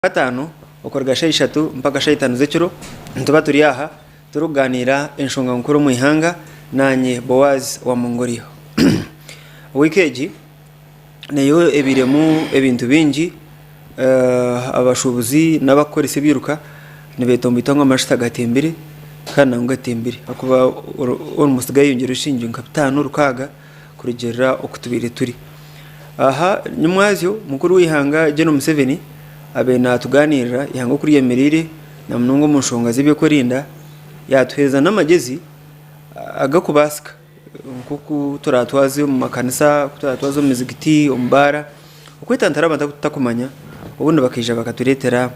Kataano okuruga shaaha ishatu mpaka shaaha itaano z'ekiro nituba turi aha turikugaaniira enshonga nkuru omu ihanga naanye Boaz wa Mongolia. Wiiki egi neyo ebairemu ebintu bingi, abashuubuzi n'abarikukoresa ebiiruka nibetomboita ngu amajuta gatembire kandi nangwa gatembire ahakuba almost gayeyongyeireho shilingi nka bitaano rukaaga kurugiirira oku tubaire turi. Aha nyomwazyo mukuru w'eihanga Gen Museveni abaire natuganirira eihanga oku ryemereire na munonga omu nshonga z'ebyokwerinda yatuheereza n'amagyezi agakubaasika nk'oku turatwaze omu makanisa, oku turatwaze omu mizigiti, omu baara okwetantara abantu abu tutakumanya obundi bakaija bakatureetera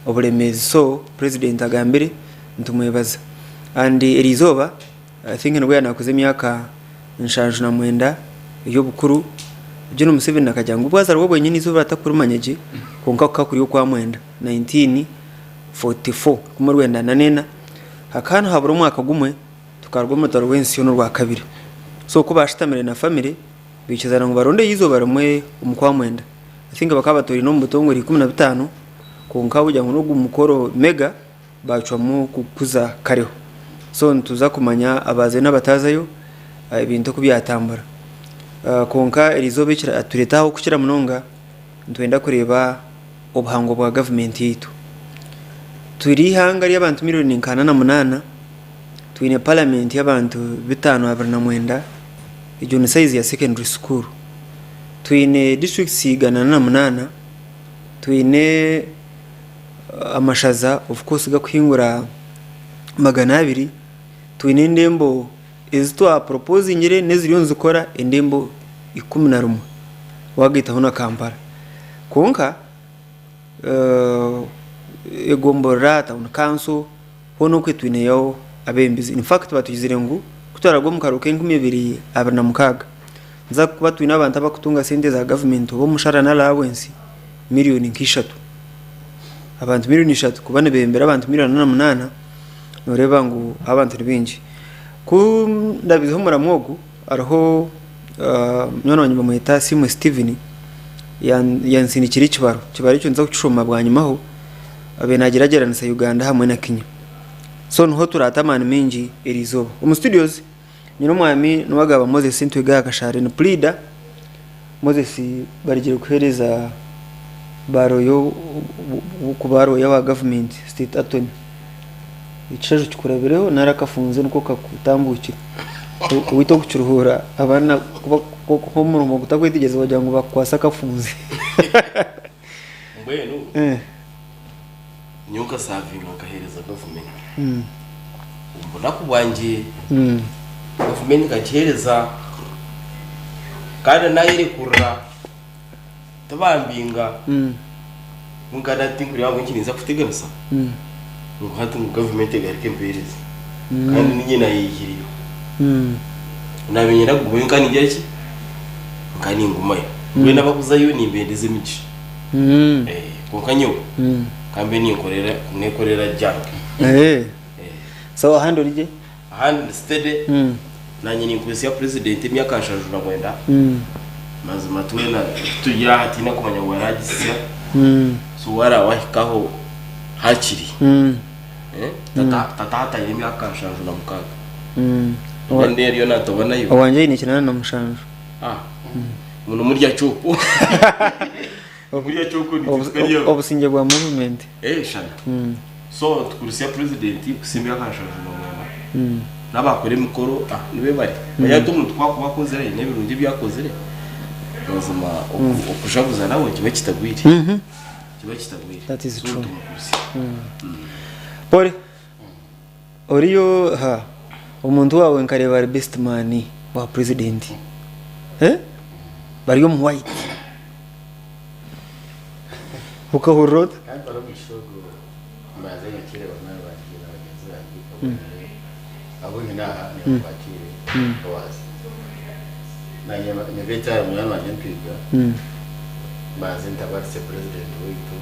oburemeezi so purezidenti agambire nitumwebaza and eriizooba I think nibwo yanakuza emyaka 79 ey'obukuru, Gen Museveni akagira ngu obwazarwa bwenyini eizooba takurimanya gye kwonka kukaba kuri okwamwenda, 1944, 1944, hakaba nihabura omwaka gumwe tukaruga omu rutaro rw'ensi yoona orwakabiri. So ku baashutamire na famire baikirizana ngu barondeyo eizooba rimwe omu kwamwenda. I think bakaba batoraine omu butongore 15 kwonka kugira ngu n'ogu mukoro mega Baacwamu kukuza kareho. So nituza kumanya abaazayo n'abataazayo ebintu oku byatambura. Kwonka eriizooba ekiratureeta aha okukira munonga, nitwenda kureeba obuhango bwa gavumenti yaitu. Turi eihanga ry'abantu miriyoni nka ana na munaana, twine paramenti y'abantu 529, egyo ni sayizi ya secondary school. Twine disiturikiti 108, twine amashaza of course gakuhingura 200, twine endembo ezi twa propozingire n'eziriyo nizikora endembo 11 wagaitaho na Kampala. Kwonka egomborora, town council hoona okwe twineyo abebembezi. In fact batugizire ngu kutwaraga omu karuuru k'enkumi ibiri abiri na mukaaga nituza kuba twine abantu abakutunga sente za gavumenti oba omushara na allowance miriyoni nka ishatu. Abantu miriyoni ishatu kuba nibembera abantu miriyoni ana na munaana, noreeba ngu abantu ni baingi. Ku ndabizeho omuramwa ogu, hariho munywani wangye nibamweta Asiimwe Steven, yansindikira ekibaro, ekibaro ekyo ninza kukishoma bwanyimaho, abaire nagyeragyeranisa Uganda hamwe na Kenya. So niho turaate amaani maingi eriizooba. Omu studios nyine omwami Nuwagaba Moses Ntwiga Kashaare ni puriida. Moses barigire kuheereza ba looya kuba looya wa gavumenti state attorney. Ekishaju kikurabireho nari akafunze nikwo kakutambukire. Owaitu okukiruhuura abaana kuba omurimo gutakwetegyereza wagira ngu bakukwatsa akafunze. Mbwenu nyowe nkasavinga nkaheereza gavumenti. Omu bunaku bwangye gavumenti nkagiheereza kandi naayerekurira tibambinga. Kwonka hati tinkureeba ngu eki ninza kuteganisa ngu hati ngu gavumenti egaruke empeereze kandi niinye naayeyihireyo. Naabaire niinyenda kugumayo nka ningira ki? Nka ningumayo. Mbwenu abakuzayo nimbendeza emigisha. Kwonka nyowe ka mbe ninkorera nekorera junk. So ahandi ori gye? Ahandi ndi steady. Nanye ninkwesya president emyaka 79. Mazima twena turi aha tihaine kumanya ngu aragisya. So waraba wahikaho hakiri. Tata hati aine emyaka 76. Mbwenu eriyo natoba nayo. Owangye aine 87. Ngu nimurya kyoko. Murya kyoko nitwe Obusingye bwa movement. Eh shana. So tukurutsya president kuhitsya emyaka 79. N'abakora emikoro ah nibe bari. Manya hati omuntu ku akuba akozire aine ebirungi ebi akozire, mazima okujaguza nawe kiba kitagwire. Kiba kitagwire. That is So true. tumukurutsya. Pole. Oriyo ha omuntu waawe nkareeba ari best man wa president eh bari omu white okahurira ota? Kandi bari omugisha ogu mbanze nyakiire banywani bangye na bagyenzi bangye abu nyine abu nyine aha nibo mbakiire Boaz. Nanye nibeeta munywani wangye Ntwiga mbanze ntabarise president waitu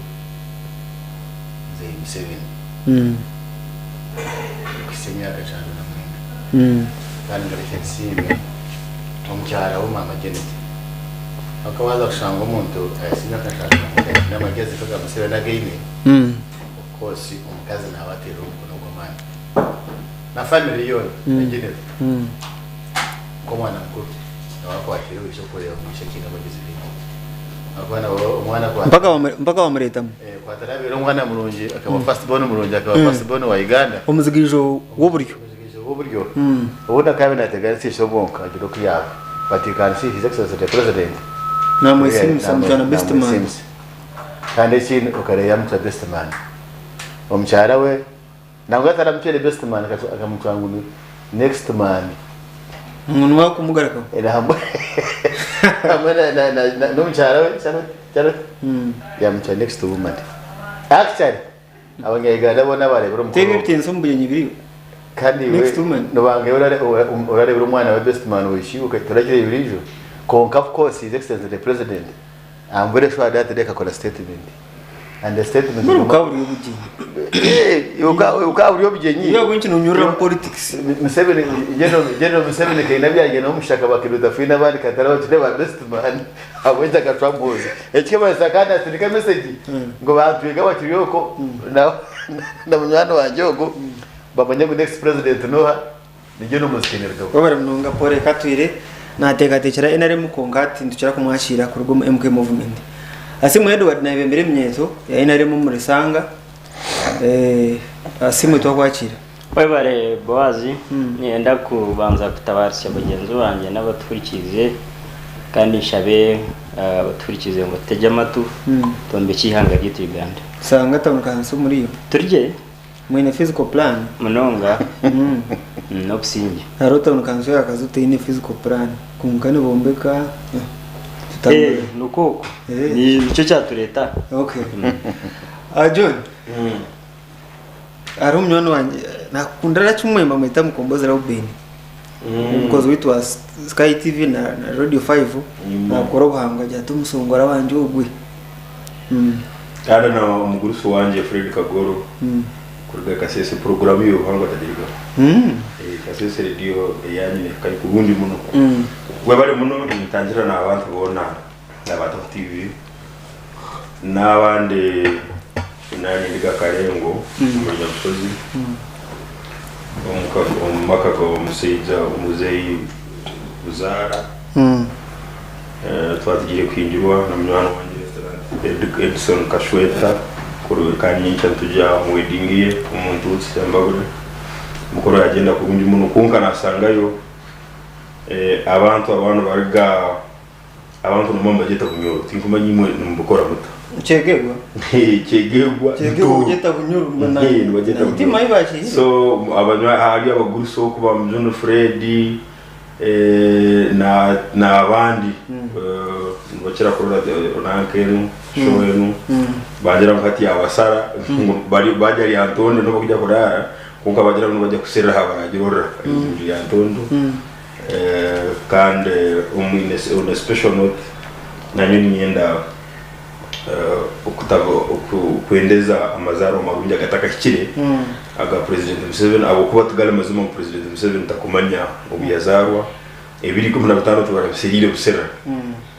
Mzei Museveni. Okuhitsya emyaka 79. Kandi ngaruke nsiime omukyara we Maama Janet. Ahakuba waaza kushanga omuntu ahitsya emyaka nshaaga na mwenda aine amagyezi nk'aga Museveni agu aine, of course omukazi naaba ateirwe omukono gw'amaani. Na family yoona na general nk'omwana mukuru nawe akwatiire ishe kureeba ngu ishe akiine amagyezi maingi. Ahakuba nawe omwana ku Mpaka wamu- mpaka wamureetamu Eh, ku atarabeire omwana murungi akaba first born murungi akaba first born wa Uganda. Omuzigaijo w'oburyo. Omuzigaijo w'oburyo. Obundi akaba naateganisa ishe bwonka agira oku yaaba. But you can see his excellency the president. Namwesimisa amutwara best man. Namwesimisa. Kandi ekindi okareeba yamutwara best man. Omukyara we nangwa ataramutwire best man akamutwara ngu ni next man. Ngu niwe akumugarukaho. Era hamwe hamwe na na na na n'omukyara we Charlotte Charlotte yamutwara next woman. Actually Abanya-Uganda boona abareebire omukoro Teebe ogu. ebitenso omu bugyenyi biriyo. Kandi iwe Next woman. nobanga iwe orareebire omwana wa best man oishiwe toragireebire buriijo kwonka of course his excellency the president I'm very sure that day akakora statement and the statement Mbwenu bukaba buri obugyenyi. Eh, bukaba buri obugyenyi. Iwe ahabw'enki nonyurira omu politics? Museveni General General Museveni kaine abyagenda omushaka bakiruta fine abandi katari abakire ba best man. Ahabw'enki akacwa mpuuzi? Ekikamanyiso akaba natsindika mesegi ngu bantwige abakiri okwo na munywani wangye ogu bamanye ngu next president n'oha nigyo n'omuzikinirweho. Webare munonga Paul Katwire nateekateekyera NRM kwonka hati nitukira kumwakiira kuruga omu MK Movement. Asiimwe Edward nayebembera eminyeeto ya NRM omuri Sanga. Asiimwe twakwakiira. Webare Boazi, niinyenda kubanza kutabaaritsya bagyenzi bangye n'abatuhurikiize kandi nshabe abatuhurikiize ngu batutegye amatu twombekye eihanga ryaitu Uganda. Sanga town council omuriyo? Turigye. Mwine physical plan? Munonga n'obusingye. Hariho town council ya Kazo teine physical plan kwonka nibombeka tutambura. Nikwo okwo, nikyo kyatureeta aha. Okay. John. Hariho munywani wangye nakundira kimwe bamweta Mukombozi Reuben omukozi waitu wa Sky TV na, na Radio 5 nakora obuhango agira ati omusongora wangye ogwe mm. Kandi na omugurusi wangye Fred Kagoro kuruga Kasese puroguramu y'obuhango atagirigaho. Eh, Kasese Radio eyanyine kari kurungi muno. Webale muno nintangira n'abantu boona Nabataho TV n'abandi nanindiga Karengo omuri Nyabusozi omu maka g'omusaija omuzeeyi Buzaara twaba tugiire kuhingirwa na munywani wangye Edson Kashweta kandi nyenkya nitugya omu wedding ye omu Ntuutsi Kyambabure mukuru yagyenda kurungi muno kwonka nasangayo abantu abandi nibaruga Abantu nimwo nibagyeta bunyoro tinkumanya imwe nimubikora muta. Kyegegwa. Kyegegwa. Kyegegwa kugyeta bunyoro. Nibagyeta bunyoro. Timayi bakihire. So abanywa hariyo abagurusi oku ba Mujuni Fred na n'abandi nibakira kurora nanka enu show enu bangira ngu hati yabasara ngu bari barya Lyantonde niho barikuja kurara kwonka bagira ngu nibajya kuserera aha baragirorera enju Lyantonde. Kandi on a special note nanye niinyenda kwendeza amazaarwa marungi agatakahikire aga President Museveni ahabw'okuba tigari mazima ngu President Museveni takumanya obu yazaarwa, ebiro 15 tibarabiseriire busera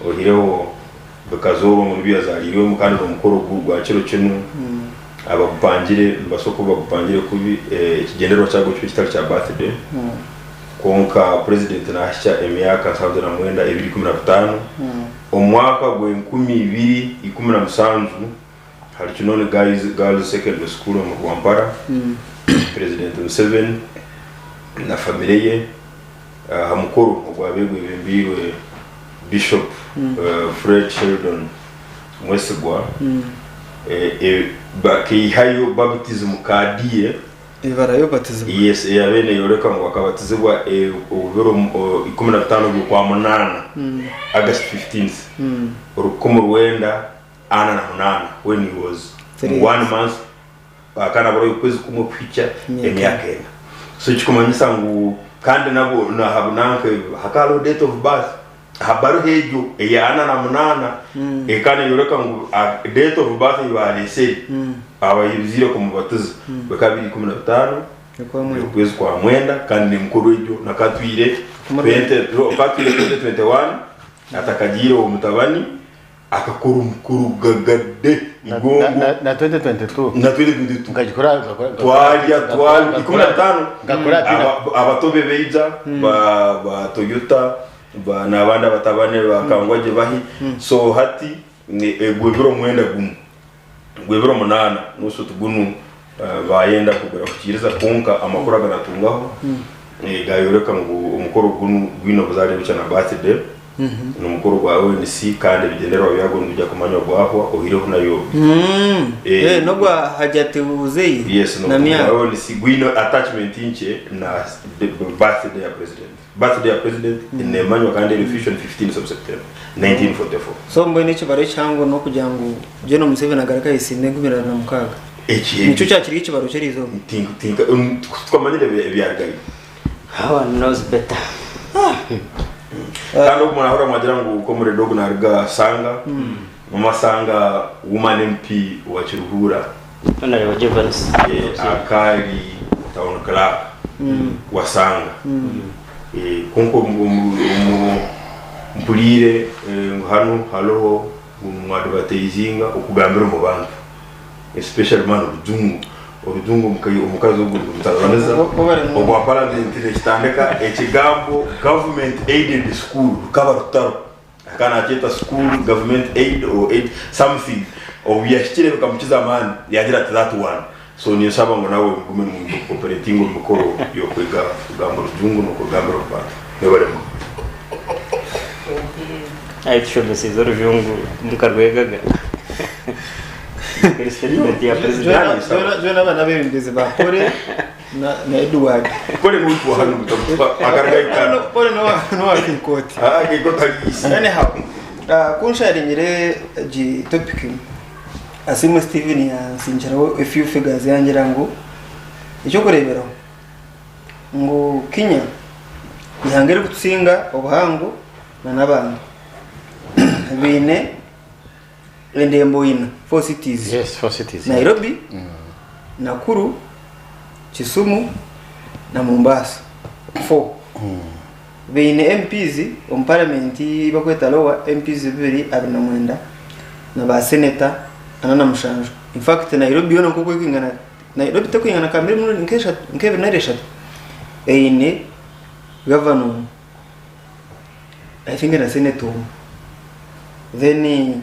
oihireho bikazoorwa ngu nibyo yazaariirwemu kandi n'omukoro gwa kiro kinu abagupangire nibabaasa kuba bagupangire kubi ekigyendererwa kyagwo kibe kitari kya birthday. Kwonka Purezidenti nahikya emyaka 79 ebiro 15 omu mwaka gw'enkumi ibiri ikumi na musanju ahari Kinoni Girls Secondary School omu Rwampara, Purezidenti Museveni na famire ye aha mukoro ogwabaire gwebembeirwe Bishop Fred Sheldon Mwesigwa bakaihayo baptism card ye. Ibara y'obatizibwa. Yes, eyabaire neyoreka ngu akabatizibwa ebiro 15 by'Okwamunaana, August 15th, 1948 when he was Three one years. month akaba naburayo okwezi kumwe kuhikya Emyaka emyaka ena. So ekikumanyisa ngu kandi nabwo naha nanka hakaba hariho date of birth aha baruha egyo eya ana na munaana ekaba neyoreka ngu date of birth ei baareesere abayiziire kumubatiza bikaba biri 15 okwezi kwa mwenda kandi n'emikoro egyo nakatwire 20 21. Atakagiire owo mutabani akakora omukoro gagade igongo. Na 2022. Na 2022. Nkagikora Twarya twarya 15 abato be baija ba ba Toyota ba n'abandi abatabani ba Kangwagye bahi so hati gw'ebiro mwenda gumwe gw'ebiro munaana nusu gunu bayenda kugura kukiiriza kwonka amakuru aganatungaho gayoreka ngu omukoro gunu gwine obuzaare bukye na birthday n'omukoro gwa ONC kandi ebigyendererwa byagwo nibija kumanywa gwahwa oihireho nayo N'ogwa Hajati Buzeyi Yes, na n'ogwa ONC gwine attachment nkye na birthday ya president. Birthday ya president nemanywa kandi eri official 15 of September 1944. So mbwenu ekibaro ekihango n'okugira ngu General Museveni agaruke ayesiime 2026. Eki Nikyo kyakiri ekibaro ky'eriizooba. Twamanyire ebyarugayo. How one knows better. Kandi ogu murahurira mwagira ngu Comrade ogu naruga Sanga, Mama Sanga woman MP wa Kiruhura. Honorable Jevans. Akaari town clerk wa Sanga. Kwonka mpuriire ngu hanu hariho ngu nimwadivatayizinga okugambira omu bantu especially man orujungu. Orujungu omukazi ogu nirumutaribaniza. Obwa paramenti nekitandika ekigambo government aided school rukaba rutariho. Akaba nakyeta school government aid or aid something obu yahikire bikamukiza amaani yagira ati that one so ninshaba ngu nawe mugume nimu operatinga omu mikoro y'okwega kugamba orujungu n'okurugambira omu bantu. Mwebare muno. Ayi tushomeseize orujungu mukarwegaga. Kuri statement ya president. Join abaana b'ebembezi ba Kore na Edward. Kore n'omuntu wa hanu akaruga Uganda. Kore n'owa Kinkooti. Ah, Kinkooti ari Anyhow, ku nsharingire egi topic, Asiimwe Steven yansingireho a few figures yangira ngu ekyokureeberaho ngu Kenya ihanga erikutusinga obuhango na n'abantu baine endembo ina, four cities. Yes, four cities. Nairobi, Nakuru, Kisumu na Mombasa. Four. Baine MPs omu parliament ei barikweta Lower MPs 229 na ba senator 47. In fact Nairobi yoona nk'oku erikwingana, Nairobi terikwingana ka mbiri nk'eshatu nk'ebiri nari eshatu, eine gavana omwe. I think na senator omwe. Then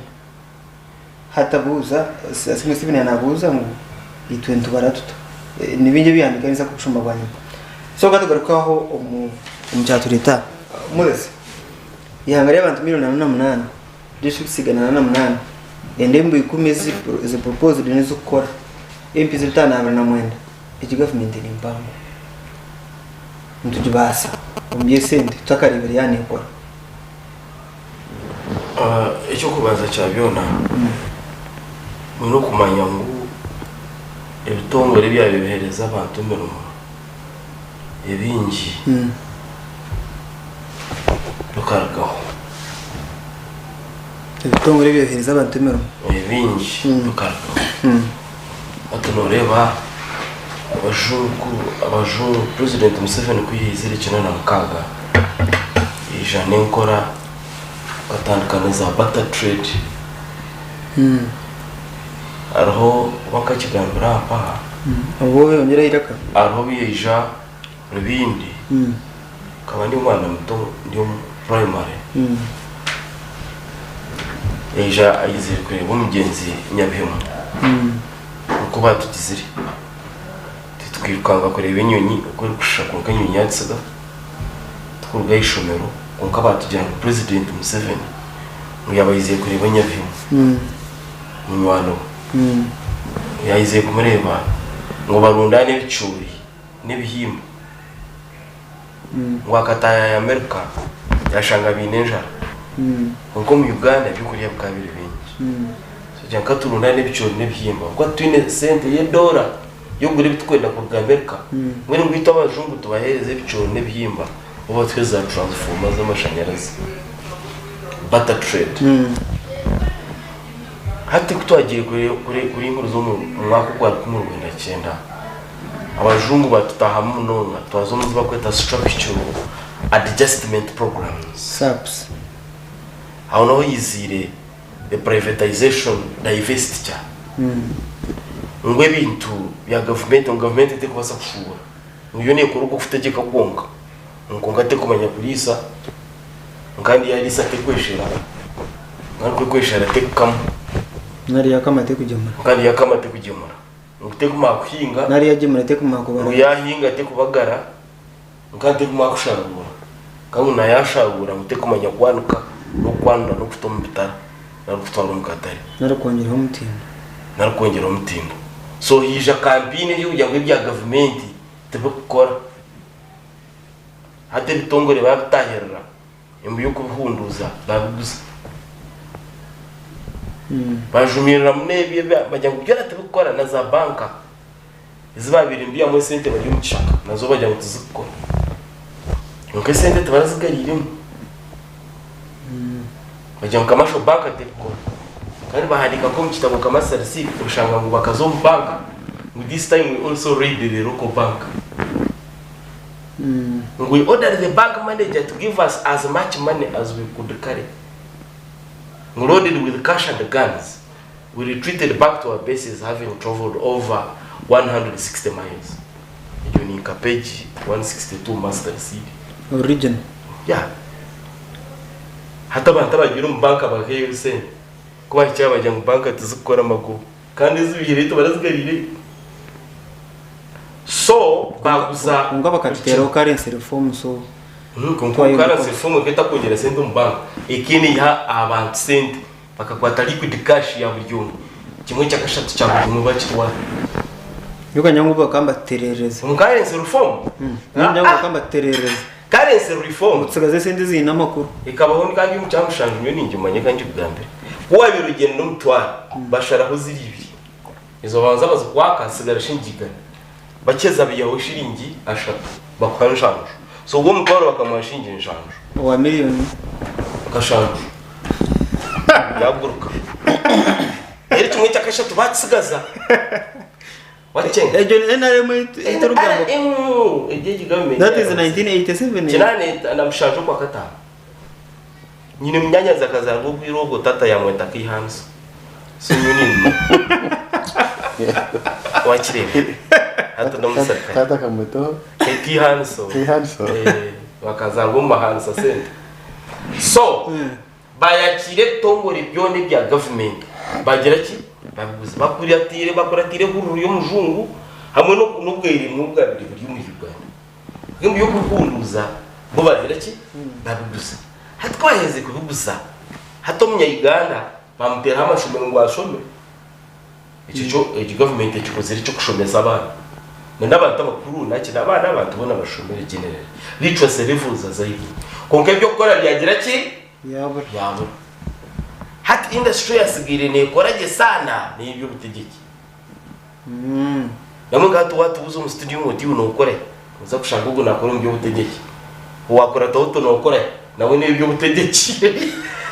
hati abuuza, Asiimwe Steven yanabuuza ngu itwe nitubara tuta? Ni bingi ebi yahandiika ninza kubishoma bwanyima. So katugaruke aho omu kyatureeta. Moses, eihanga ry'abantu milioni 48, districts 108, endembo ikumi ezi proposed n'ezikukora, MPs 529, egi gavumenti ni mpango. Nitugibaasa omu by'esente tutakareebire yaaba neekora. Eky'okubanza kya byona, mwine okumanya ngu ebitongore ebyabaire biheereza abantu emirimo ebingi bikarugaho. Ebitongore ebyabaire biheereza abantu emirimo? Ebingi bikarugaho. Hati nooreeba abajungu, abajungu, Purezidenti Museveni ku yaizire 96, yaija n'enkora akatandika na za barter trade. Hariho oba nkakigambira aha mpaha. Obu oyongyera eiraka. Hariho obu yaija Rubindi, nkaba ndi omwana muto ndi omu primary. Yaija aizire kureeba omugyenzi Nyabihemu. Nikwo baatugizire. Titwirukanga kureeba enyonyi oku erikushusha kwonka enyonyi yaatutsiga. Tukuruga aha ishomero kwonka baatugira ngu Purezidenti Museveni ngu yaaba aizire kureeba Nyabihemu munywani we. Ngu yaizire kumureeba ngu barundaane ebicoori n'ebihimba. Ngu akataayaaya Amerika yaashanga baine enjara. Kwonka omu Uganda ebyokurya bikaba biri bingi. So nka turundaane ebicoori n'ebihimba ahabw'okuba titwine sente y'edoora y'okugura ebi turikwenda kuruga Amerika. Mbwenu ngu itwe abajungu tubaheereze ebicoori n'ebihimba bo batuhe za transformer z'amashanyarazi. Barter trade. Hati ku twagiire kuringuruza omu mwaka ogwa 1990, abajungu batutahamu munonga twaza omu zi barikweta structural adjustment programs. SAPs. Aho niho haiziire the privatization divestiture ngu ebintu bya gavumenti ngu gavumenti terikubaasa kushuubura ngu yo neekora ogw'okutegyeka kwonka ngu kwonka terikumanya kuriisa kandi yaariisa terikweshera kandi ku erikweshera terikukama. Nari yaakama terikugyemura. Kandi yaakama terikugyemura. Ngu terikumanya kuhinga. Nari yagyemura terikumanya kubara. Ngu yaahinga terikubagara. Nka terikumanya kusharuura. Kandi ngu na yaasharuura ngu terikumanya kwanika n'okwanura n'okuta omu bitara nari kutwara omu katare. Nari kwongyeraho omutindo. Nari kwongyeraho omutindo. So haija kampeyini ey'okugira ngu ebya gavumenti tibikukora. Hati ebitongore baabitahirira embu y'okubihunduuza baabiguza. Baajumirira muno ebyo bagira ngu byona tibikukora na za banka ezi baabaire nibiihamu esente bari omu kishaka nazo bagira ngu tizikukora. Kwonka esente tibarazigariiremu. Bagira ngu commercial bank terikukora. Kandi bahandiika nk'omu kitabo nka master receipt oshanga ngu bakaza omu banka ngu this time we also raided the local bank. Ngu we ordered the bank manager to give us as much money as we could carry. Ngu loaded with cash and guns, we retreated back to our bases having travelled over 160 miles. Egyo ni nka page 162 master receipt. Original. Yeah. Hati abantu abagiire omu banka bakaheyo sente ku bahikire aha bagira ngu banka tizikukora amagoba kandi ezibaihireyo tibarazigariireyo. So baguza Kwonka bakatuteeraho currency reform so Kwonka currency reform ekaba etakwongyera sente omu banka ekaba neiha abantu sente bakakwata liquid cash ya buri omwe kimwe kyakashatu kya buri omwe bakitwara. Nyowe ngu bakaba nibatuterereza. Omu currency reform? Nyowe ngu bakaba nibatuterereza. Currency reform. Ngu tutsigaze esente eziine amakuru. Ekabaho kandi omu kyamushanju nyowe ningimanya reka ngikugambire. Ku wabaire ogyenda n'omutwaro basharaho ziri ibiri. Ezo babanza bazikwaka hasigara shiringi igana. Bakyeza baihaho shiringi ashatu bakuha nshanju. So ogwo omutwaro bakamuha shiringi nshanju. Owa miriyoni? Kashanju. Byaguruka. Reero kimwe kyakashatu bakitsigaza. Wakyenga. Egyo ni NRM ei turikugamba. NRM egyo egi gavumenti. That is 1987. Kinaana na mushanju okwakataano. Nyine munyanyazi akazaarwa obwire obwo tata yamweta Kaihanso. So nyowe niinye. Wakireeba? Hati n'omusirikare. Tata akamwetaho Kaihanso. Kaihanso. Eh, bakazaarwa omu mahansa sente. So, bayakiire ebitongore byona ebya gavumenti bagira ki? Babiguza. Bakuratiire bakuratiire ehururu y'omujungu hamwe n'obweremwa obwabire buri omu Uganda. Mbwenu by'okubikunduuza bo bagira ki? Babiguza. Hati ku baaherize kubiguza, hati omunya-Uganda bamuteeraho amashomero ngu ashome. Ekyo kyo egi gavumenti ekikozire eky'okushomesa abaana. Na n'abantu abakuru naki n'abaana abantu boona bashomere generally. Literacy levels azaiguru. Kwonka eby'okukora byagira ki? Byabura. Byabura. Hati industry eyatsigaire neekora gye saana n'ey'eby'obutegyeki. Namwe nka hati watubuuza omu studio ngu oti iwe nokora ki? Noza kushanga ogu nakora omu by'obutegyeki. Owakurataho oti nokora ki? Nawe n'eby'obutegyeki.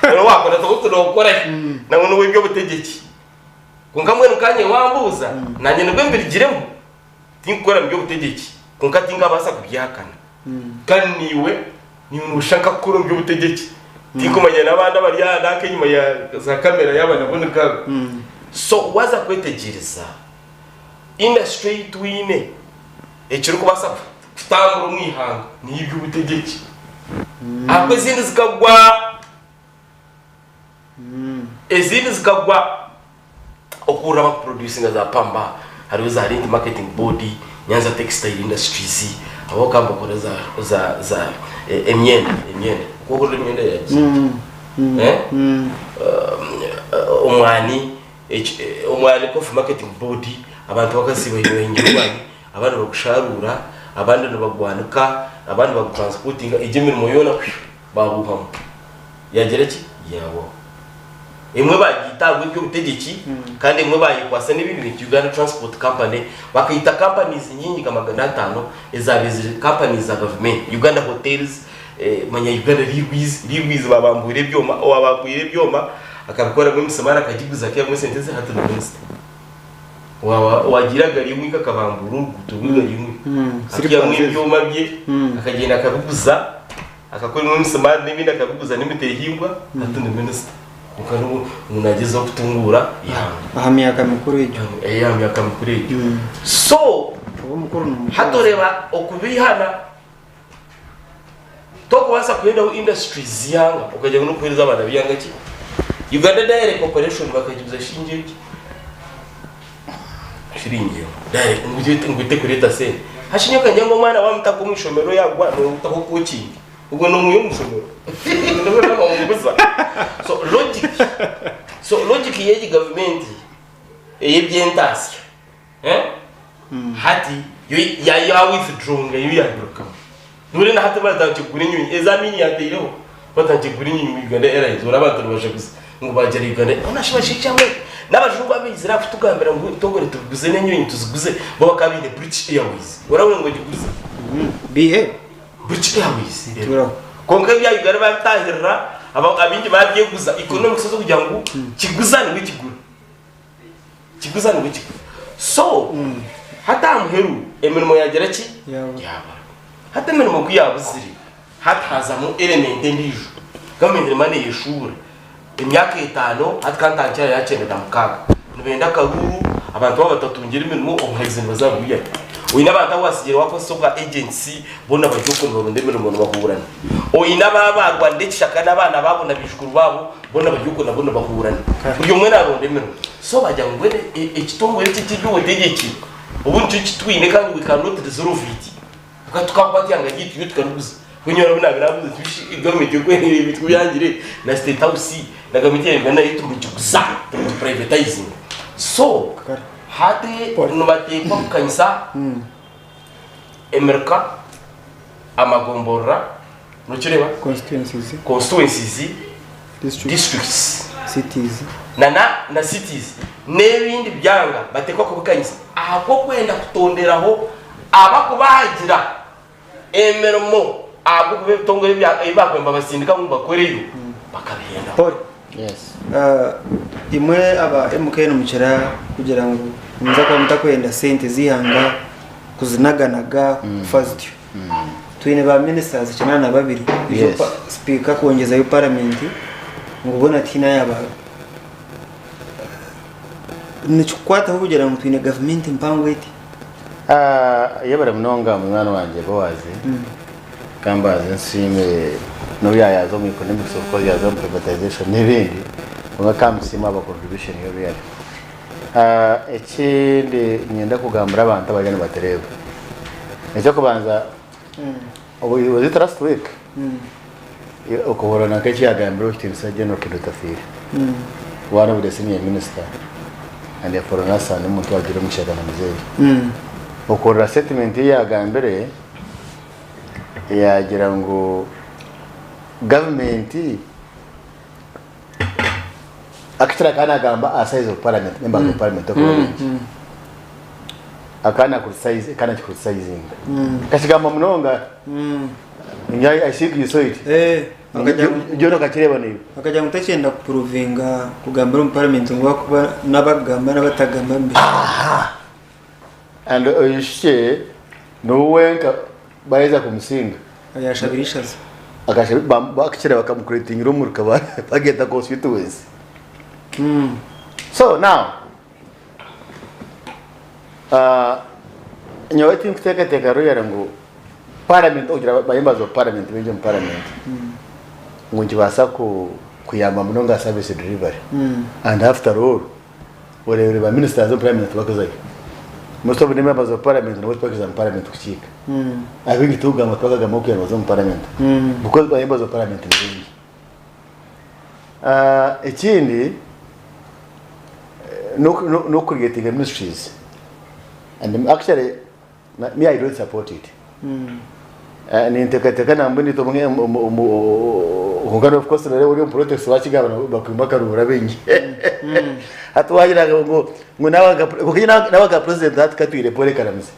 Reero owakurataho oti nokora ki? Nawe n'ow'eby'obutegyeki. Kwonka mbwenu nkanye wambuuza, nanye nibwo mbirugiremu, tinkukora mu by'obutegyeki kwonka tinkabaasa kubyehakana. Kandi naiwe niiwe noshusha nkakukora omu by'obutegyeki. Tinkumanya n'abandi abari aha nanka enyima ya za kamera yaaba nabo ni nkabo. So waaza kwetegyereza industry ei twine ekirikubaasa kutambura omu ihanga n'eby'obutegyeki. Ahakuba ezindi zikagwa. Ezindi zikagwa okuhurira bakuproducinga za pamba hariho za Lint Marketing Board, Nyanza Textile Industries abo bakaba nibakora za za za emyenda emyenda okuhurira emyenda yagiire eh omwani omwani Coffee Marketing Board abantu bakasiiba bahingira omwani abandi bagusharuura abandi nibagwanika abandi bagutransportinga egyo emirimo yoona babuhamu. Yaagira ki? Yaabaho. Emwe baagiita ahabw'eby'obutegyeki kandi emwe baayekwatsa n'ebindi bintu Uganda Transport Company bakaita companies nyingi nka 500 ezaabaire ziri companies za gavumenti. Uganda Hotels, manya Uganda Railways, Railways baabambuura ebyoma, owaabambwire ebyoma akabikoramu emisimaari akagiguza akaihamu esente ze hati ni minisita. Owagiire aha gari y'omwika akabambuura oruguuto rw'egari y'omwika akaihamu ebyoma bye akagyenda akabiguza. Akakora ebimwe emisimaari n'ebindi akabiguza n'emitehimbwa hati ni minisita. Kwonka n'obu ngu nagyezaho kutunguura eihanga. Aha myaka mikuru egyo. Eh, aha myaka mikuru egyo. So Oba omukuru ni hati oreeba okubeihana tokubaasa kuhendaho industries z'eihanga okagira ngu n'okuheereza abaana b'eihanga ki? Uganda Dairy Corporation bakagiguza shiringi egi. Shiringi emwe direct ngu tekureeta sente. Hati nyowe nkagira ngu omwana wamutaka omu ishomero yagwa nomutaho coaching ogwo nomwiha omu ishomero nomubuza. So logic so logic yegi gavumenti eyebyentasya hati yo ya withdrawinga yo yabirukamu. Nibura na hati batandikire kugura enyonyi ezi Amin yateireho batandikire kugura enyonyi mu Uganda Airlines oraba abantu nibajaguza ngu bagyera Uganda hoona shi bashaija mwe n'abajungu abaizire aha kutugambira ngu ebitongore tubiguze n'enyonyi tuziguze bo bakaba baine British Airways orabona ngu egiguze Bihe British Airways Turaho. Kwonka ebya Uganda babitahirira abaingi babyeguza economics ez'okugira ngu kiguza niwe kigura. Kiguza nibwo kigura. So hati aha muheru emirimo yagira ki? Yabura. Yabura. Hati emirimo ku yabuzire, hati hazamu element endiijo. Gavumenti erema neyeshuubura. Emyaka etaano hati ka ntandikire aha ya 96. Nibenda akaruuru, abantu baaba batatungire emirimo obuhagizi nibaza bwihahi? Oine abantu abu watsigire wakozesa obwa agents boona bari okwo nibaronda emirimo nibahuurana. Oine ababarwanire ekishaka n'abaana baabo na baijukuru baabo Boona bari okwo nabo nibahuurana. Buri omwe naaronda emirimo. So baagira ngu mbwenu ekitongore eki eky'eby'obutegyeki obu nikyo kitwine kandi we cannot resolve it. Tukaba tukakwata eihanga ryaitu ryo tukariguza. Mbwenu nyowe obu naabaire naabuuza nti shi gavumenti yoku ebintu ku byangire na state house na gavumenti ya Uganda nayo tumugiguza tumugiprivatizinga. So hati nibateekwa kukanyisa emirika, amagomborora, nokireeba? Constituencies. Constituencies, Districts. districts Cities. na na na cities n'ebindi byanga bateekwa kubikanyisa ahabw'okwenda kutonderaho abakubahagira emirimo ahabw'okuba ebitongore ebya ebi bakwenda babasindika ngu bakoreyo bakabihendaho. Paul, Yes. ah, imwe aba MK nimukira kugira ngu nimuza kuba mutakwenda sente z'eihanga kuzinaganaga kufa zityo. Twine ba ministers 82 Yes. Sipiika kwongyezayo paramenti ngu boona tihaine ayaba nikikukwataho kugira ngu twine gavumenti mpango eti. Ah, yebare munonga munywani wangye Boaz. Kambanze nsiime n'obu yaayaza omu economics of course yaaza omu privatization n'ebindi kwonka kamusiime ahabwa contribution ye really. Ah, ekindi niinyenda kugambira abantu abariyo nibatureeba. Eky'okubanza was it last week? Okuhurira nanka eki yagambire owekitiinisa General Kido Otafiire. One of the senior minister and a foreigner son omuntu owagiire omu kishaka na muzeeyi. Okuhurira statement ei yagambire, yaagira ngu gavumenti Akitira akaba nagamba aha size of parliament, members of parliament okuba baingi. Akaba na criticize, akaba naki criticizinga. Akakigamba munonga. I I think you saw it. Eh, akagira ngu- John okakireeba naiwe. akagira ngu takyenda kupuruvinga kugambira omu paramenti ngu ahakuba n'abakugamba n'abatagamba mbere. And oishikye niwe wenka baheza kumusinga. Yashabira ishaza. Bakukira bakamukuretingira omuruka bageta constituency. So now nyowe tinkuteekateeka Royal ngu parliament okugira ba members of parliament baingi omu parliament ngu nikibaasa kuyamba munonga aha service delivery and after all Oreebire ba ministers omu parliament tibakuzayo. Most of the members of parliament nabo tibakuza mu parliament kukiika. Abaingi tikugamba tibakagamba kugira ngu baze omu parliament. Because ba members of parliament ni baingi. Ah, ekindi n'oku creatinga ministries and actually Me I don't support it. Ninteekateeka nambwenu itwe omwe kwonka of course nari ori omu politics wakigamba bakwima akaruhura baingi. Hati wagira ngu ngu naaba nka kwonka naaba nka president hati katwire Paul Karamuzi.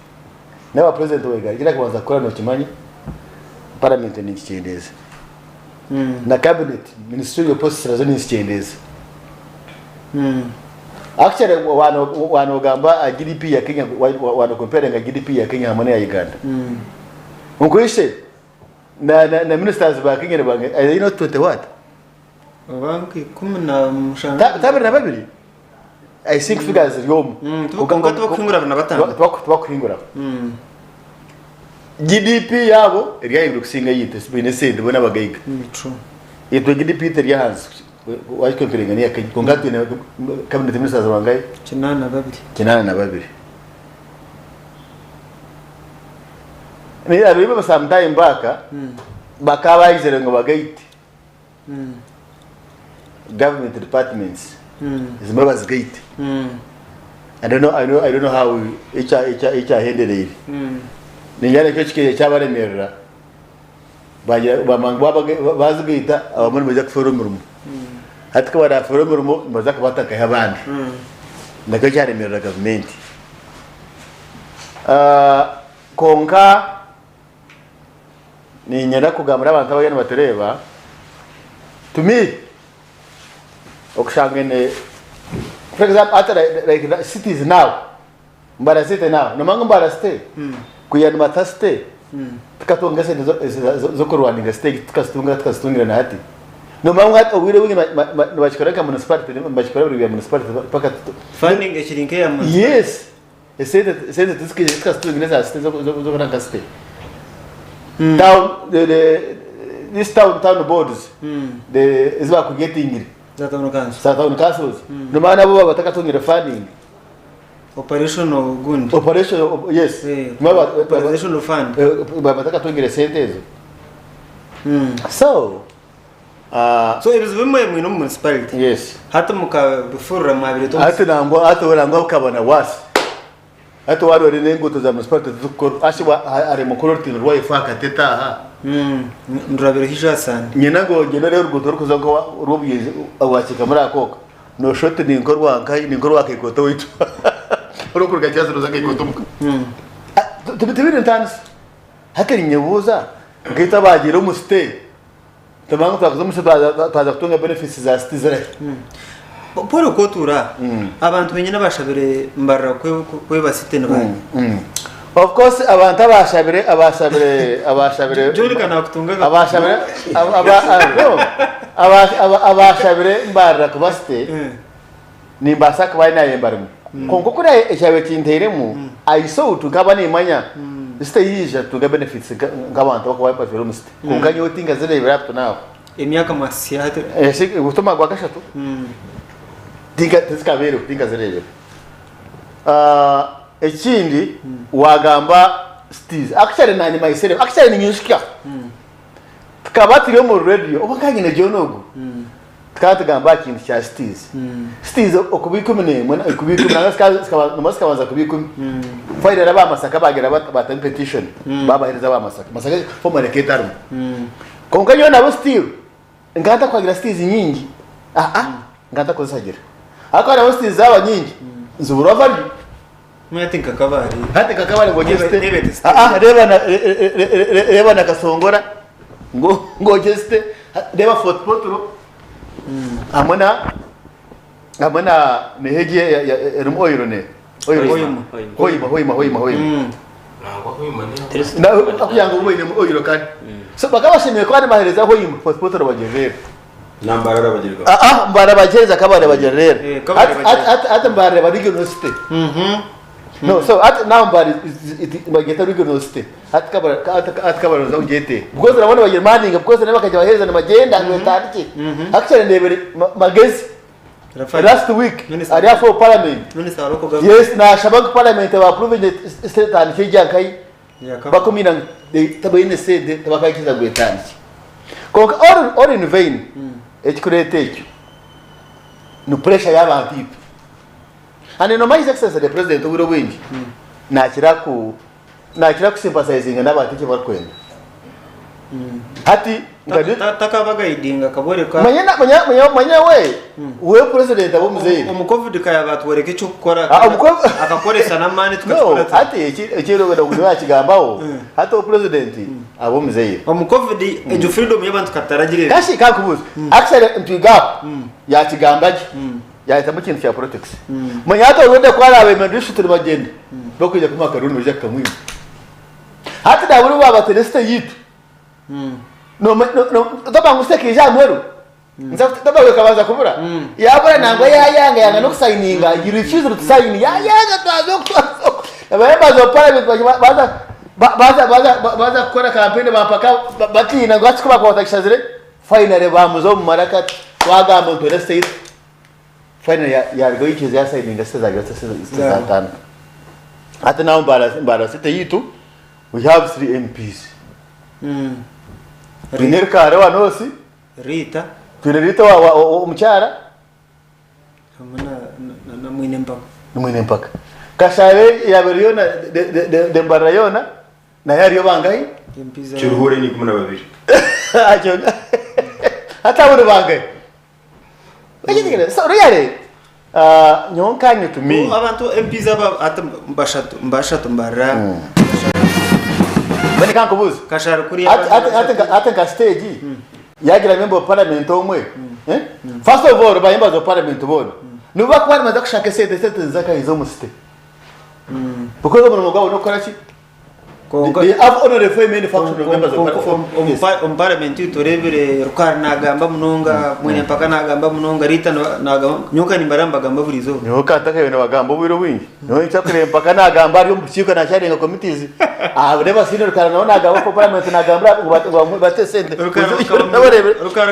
Naaba president wa Uganda ekirakubanza kukora nokimanya parliament ninkikyendeeza. Na cabinet ministerial posts nazo ninzikyendeeza. Actually waaba nogamba aha GDP ya Kenya, waaba nokomparinga GDP ya Kenya hamwe n'eya Uganda, okwise. Na na ministers ba Kenya ni bangahi? Are they not 20 what? Oba nka 17. Ta abiri na babiri? I think figures ziri omu. Mm, kwonka tibakuhingura 25. Tibakuhinguraho. GDP yaabo eri ahaiguru kusinga eyaitu, baine esente bo n'abagaiga. True. Itwe GDP yaitu eri ahansi wagikompeyaringa n'eya Kenya. Kwonka twine cabinet ministers bangahi? 82. 82. I remember some time back bakaba bagizire ngu bagaite government departments ezimwe bazigaite. I don't know, I don't, I don't know how ekya ekya ekyahendereire. Ningira nikyo kikaija kyabaremerera bagira bamanya ngu baaba bazigaita abamwe nibaija kufeerwa emirimo. Hati ku barafeerwe emirimo nibaza kubatakaho abandi. Nakyo kyaremerera gavumenti. Kwonka niinyenda kugambira abantu abariyo nibatureeba, to me okushanga eine for example hati like cities now, Mbara city now, nomanya ngu Mbara city kwiha nimata city tukatunga esente z'okurwaninga city egi tukazitunga tukazitungira na hati. Nomanya ngu hati obwire obwingi nibakikora nka municipality nibakikora buri bya municipality paka Funding ekiri nk'eya municipality. Yes. Esente esente tizikaija tikazitungira eza sente z'okukora nka site. Town the the this town town boards the ezi bakugetingire Za town council. za town councils nomanya nabo baba batakatungire funding. Operational gundi. Operation op yes. Eh, Baba operational fund. baba batakatungire esente ezo. So So ebizibu bimwe mwine omu municipality. Yes. Hati mukabifurura mwabireeta omu Hati nangwa hati nangwa bukaba na worse. Hati wareeba n'enguuto za municipality tizikukorwa. Hati hari mukuru orutindo rwa Ifakateta aha. Ndurabire haihi aha Sande. Nyina ngu ogyende oreebe oruguuto orurikuza nka orw'obugyenzi orwakiika muri Akooka nooshusha oti ninka orwa nkahi ninka orwa Kaikoto owaitu orurikuruga Kyazi nooza Kaikoto omuka. Tibiri ntaaniso. Hati ninyebuuza nkaitwe abaagiire omu site Tumanye ngu twakuza omu city twaza kutunga benefits za city zirahi? Paul ku otuura aha, abantu benyini abashabire Mbarara kweba city ni baahi? Of course abantu abashabire abashabire abashabire John ka nakutunga abashabire aba no abashabire Mbarara kuba city nimbaasa kuba nayemba rimwe kwonka kuri ekyabaire kinteiremu I saw nkaba nimanya city yaija tutunga benefits nk'abantu abakuba batwire omu city. Kwonka nyowe tinkazireebire up to now. Emyaka mwasisya hati. Esi guti omwaka gwa kashatu tinka tizikabeereho tinkazireebire. Ah, ekindi wagamba cities actually nanye myself actually ninyijukya tukaba turi omu radio oba nkanyine John ogu tukaba tugamba aha kintu kya cities. Cities okuba 11 okuba ikumi nangwa zikaba zikaba nangwa zikabanza kuba ikumi. Finally aba Masaka bagira bata batamu petition babahereza aba Masaka. Masaka formally ekaba etarimu. Kwonka nyowe nabo still nkaba ntakwagira cities nyingi aa nkaba ntakuzihagira. Ahakuba nabo cities zaaba nyingi nziburwa value. Hati nka Kabale. Hati nka Kabale ngu ogye Nebe- city. nebe eti city. Aa reeba na reeba na Kasongora ngu ngu ogye city. Reeba Fort Portal hamwe na hamwe na nehegi erimu oil ne oil Hoima. Hoima Hoima Hoima Hoima. Nangwa Hoima ne Teri- Na akugira ngu boine oil kandi. So bakaba bashemereire kuba nibahereza Hoima Fort Portal bagirreeba. Na Mbarara bagirwa. Ah ah Mbarara bagihereza Kabale bagirreeba. Eh, Kabale Hati- bagirreeba. hati hati Mbarara eba regional city. No, so hati now Mbare bageta regional city. Hati Kabale hati hati Kabale noza kugyetera. Because nabona bagira maninga because nabo bakajya bahereza nibagyenda ngu etandike. Actually ndebere Magezi last week Minister. ari afa parliament. Minister wa local government. Yes, nashaba ngu parliament ba approving state etandike egya nkahi bakumira ngu tabaine sente tabakaikiza ngu etandike. Kwonka all, all in vain ekikureeta ekyo ni pressure y'abantu itwe. And nomanya His Excellency the President obwire obwingi nakira ku nakira ku sympathizinga n'abantu eki barikwenda. Hati nka Takabagaidinga akaboreka. manya na- manya manya manya we we president aba omuzaire. Omu covid kayaba atworeka ekyokukora Ah, omu COVID- akakoresa n'amaani No, tukakikora. hati eki ekirogenda ngu nibakigambaho hati o president aba omuzaire. Omu covid egyo freedom y'abantu kataragire. Kashi kankubuuze actually ntwiga aho yakigamba gye yahitamu ekintu kya politics. Manya hati orwenda ku araabe district nibagyenda bakwija kumuha akaruru nibaija kukamwiba. Hati naburi baaba bati resite yitu. Toba ngu sente ekaija aha muheru, toba ngu ekabanza kubura, yabura nangwa yayanga yanga n'okusayininga, you refuse to sign, yayanga twaza oku twaza oku. Members of parliament baza baza baza baza kukora campaign bampaka batiina ngu hati ku bakuba batakishazire, finally bamuza omu maraka twagamba ngu twine sente Finally yarugayo yaikiriza yasayininga sente zagira zita zatandika. Hati now Mbarara city yitu we have 3 MPs. Twine Rukare wa North, Rita. Twine Rita wa omukyara. Hamwe na Mwine Mpaka. Mwine Mpaka. Kashabe yabere yona de Mbarara yona nayo hariyo bangahi? Kiruhura ni 12. Hati abo ni bangahi? So really, nyowe nkanye to me. Abantu MPs aba ati bashatu bashatu mbarira. Mbwenu ka nkubuuze. Kashari kuriya. Hati nka stage yagira member of parliament omwe. Eh? First of all, ba members of parliament boona nibo bakuba nibaza kushaka esente, esente niza nkahi z'omu city. Because omurimo gwabo n'okukora ki? Kwonka- They have only four main functional members of parliament. Omu parliament tureebire Rukara nagamba munonga, Mwine Mpaka nagamba munonga, Rita nagamba, nyowe ka nimbara nibagamba buri izooba. Nyowe ka ntakabaire nibagamba obwire obwingi. Nyowe nikyo Mpaka nagamba ari omu bukiiko nakyarenga committees. Aha reeba Sine Rukara nawe nagamba omu parliament nagambira ngu bate esente. Rukara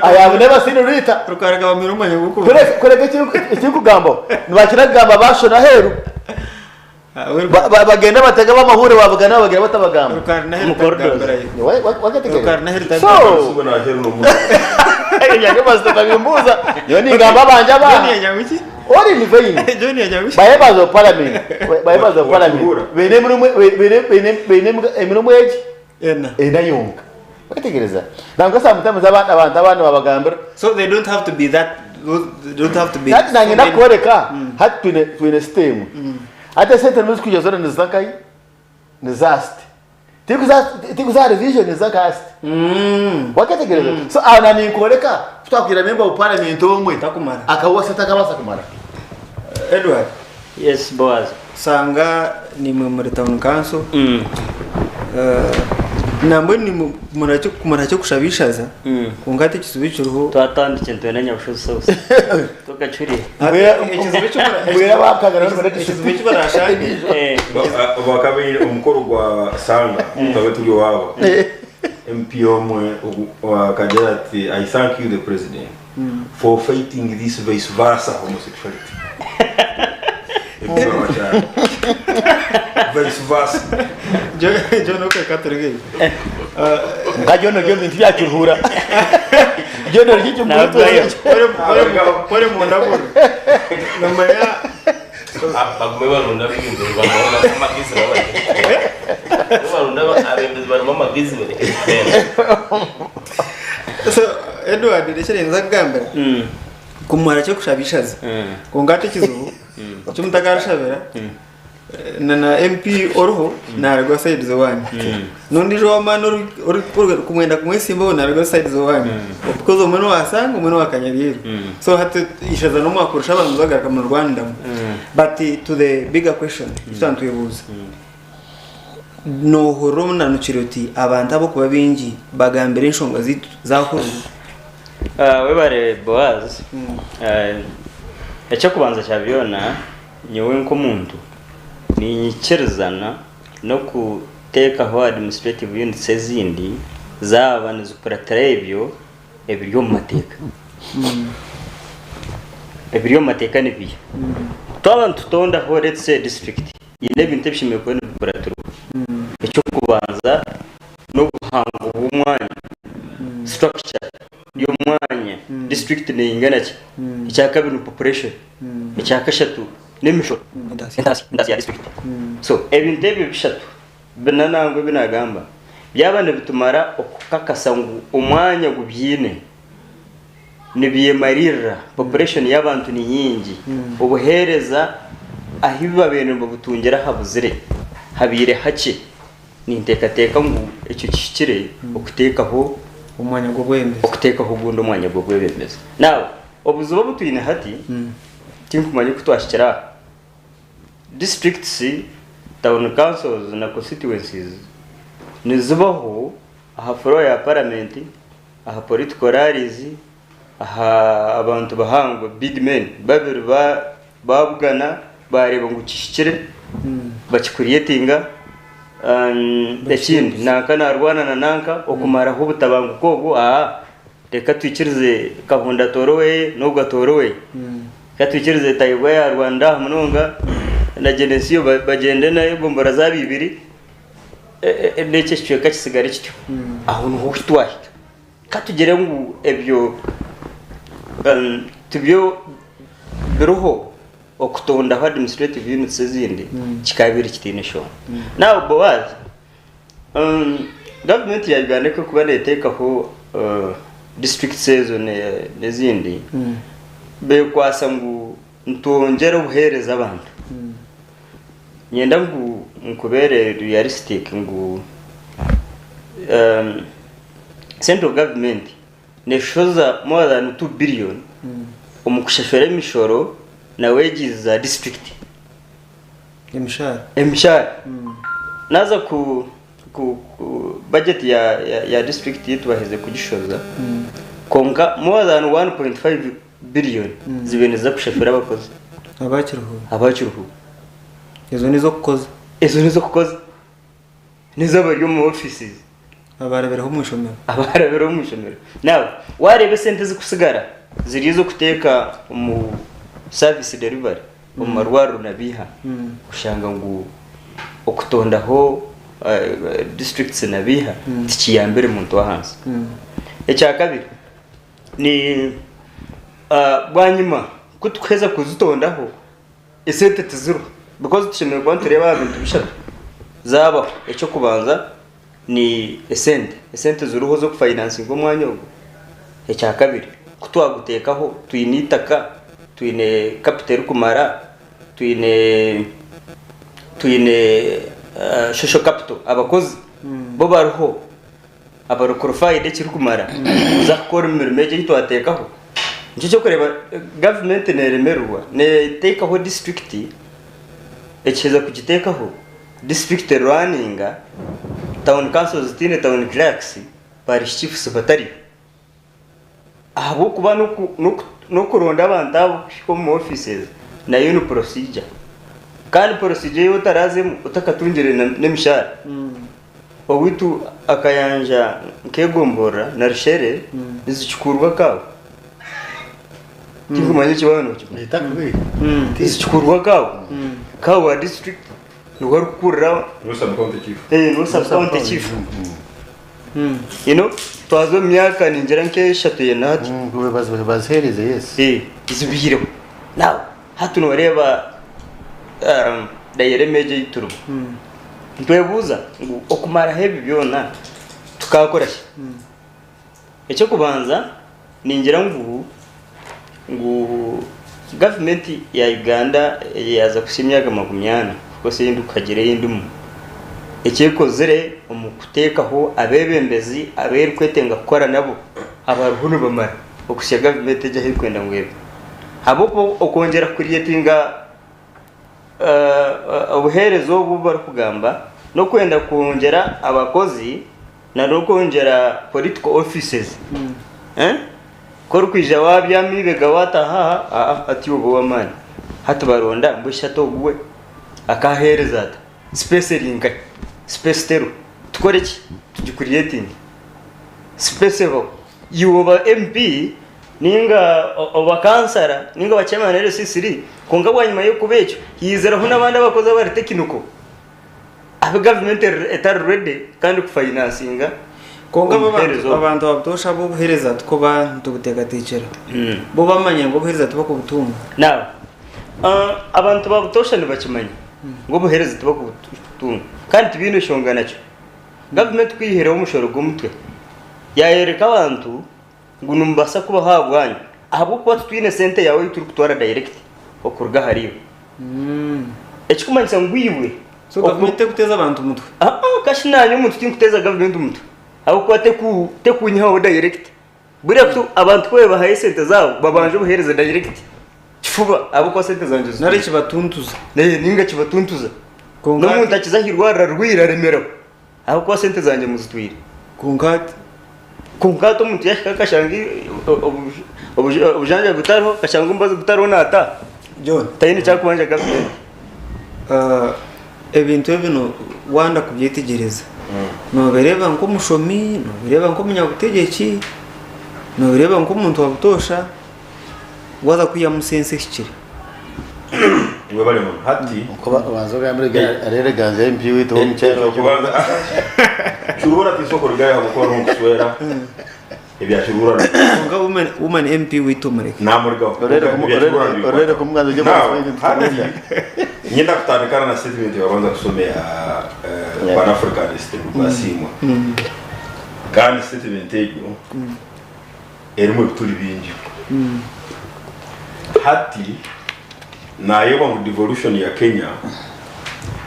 I have never seen Rita. Rukara akabamira omwanya gw'okuruga. Kureka ekirikugambaho nibakira kugamba bashona aheeru. Bagenda batega abamahure babugana bagira bata bagamba. So ntabimbuza nyowe ningamba abanje abaana all in vain. Ba members of parliament ba members of parliament baine emirimo baine baine emirimo egi ena yonka. Wetegereza nangwa sometimes abantu abandi babagambira. So they don't have to be that they don't have to be Hati nanye ndakworeka hati twine twine sitemu hati esente nizo zirikwija zoona niziza nkahi niza aha city tirikuza tirikuza aha revision niziza nka aha city waketegereza so aho na ninkworeka ku twakugira member of parliament omwe Takumara. akawa sente akabaasa kumara. Edward. Yes Boaz. Sanga nimwe muri town council nambwenu nimwe kumara kushaba ishaza kwonka hati ekizibu ekiriho Twatandikire nitwenda Nyabushozi South tukacurire. Ekizibu eki barashange Bakabaire omukoro gwa Sanga tukaba turi owaabo MP omwe akagira ati I thank you the president for fighting this vice versa homosexuality. Vice versa. John okweka turi haihi. Nka John oryo ebintu byakiruhura. John oryo ekyo Nabwayo. Pore munda buru. Nomanya Bagume barunda abebembezi barimu amagezi babareke. Barunda abebembezi barimu amagezi bareke kugenda. So Edward rekye ninza kugambira kumara kyokushaba ishaza kwonka hati ekizibu eki omuntu akarishabira na na MP oriho naruga side z'owanyu n'ondiijo ow'amaani orikumwenda kumwesimbaho naruga side z'owanyu because omwe n'owa Sanga omwe n'owa Kanyaryeru so hati ishaza n'omwakurusha abantu bagaruka murwaniramu but to the bigger question eki twaba nitwebuuza Noohurira omunanukire oti abantu ahabw'okuba baingi bagambire enshonga zaitu zaahurirwa? Webare Boaz. Eky'okubanza kya byona, nyowe nk'omuntu ninyikirizana n'okuteekaho administrative units ezindi zaaba nizikuratira ebyo ebiri omu mateeka. Ebiri omu mateeka ni biiha? Twaba nitutondaho let's say district, Haine ebintu ebishemereire kuba nibikuratirwa. Eky'okubanza n'obuhango bw'omwanya, structure y'omwanya, district neingana ki. Ekyakabiri ni population. Ekyakashatu n'emishoro, entasya ya district. So ebintu ebyo bishatu bina nangwa ebi nagamba byaba nibitumara okukakasa ngu omwanya gubyine, nibyemariirira, population y'abantu ni nyingi, obuheereza ahu babaire nibabutungira habuzire, habaire hakye. Ninteekateeka ngu ekyo kihikire okuteekaho Omwanya gw'obwebembezi. okuteekaho ogundi omwanya gw'obwebembezi. Now, obuzibu obu twine hati, tinkumanya oku twahikire aha. Districts, town councils na constituencies nizibaho. Aha floor ya parliament, aha political rallies, aha abantu bahango big men babiri babugana bareeba ngu kihikire bakicreatinga. Ekindi nanka narwana na nanka okumaraho obutabanguko obwo aa reka twikirize Kahunda atoore oweye n'ogu atoore oweye. Reka twikirize Tayebwa yarwanira aha munonga na Genesiyo bagyende nayo egombora zaabo ibiri. N'ekyo ekicweka kitsigare kityo. Aho niho ahu twahika. Ka tugire ngu ebyo tibyo biriho okutondaho administrative units ezindi kikaabaire kitaine nshonga. Now Boaz, gavumenti ya Uganda ku erikuba neeteekaho districts ezo n'ezindi, beekwasa ngu nitwongyera obuheereza abantu. Niinyenda ngu nkubeere realistic ngu central government neshoza more than 2 billion omu kushashura emishoro na wages za district. Emishara. Emishara. Naza ku ku budget ya ya district yitu baheze kugishoza konka more than 1.5 billion zibe niziza kushashura abakozi. Aba Kiruhura. Aba Kiruhura. Ezo n'ez'okukoza. Ezo n'ez'okukoza. N'ez'abari omu offices. Abaarabireho omu ishomero. Abaarabireho omu ishomero. Now, waareeba esente ezikusigara ziri ez'okuteeka omu service delivery, omu marwariro na biiha, oshanga ngu okutondaho districts na biiha tikiyambire muntu w'ahansi. Ekyakabiri, Ni bwanyima ku tukuheza kuzitondaho esente tiziriho because tushemereire kuba nitureeba aha bintu bishatu zaabaho. Eky'okubanza ni esente, esente ziriho z'okufainansinga omwanya ogwo. Ekyakabiri ku twaguteekaho twine eitaka, twine kapito erikumara, twine twine social capital abakozi bo bariho. Abari qualified ekirikumara kuza kukora emirimo egi ei twateekaho. Nikyo ky'okureeba gavumenti neeremererwa neeteekaho disiturikiti, ekiheza kugiteekaho disiturikiti erwaninga, tawuni kanso zitaine tawuni kilaakisi, parish chiefs batariyo. Ahabw'okuba n'okuronda abantu abo kuhika omu offices nayo ni procedure. Kandi procedure ei otarazemu otakatungire n'emishaara. Owaitu akayanja nk'egomborora na rushere nizickurwa akabo. Tinkumanya eki waaba nokimanya. Nizickurwa akabo. Kaabo wa district niwe arikukurira. Niwe sub county chief. Niwe sub county chief. You know, twaza omu myaka ningira nk'eshatu ena hati. Baziheereze yes. Zibaireho. Now hati nooreeba dilemma egi ei turimu. Nitwebuuza ngu okumaraho ebi byona tukaakora ki? Eky'okubanza ningira ngu ngu gavumenti ya Uganda yaaza kuhitsya emyaka 40 of course ei ndikuhagira ei ndimu, eki ekozire omu kuteekaho abeebembezi abu erikwetenga kukora nabo abariho nibamara okuhitsya gavumenti egi ahu erikwenda ngu ebe. Ahabw'okuba okwongyera kucreatinga obuheereza obu obu barikugamba n'okwenda kwongyera abakozi na n'okwongyera political offices. Ku orikwija waabyama eibega waataaha aha, aa hati oba ow'amaani. Hati baronda mbwenu shi hati ogu we akaaheereza ata? Space eri nkahi? Space teriho. Tukore ki? Tugicreatinge. Space ebaho. Iwe oba MP ninga oba kansara ninga oba chairman LC3 kwonka bwanyima y'okuba ekyo haiziraho n'abandi abakozi abari technical abu gavumenti etari ready kandi kufainansinga Kwonka bo obuheereza obu. abantu ababutoosha ab'obuheereza tikuba nitubuteekateekyera. Bo bamanya ngu obuheereza tibakubutunga. Now, abantu ba butoosha nibakimanya ngu obuheereza tibakubutunga kandi tibaine nshonga nakyo. Gavumenti ku eihireho omushoro gw'omutwe, yaayoreka abantu ngu nimubaasa kubaho ahabwanyu ahabw'okuba titwine sente yaawe ei turikutwara direct okuruga ahariiwe. Ekikumanyisa ngu iwe. So gavumenti tekuteeza abantu mutwe? Aa, kashi naanye omuntu tinkuteeza gavumenti mutwe ahabw'okuba tekunyihaho direct. Buriya ku abantu ku babahayo esente zaabo babanja obuheereza direct kifuba ahabw'okuba sente zangye Nari ozitwire. kibatuntuza. Ninga kibatuntuza. Kwonka N'omuntu akiza aha irwariro arwaire aremereho ahabw'okuba sente zangye muzitwire. Kwonka hati. Kwonka hati omuntu yahika akashanga obujanjabi butariho, akashanga omubazi gutariho naataha. John. Taine eki arikubanja gavumenti. Ebintu ebi wanda kubyetegyereza, noobireeba nk'omushomi, noobireeba nk'omunyabutegyeki, noobireeba nk'omuntu wa butoosha, waaza kwihamu sense ehikire. Webale muno. Hati Obanze ogambire areere ganja MP waitu ow'omukyaro. Ekyokubanza Kiruhura tinsobola kurugayo ahabw'okuba hariho nkuswera ebya Kiruhura Kwonka woman, woman MP waitu omureke. namurugaho. Orere Ebya Kiruhura nibinkwataho. orere kumuganza gye Now, bwaswere hati nitukurunda. nyenda kutandikana na statement yabanza kusoma ya Pan Africanist Rwasiimwa. Kandi statement egyo erimu ebituri bingi. Hati nayebwa ngu devolution ya Kenya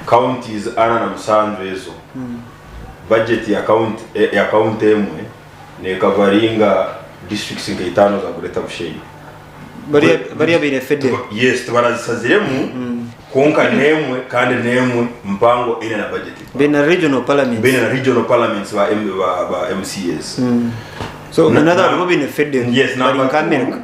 counties 47 ezo budget ya county ya county emwe nekavaringa districts nka itaano za Greater Bushenyi. Bariya bariya baine federal. Yes, tibarazisaziremu kwonka nemwe kandi nemwe mpango eine na budget mpango. Baine na regional parliaments. Baine na regional parliaments ba, ba, ba MCAs. So Na- in other na- words, bo baine federal. Yes, Bari number nka two. America.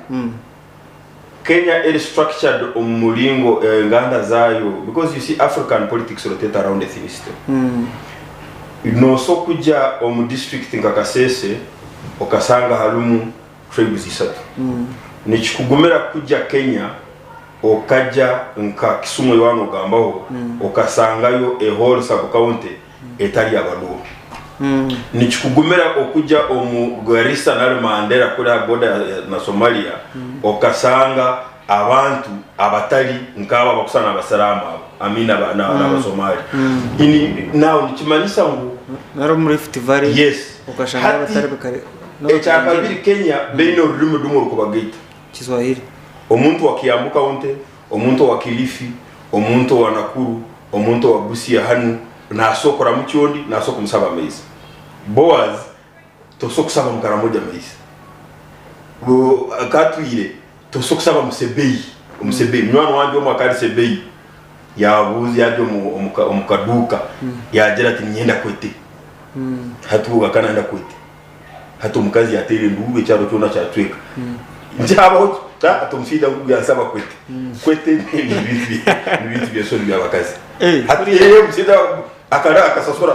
Kenya eri structured omu muringo enganda zaayo because you see African politics rotate around ethnicity. Noosa kugya omu district nka Kasese okasanga harimu tribes isatu. Nikikugumira kugya Kenya okagya nka Kisumu ei waaba nogambaho okasangayo a whole sub county etari Abaluo. Nikikugumira okugya omu Garissa nari Mandera kuri aha boda na Somalia okasanga abantu abatari nk'abo abakusana n'Abasiraamu abo, I mean n'Abasomali. In now nikimanyisa ngu Nari omu Rift Valley Yes. okashanga Hati abatari bakare ekyakabiri Kenya baine orurimi rumwe orukubagaita. Kiswahili. Omuntu wa Kiambu County, omuntu owa Kilifi, omuntu owa Nakuru, omuntu owa Busia hanu nasobola kuramukya ondi, nasobola kumusaba amaizi. Boaz tosobola kusaba Mukaramoja amaizi. Katwire tosobola kusaba Musebei, Omusebei munywani wangye omwe akaba ari Sebei yabuuza yagya omu kaduuka yagira ati niinyenda kwete. Hati ogu akaba nayenda kwete. Hati omukazi yateera enduuru ekyaro kyona kyacweka. Nkyabaho ki? Hati omushaija ngu yansaba kwete. Kwete nibintu by'enshoni by'abakazi. Hati omushaija akara akasasura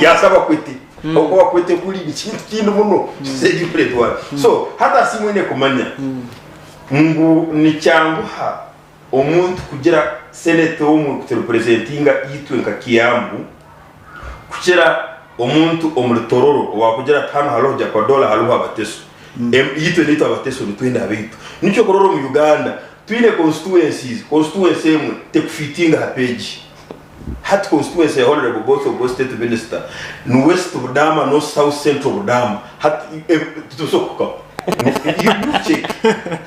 yasaba kwete. Ahabw'okuba kwete kuri nikintu kindi muno kisejukuretwara. So hati asiimwe oine kumanya ngu nikyanguha omuntu kugira seneta omwe kuturepresentinga itwe nka Kiambu kukira omuntu omuri Tororo owakugira ati hanu hariho Japadola hariho Abateso. Itwe naitwe Abateso nitwenda abaitu. Nikyo okurora omu Uganda twine constituencies, constituency emwe tekufitinga aha page. Hati constituency ya Honourable Botho Ogo State Minister ni West Budama no South Central Budama. Hati titusobola kukukaho. You check.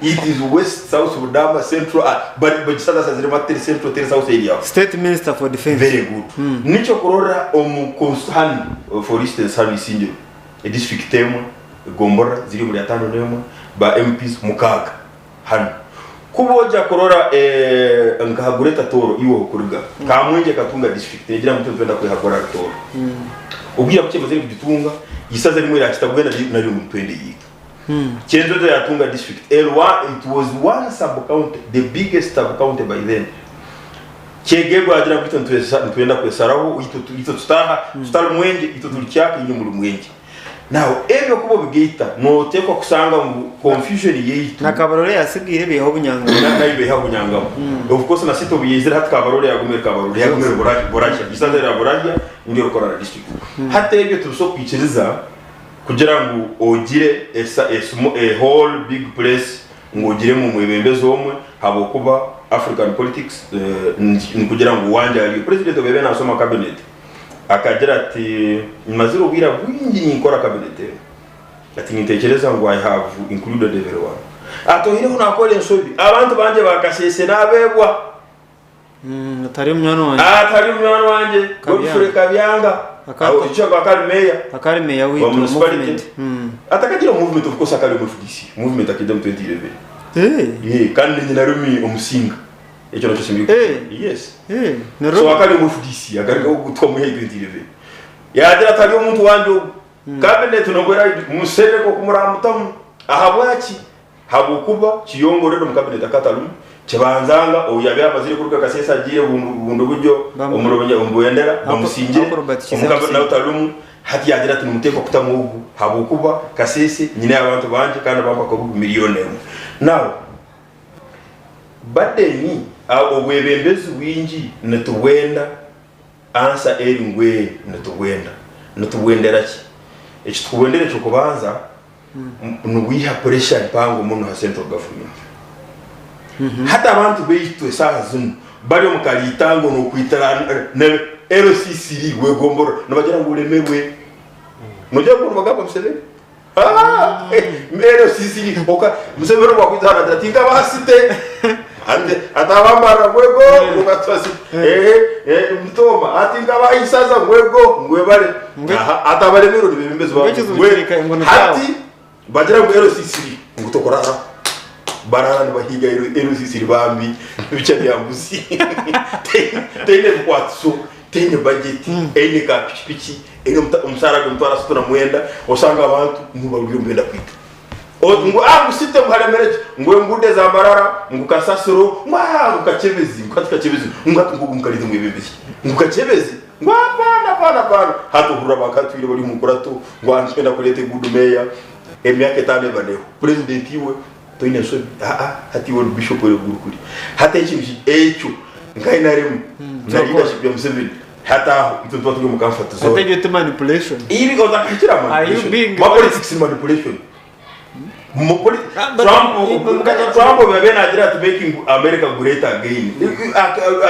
It is West, South Budama, Central, but bagisazasaziremu hati teri Central teri South eri aho. State Minister for Defence. Very good. Nikyo kurora omu cons hanu for instance hanu Isingiro edistrict emwe egomborora ziri omuri 51 ba MPs mukaaga hanu. Ku boja kurora nka ha Greater Tooro iwe ahokuriga Kamwengye ekatunga district negira ngu itwe nitwenda kwehagura ahari Tooro. Obwire bukye emazire kugitunga isaza rimwe rya Kitagwenda naryo naryo ngu nitwenda eyaitu. Kyenjojo yatunga district Elwa it was one sub county the biggest sub county by then. Kyegegwa yagira ngu itwe nitwenda kwesaraho itwe tutaaha tutari Mwengye itwe turi Kyaka inywe muri Mwengye. Now ebyo kuba obigaita notekwa kusanga ngu confusion yaitu. Na Kabarole yasigaire beihaho obunyangabo. Nayo beihaho obunyangabo. Of course na city obuyaizire hati Kabarole yagumire Kabarole yagumire Burahya isaza rya Burahya niryo rikora na district. Hati ebyo tibisobola kwikiriza kugira ngu ogire a whole big place ngu ogiremu omwebembezi omwe habwokuba African politics nikugira ngu wangye ariyo. President obu yabaire nasoma cabinet Akagira ati, Mazire obwira bwingi ninkora cabinet enu. Ati, Nintekereza ngu I have included everyone. Ati, Oihireho nakora ensobi, abantu bangye ba Kasese nabebwa. Atari munywani wangye. Atari munywani wangye, Kabyanga. Godfrey Kabyanga. Akaba- Icyo akaba ari meya. Akaba ari meya waitu Wa municipality. movement. Atakagira movement of course akari omu FDC. Movement akaija mu 2011. Yeah, kandi ninye narumi omusinga. Ekyo nakyo simbiri. Yes. Ni So Robert. akari omu FDC agaruka gutwa mu 2011. Yagira ati hariyo omuntu wangye ogu. Cabinet nobwo eraabe Musereko oku muraamutamu. Ahabwaki? Habw'okuba Kiyonga already omu cabinet akaba atarimu, Kibanzanga ou yaabaire amazire kuruga Kasese agiire Bundibugyo omuri omu Bwendera bamusingire, Uncle Robert omu Kiiza cabinet nawe amusingire. tarimu, hati yaagira ati nimuteekwa kutamu ogu habw'okuba Kasese nyineyo abantu bangye kandi bampa akaruuru miriyoni emwe. Now Baden obwebembezi bwingi nitubwenda Answer eri ngu ee nitubwenda. Nitubwendera ki? Eki tukubwendera eky'okubanza nibwiha pressure mpango muno ha central government. Hati abantu baitu esaaha zinu bari omu kariitango n'okwitira na LC3 wegomborora nibagira ngu oremerwe. Nogira ngu nibagamba Museveni? LCC oka Museveni obu akwija hanu agira ati nkabasite ati ati abambarira ngwego ngwatwasi eh eh mutoma ati nkabahisaza ngwego ngwebare aha ati abaremero nibebembezi Ngwe ekizibu kiri ka- ngu ni hati bagira ngu LCC ngu tokurara barara nibahiga LCC bambi bikya bya mbuzi teine bikwatiso Teine budget, eine ka pikipiki, eine omusaara gwe emitwaro asatu na mwenda, osanga abantu ngu barugire nibenda kwita. Oti ngu ah ngu city ngu haremere ki? Ngu enguudo eza Mbarara, ngu kasasiro, ngu ah ngu Kakyebezi, ngu hati Kakyebezi, ngu hati ngu ogu mukarete mwebembezi ki? Ngu Kakyebezi? Ngu hapana hapana hapana. Hati ohurira bakatwire bari omu nkurato ngu ah nitwenda kureeta enguudo meeya, emyaka etaano ebaneho. President iwe Toine nshobi aa hati iwe ori bishop ori guru kuri hati ekintu ki ekyo nka NRM na leadership ya Museveni hati aho itwe nituba turi omu comfort Ate zone egyo ti manipulation? Iri otakahikire aha Are you manipulation being ma honest? politics ni manipulation Mu poli- Ah, but- Trump but- Trump obu yabaire naagira ati making America great again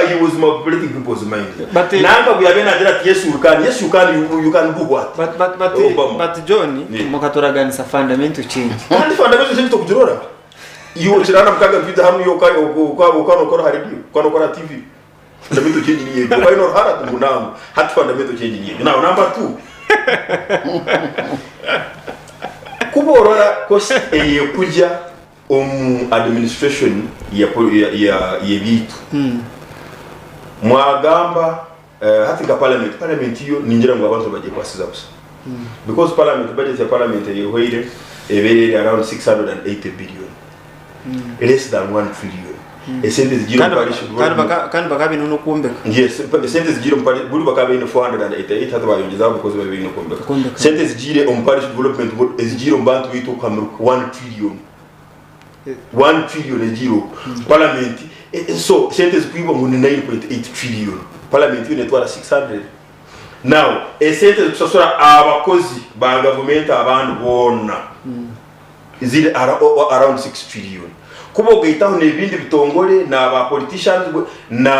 he was manipulating people's mind But- nanka obu yabaire naagira ati yes we can yes you can you, you can do what But, but, but, Obama. but John, Yeah. mukaturaganisa fundamental change. Kandi fundamental change tokugirora iwe okirana mukaga ntwija hanu iwe oka nokora ha radio oka nokora ha tv fundamental change niyo egyo oba noruhara ngu nangwa hati fundamental change niyo egyo now number 2 kuba orora cost eyekugya omu administration ya ya yebyeitu mwagamba Hati nka parliament, parliament yo ningira ngu abantu nibagyekwasiza busha because parliament, budget ya parliament eyehweire ebaire eri around 680 billion less than 1 trillion esente zigiire omu Kandi parish kandi development kandi bakaba baine n'okwombeka. Yes, esente zigiire omu parish buri bakaba baine 488 hati bayongyezaho because bari baine okwombeka. Okwombeka. Sente ezigiire omu parish development board ezigiire omu bantu baitu okuhamiruka 1 trillion. 1 trillion egiire okwo parliament so sente ezikwibwa ngu ni 9.8 trillion parliament yo netwara 600 now esente ezikusasura abakozi ba gavumenti abandi boona ziri around 6 trillion kuba ogaitaho nebindi bitongore na ba politicians na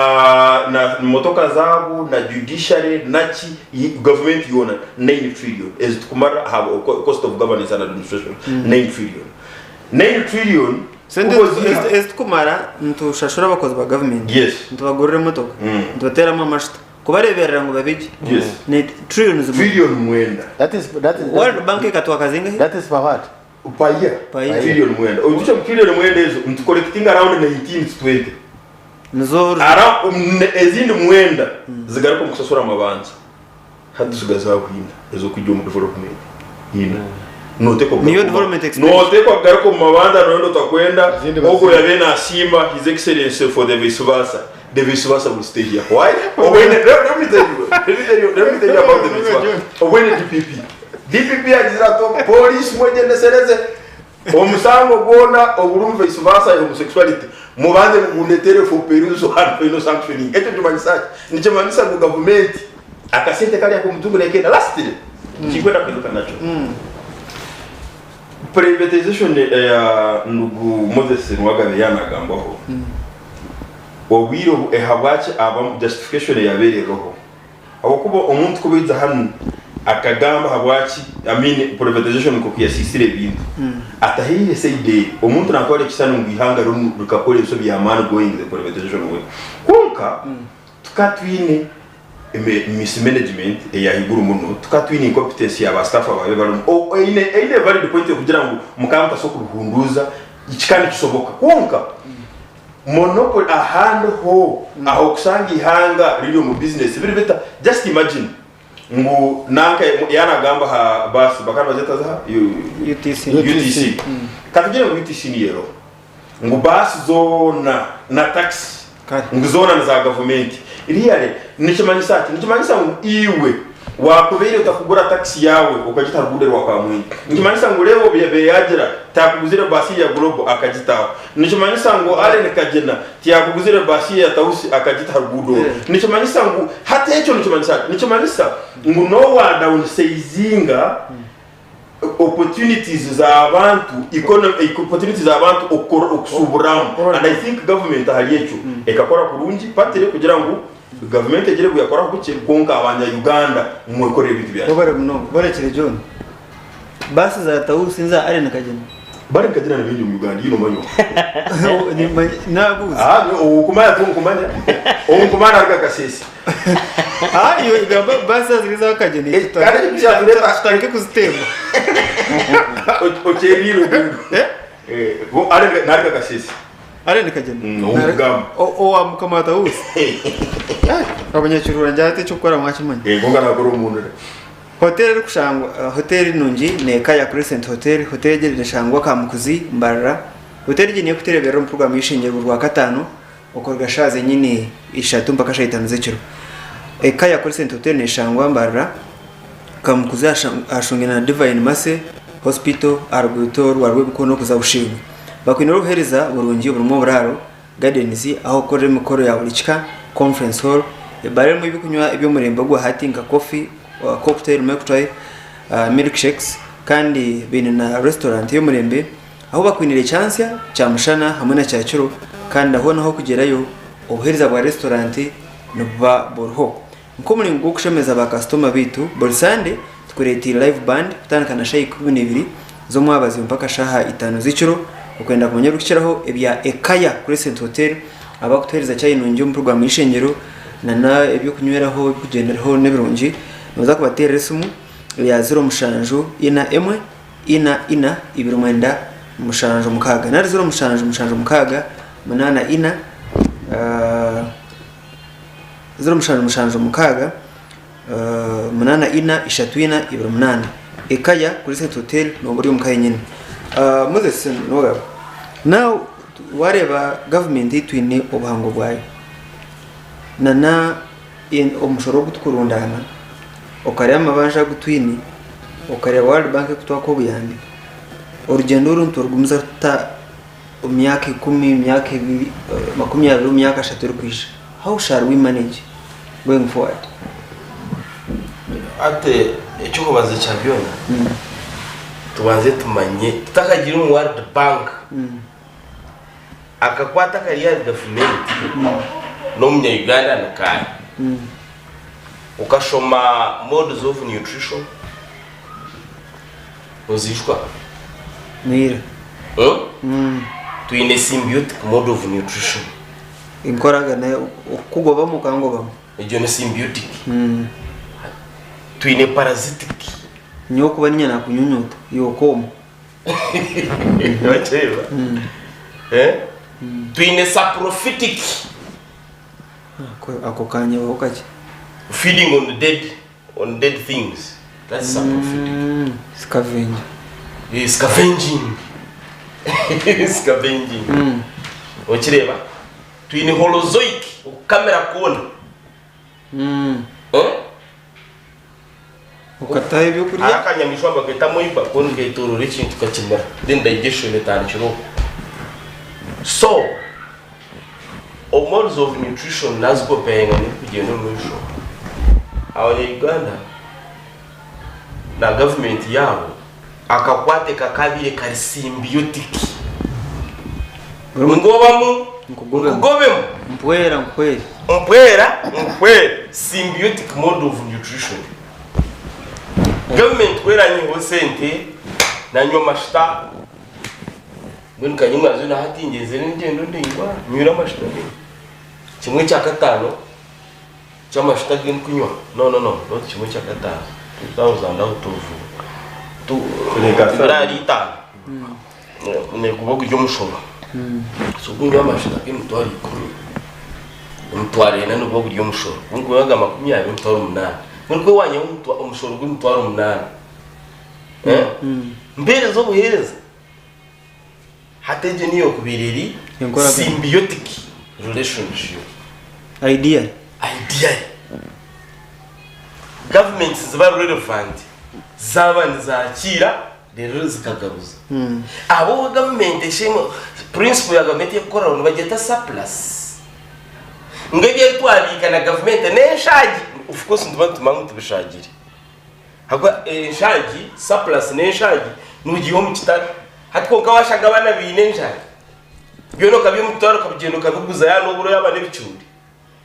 na motoka zaabo na judiciary naki gavumenti yoona 9 trillion ezitukumara aha cost of governance and administration 9 trillion 9 trillion Sente kuba oziiha. ezitukumara nitushashura abakozi ba gavumenti, Yes. nitubagurira emotoka, nitubateeramu amashuta, kubareeberera ngu babe gye. Yes. Ni trillions Trillion mwenda. That is that is World Bank ekatuha kazingahi? that is per what? Per year. Per year. Trillion mwenda. Oijukye ngu trillion mwenda ezo nitucollectinga around 19 to 20. Nizo Ezindi mwenda zigaruka omu kushashura amabanja. Hati tutsigaze aho ina ez'okwija omu development ina. Noteekwa Niyo kugaruka omu development expenditure. Noteekwa kugaruka omu mabanja noyenda otakwenda Ezindi ogwo baziine. yabaire nasiima his excellency for the vice versa. The vice versa will stay here. Why? Obwine let me tell you. Let me tell you. Let me tell you about the vice versa. Obwine DPP. DPP agizire ati police mwegyendesereze Omushango gwona oguri omu vice versa ya homosexuality mubanze mugundetere for perusal and final sanctioning. Ekyo nikimanyisa ki? Nikimanyisa ngu gavumenti akasente kariya ak'omutungo nekenda. Lastly, ekinkwenda kwiruka nakyo, privatization eya ndugu Moses Rwagabe yaanagambwaho, obwire obu ahabwaki abamu justification eyabaire eroho, Ahabw'okuba omuntu ku baija hanu akagamba ahabwaki I mean privatization nk'oku yasiisire ebintu, atahaire side eye, omuntu naatwara ekishushani ngu eihanga rinu rikakora ebishobi by'amaani going the privatization way. Kwonka tukaba twine mismanagement eya haiguru muno, tukaba twine incompetence ya ba staff abaabaire barimu. Eine eine valid point ekugira ngu mukaba mutasobola kubihunduuza, kikaba nikisoboka. Kwonka Monopoly ahandi ho ahokushanga eihanga riri omu business biri bita just imagine Ngu nanka yanagamba aha baasi bakaba nibazeta ziha? UTC. UTC. Katugire ngu UTC niyo eriho. Ngu baasi zoona na takisi Kare. ngu zoona ni za gavumenti. Really nikimanyisa ki? Nikimanyisa ngu iwe wakubaire otakugura takisi yaawe okagita aha ruguudo rwa Kamwenge. Nikimanyisa ngu Leo obu yabaire yaagira takuguzire baasi ye ya Global akagita aho. Nikimanyisa ngu Allen Kagyena tiyakuguzire baasi ye ya Tausi akagita aha ruguudo orwo. Nikimanyisa ngu hati ekyo nikimanyisa ki? Nikimanyisa ngu nowa downsaizinga opportunities z'abantu economy opportunities z'abantu okukora okushuuburamu and I think government ahari ekyo ekakora kurungi partly kugira ngu government egire obu yakoraho bukye kwonka abanya Uganda mwekorere ebintu byanyu. Webare munonga. Borekire John. Baasi za Tausi niza Allen Kagyema. Bari nkagira ni bingi omu Uganda you nomanya ogu. Nabuuza. Ah, okumanya tinkumanya. Okumanya naruga Kasese. Ah, iwe gamba baasi ziri za Kagyema. Eh, kandi ekyo kyatureeta- Tutandike kuzitemba. Okyeriire ogundu. Eh? Eh, bo Allen naruga Kasese. Allen Kagyema. Ow'okugamba. Owa mukama wa Tausi. Abanyakirura ngira hati eky'okukora mwakimanya. Eh, kwonka nakora omu ndara. Hoteri erikushangwa Hoteri nungi n'eka ya Crescent Hotel. Hoteri egi neshangwa Kamukuzi, Mbarara. Hoteri egi niyo erikutereberera omu puroguramu y'eishengyerwa Orwakataano okuruga shaaha zenyini ishatu mpaka shaaha itaano z'ekiro. Eka ya Crescent Hotel neshangwa Mbarara, Kamukuzi ahashungaine na Divine Mercy Hospital aha ruguuto rwa Rwebikoona okuza Bushenyi. Bakwine obuheereza burungi oburimu oburaaro, gardens, ah'okukorera emikoro ya buri kika, conference hall, ebaara erimu eby'okunywa eby'omurembe ogwa hati nka coffee, cocktail, milk milkshakes kandi baine na restaurant y'omurembe ahu bakwinire kyansya, kyamushana hamwe na kyakiro kandi hoona ah'okugyerayo obuheereza bwa restaurant nibuba buriho. Nk'omuringo gw'okushemeza ba kasitoma baitu, buri Sande tukureeteire live band kutandika na shaaha 12 z'omwabazyo mpaka shaaha itaano z'ekiro. Okwenda kumanya ebirikukiraho ebya Ekaya Crescent Hotel abakutuheereza chai nungi omu puroguraamu y'eishengyero nana eby'okunyweraho ebirikugyenderaho n'ebirungi, nooza kubateerera esimu eya ziro mushanju ina emwe ina ina ibiri mwenda mushanju mukaaga nari ziro mushanju mushanju mukaaga munaana ina 0776 8 4 3 4 2 8 Ekaya Crescent Hotel nooba ori omuka yenyini. Moses Nogaba, now wareeba government ei twine obuhango bwayo nana omushoro ogu tukurundaana, okareeba amabanja agu twine, okareeba World Bank ekutwaka obuyambi, orugyendo oru niturugumiza tuta omu myaka ikumi, emyaka ebiri, 20, omu myaka ashatu erikwija? How shall we manage going forward? Hati eky'okubanza kya byona tubanze tumanye tutakagiire omu World Bank akakwate akari ahari gavumenti n'omunya Uganda ni kaahi? Okashoma modes of nutrition Noziijuka? Neira. Twine symbiotic mode of nutrition. Enkoragana okukugobamu okangobamu. Egyo ni symbiotic. Twine parasitic. Nyowe kuba niinye nakunyunyuta, iwe okooma. Wakyeba? Twine saprophytic. Ako kanyebaho kakye. Feeding on dead on dead things that's saprophytic. Scavenging. Eh, scavenging. Scavenging. Okireeba? Twine holozoic okukamira kwona. Eh? Okataho ebyokurya. Hariho akanyamaishwa nibaketa amoeba ko niketorora ekintu kakimira then digestion etandikira okwo. So, modes of nutrition nazikopearinga n'ebirikugyenda omu maisho. Abanya Uganda na gavumenti yaabo akakwate kakabaire kari symbiotic. Ngobamu nkugobemu. Mpwera nkuhwere. Mpwera nkuhwere. Symbiotic mode of nutrition. Gavumenti ku eranyihaho sente nanywa amashuta mbwenu kanyimwazo na hati ngyenzire engyendo ndaingwa nywire amashuta maingi. Kimwe kya kataano ky'amashuta agu ndikunywa, no no no not kimwe kya kataano, 2000 out of ebiro ahari itaano niguba guri omushoro. So obu nywa amashuta g'emitwaro ikumi, emitwaro ena niguba guri omushoro. Obu nkunywa aga 20, emitwaro munaana. Mbwenu ku wanyihaho omushoro gw'emitwaro 8, eh? Mpeereza obuheereza. Hati egyo niyo ekubaire eri Enkoragana. symbiotic relationship. Ideally. Ideally. Governments niziba relevant zaaba nizakiira reero zikagaruza. Ahabw'okuba gavumenti eshaimwe principle ya gavumenti erikukoraho nibagyeta surplus. Ngu ebi ebi twabiika na gavumenti n'enshaagi, of course nituba nitumanya ngu tibishaagire. Ahabw'okuba enshaagi, surplus n'enshaagi nogiiha omu kitara. Hati kwonka waashanga abaana baine enjara, byona okabiiha omu kitara okabigyenda okabiguza yaaba n'oburo yaaba n'ebicoori.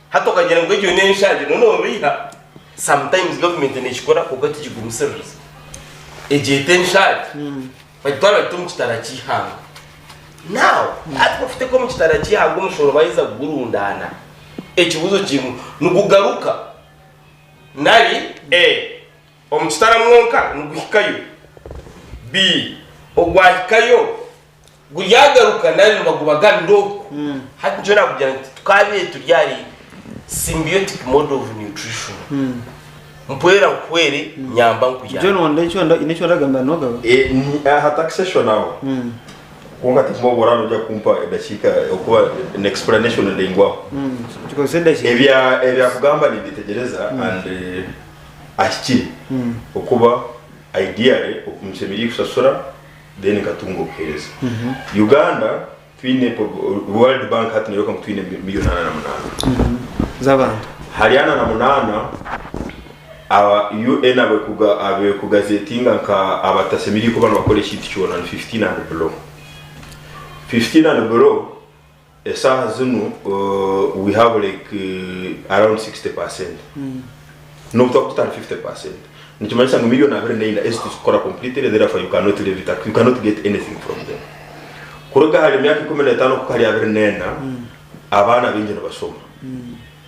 Hati okagira ngu egyo n'enshaagi noba noobeiha. Sometimes gavumenti neekikora kwonka tigigumisiririza. Egyeta enshaagi bagitwara bagita omu kitara ky'eihanga. Now hati ku orikuteeka omu kitara ky'eihanga omushoro baaheza kugurundaana, ekibuuzo kiri ngu nigugaruka nari A. Omu kitara mwonka niguhikayo? B. Ogwahikayo Guryagaruka nari nibagubaganira okwo. Hati nikyo nakugira nti tukabaire turi ahari symbiotic mode of nutrition. Mpwera nkuhwere, nyamba nkuyambe. John wanda ekyo nda ine ekyo ndagambira nogaba. Eh, ni aha taxation aho kwonka tikumobora noija kumpa edakiika okuba an explanation ndaingwaho Tukozese edakiika. ebya ebyakugamba nimbitegyereza and eh, ahikire okuba ideally nshemereire kushashura then nkatunga obuheereza. Uganda twine World Bank hati neyoreka ngu twine million 48. Z'abantu. Hari 48 aba UN abekuga abekugazetinga nka abatasemeriire kuba nibakora ekintu kyona ni 15 and below. 15 and below Esaaha zinu we have like around 60% n'obu twakuba tutari 50% nikimanyisa ngu million 24 ezi tizikukora completely therefore you cannot levy tax you cannot get anything from them. Kuruga ahari emyaka 15 kuhika ahari 24 abaana baingi nibashoma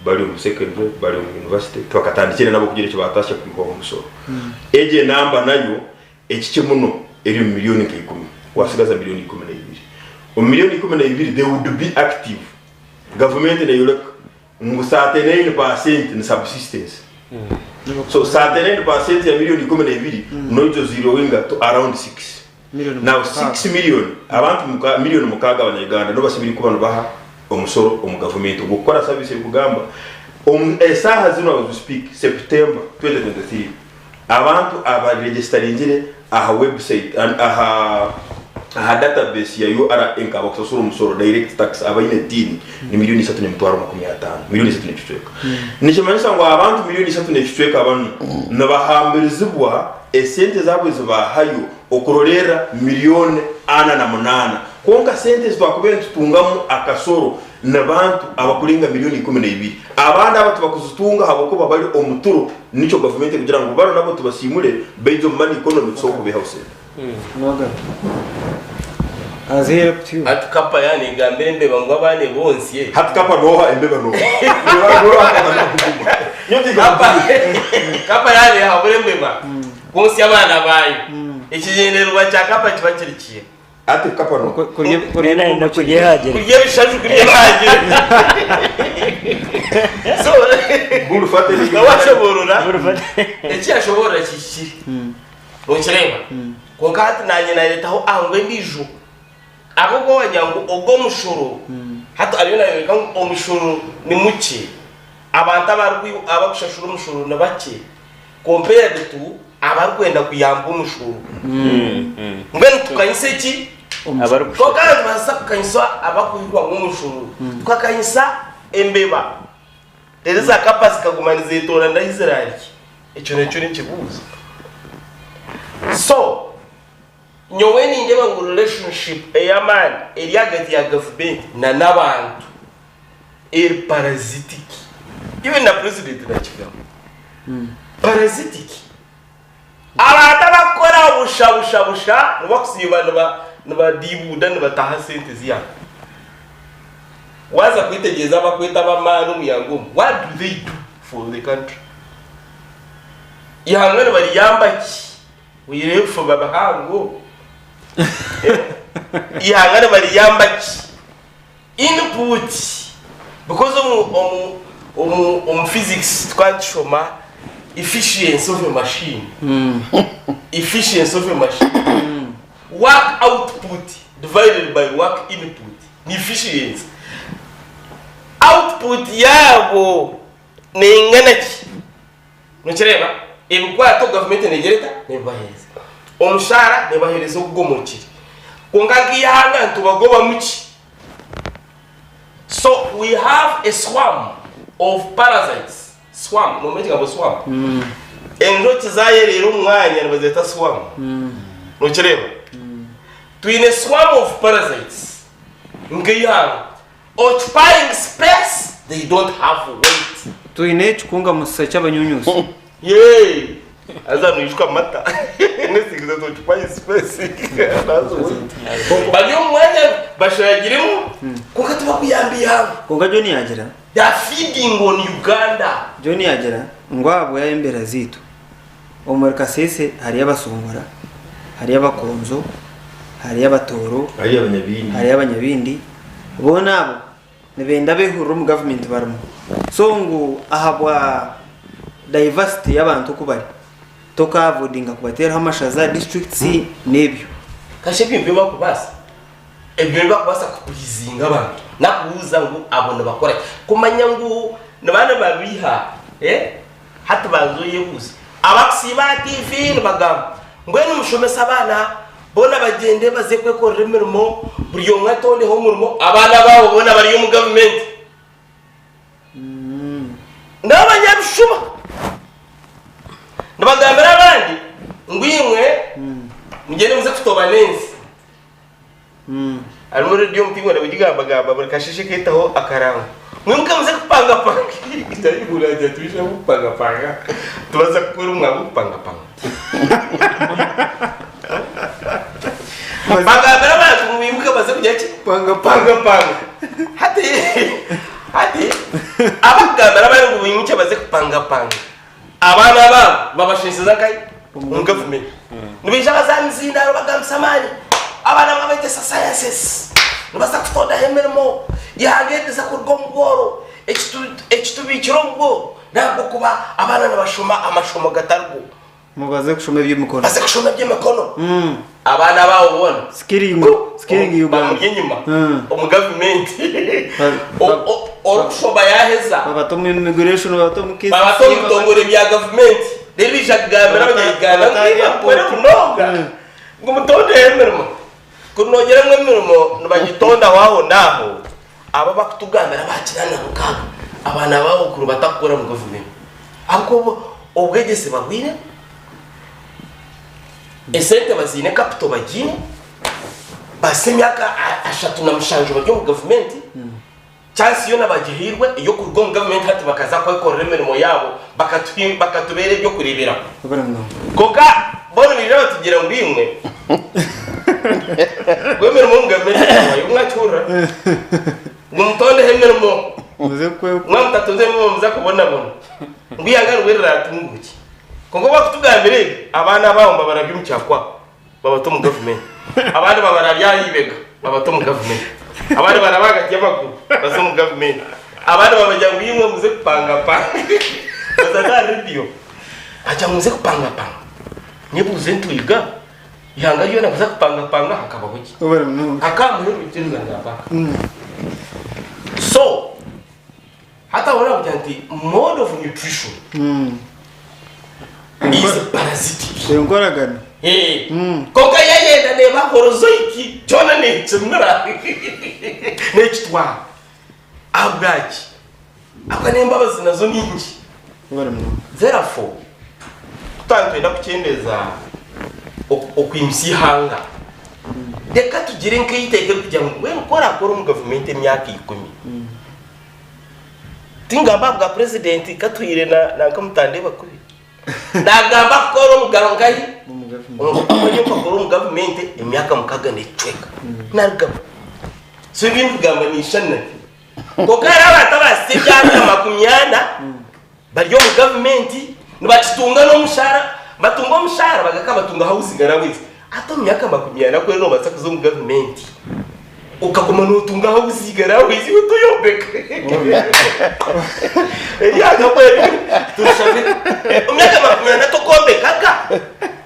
bari omu secondary bari omu university tibakatandikire nabo kugira eki batasya kwihwaho omusoro. Egyo enamba nayo Ekikye muno eri omu milioni nka ikumi, wasigaza milioni 12. Omu milioni 12 they would be active. Gavumenti neyoreka ngu 39% ni subsistence. So 39% ya milioni 12 noija ozeroinga to around 6. Milioni Now mukaaga. 6 million, abantu milioni 6 abanya Uganda nibo basemereire kuba nibaha omusoro omu gavumenti ogwokukora service erikugamba omu esaaha zinu as we speak September 2023 Abantu abaregisitaringire aha website aha aha database ya URA nk'abakusasura omusoro, direct tax, abaine tin ni 3,050,000, 3,000,000. Nikimanyisa ngu abantu 3,000,000 banu nibahambirizibwa esente zaabo ezi baahayo okurolerra 48,000,000. Kwonka sente ezi twakubaire nitutungamu akasoro Ni bantu abakurenga 12,000,000. Abandi aba tibakuzitunga ahabw'okuba bari omu turo, nikyo gavumenti erikugira ngu baro nabo tubasiimure baije omu money economy tusobole kubaihaho sente. Morgan has helped you. Hati kapa yaaba negambira embeba ngu abaana ebonsye. Hati kapa noha embeba noha? Embeba noha akatandika kuguma. Nyowe tinka Kapa kuguma. kapa yaaba nehabura embeba kwonsya abaana baayo. Ekigyendererwa kya kapa kiba kiri kiha? Ati kapa no. Kurya kurya Nenda ebikomo kurya ehagire. Kurya ebishaju kurya ebihagire. So Buru fate ni. nawe ashoboorora eki yashoboorora kihikire. Nokireeba? Kwonka hati nanye nareetaho ango endiijo. Ahabw'okuba wagira ngu ogwo omushoro hati ariyo nayoreka ngu omushoro ni mukye. Abantu abarikushashura omushoro ni bakye compared to abarikwenda kuyamba omushoro. Mbwenu tukanyise ki? Abarikushashura. Kwonka nitubaasa kukanyisa abarikuhikwaho omushoro, tukakanyisa embeba, reero za kapa zikaguma nizeetoorana ahu ziraarye. Ekyo nakyo n'ekibuuzo. So, nyowe nindeeba ngu relationship ey'amaani eri ahagati ya gavumenti n'abantu eri parasitic. Even na president nakigamba. Parasitic. Abantu abakukora busha busha busha nibakusiiba nibadiibuuda nibataha sente z'eihanga. Waaza kwetegyereza abakweta ab'amaani omu ihanga omu, what do they do for the country? Eihanga nibariyamba ki? Oihireho ebifuba bihango, eihanga nibariyamba ki? Input because omu omu omu omu physics tukaba nitushoma. Efficiency of a machine. Efficiency of a machine. Work output divided by work input ni efficiency. Output yaabo neingana ki? Nokireeba? Ebikwato gavumenti neegira eta? Neebibaheereza. Omushaara neebaheereza ogugomokire. Kwonka nk'eihanga nitubagobamu ki? So we have a swarm of parasites. Swarm, nomanya ekigambo swarm? Enjoki zayereera omu mwanya nibazeeta swarm. Nokireeba? Twine swarm of parasites nk'eihanga. Occupying space they don't have weight. Twine ekikunga musisa ky'abanyunyusi. Yee! Haza noijuka amata nesigiza oti occupying space has weight. Bari omu mwanya bashagiremu kwonka tibakuyamba eihanga. Kwonka John yaagira. They are feeding on Uganda. John yaagira ngu ahabwa embeera zaitu, omuri Kasese hariyo Abasongora, hariyo Abakonzo, hariyo Abatooro, Hariyo Abanyabindi. hariyo Abanyabindi, boona abo nibenda behurire omu gavumenti barimu. So ngu ahabwa diversity y'abantu oku bari, tokaavoidinga kubateeraho amashaza, districts n'ebyo. Kasha ebyo nibyo barikubaasa. Ebyo nibibakubaasa kupurizinga abantu nakubuuza ngu abo nibakora ki? Kumanya ngu niba nibabiiha eh hati banza oyebuuze. Abakusiiba aha TV nibagamba mbwenu mushomese abaana boona bagyende baze kwekorera emirimo buri omwe atondeho omurimo abaana baabo boona bari omu gavumenti. N'abanyabishuba nibagambira abandi ngu imwe mugyende muze kutoba n'ensi. Harimu rediyo omuti ngwenda kugigambagamba buri kasheshe keetaho akarango. Mwimuke muze kupangapanga. Ndahigura ngira twije kupangapanga. Tubaza kukora omwaka gw'okupangapanga. Bagambira abantu ngu bimuke baze kugira ki? Kupangapanga. Hati hati abakugambira abandi ngu bimuke baze kupangapanga. Abaana baabo babashensheza nkahi? Omu gavumenti. Nibaija baza aha mizindaaro bagambisa amaani, abaana babegyesa sciences, nibaza kutondaho emirimo, eihanga eri riza kuruga omu bworo. Ekitubiikire omu bworo n'ahabw'okuba abaana nibashoma amashomo gatari go. Mubaze kushoma eby'emikono. Baze kushoma eby'emikono. Abaana baabo boona Skilling, skilling Uganda. bamuri enyima omu gavumenti. Orikushoma yaaheza. Babata omu immigration, babata omu KCC. Babata omu bitongore bya gavumenti. Reero baija kugambira abanya-Uganda ngu imwe mukore munonga ngu mutondeho emirimo. Kuri noogira ngu emirimo nibagitondaho aho n'aho, abo abakutugambira baakira na mukaaga abaana baabo kuri batakukora omu gavumenti. Ahabw'okuba obwegyese babwine, esente baziine, capital bagiine, baasa emyaka 37 bari omu gavumenti, chance yoona bagihairwe ey'okuruga omu gavumenti hati bakaza kwekorera emirimo yaabo bakatubeera eby'okureeberaho. Kwonka bo nibaija batugira ngu imwe ngu emirimo omu gavumenti ekabayo, mwakihurira? Ngu mutondeho emirimo, mwaba mutatonzire emirimo nimuza kubonabona. Ngu eihanga nibwo riratunguukye. Kwonka obu barikutugambira ebi, abaana abaabo nibabarabya omu kyakwa babata omu gavumenti. Abandi babarabya aha ibega babata omu gavumenti. Abandi baraba ahagati y'amaguru baza omu gavumenti. Abandi babagira ngu imwe muze kupangapanga. Baza n'aha rediyo bagira ngu muze kupangapanga. Nyebuuze ntwiga eihanga ryona kuza kupangapanga hakabaho ki? Hakamuheru ikiriza nagamba. So Hati aho nakugira nti mode of nutrition is parasitic. Enkoragana. Eh. Konka yayenda neba holozoiki kyona nekimira nekitwara. Ahabwaki? Ahabwa n'embabazi nazo nyingi. Webale munonga. Therefore, kutwaba nitwenda kukyendeza okwimutsya eihanga, reka tugire nk'eiteeka erikugira ngu mbwenu ku orakore omu gavumenti emyaka ikumi, Tingamba aha bwa purezidenti katwire nanka mutandeeba kubi. Nagamba kukora omu nkahi? Omu nkakora omu gavumenti emyaka mukaga n'ekicweka. Narugamu. So ebi ndikugamba ninshushana nabyo. Kwonka hariho abantu abaasisa emyaka 40 bari omu gavumenti nibakitunga n'omushaara, batunga omushaara bagaruka batunga housing allowance. Hati omu myaka 40 kweena nobaasa kuza omu gavumenti. Okaguma notunga housing allowance iwe toyombeka. Eryanga mbwenu tushabe emyaka 40 tokombekaga.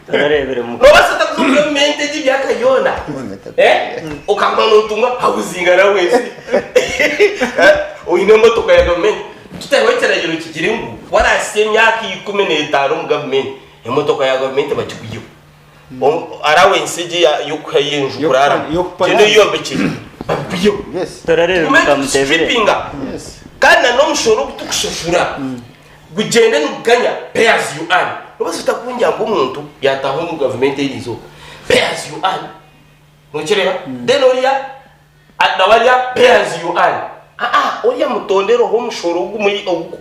Turareebire mu Nobaasa ota kuza omu gavumenti egi emyaka yoona eh, okaguma notunga housing allowance Eh, oine emotoka ya gavumenti. Tutareho ekiragiro kigire ngu warahitsya emyaka 15 omu gavumenti, emotoka ya gavumenti bagikwiheho. Allowance egi y'okuha enju kuraaramu, gyenda oyeyombekyere babikwiheho. Turareebire Tugume mukamutebire. nitustripinga kandi na n'omushoro ogu turikushashura gugyende niguganya pay as you earn. Nobaasa ota kungira ngu omuntu yaataaha omu gavumenti eri izooba pay as you earn, nokireeba? Then oriya Nawe arya pay as you earn. Aa oriya mutondereho omushoro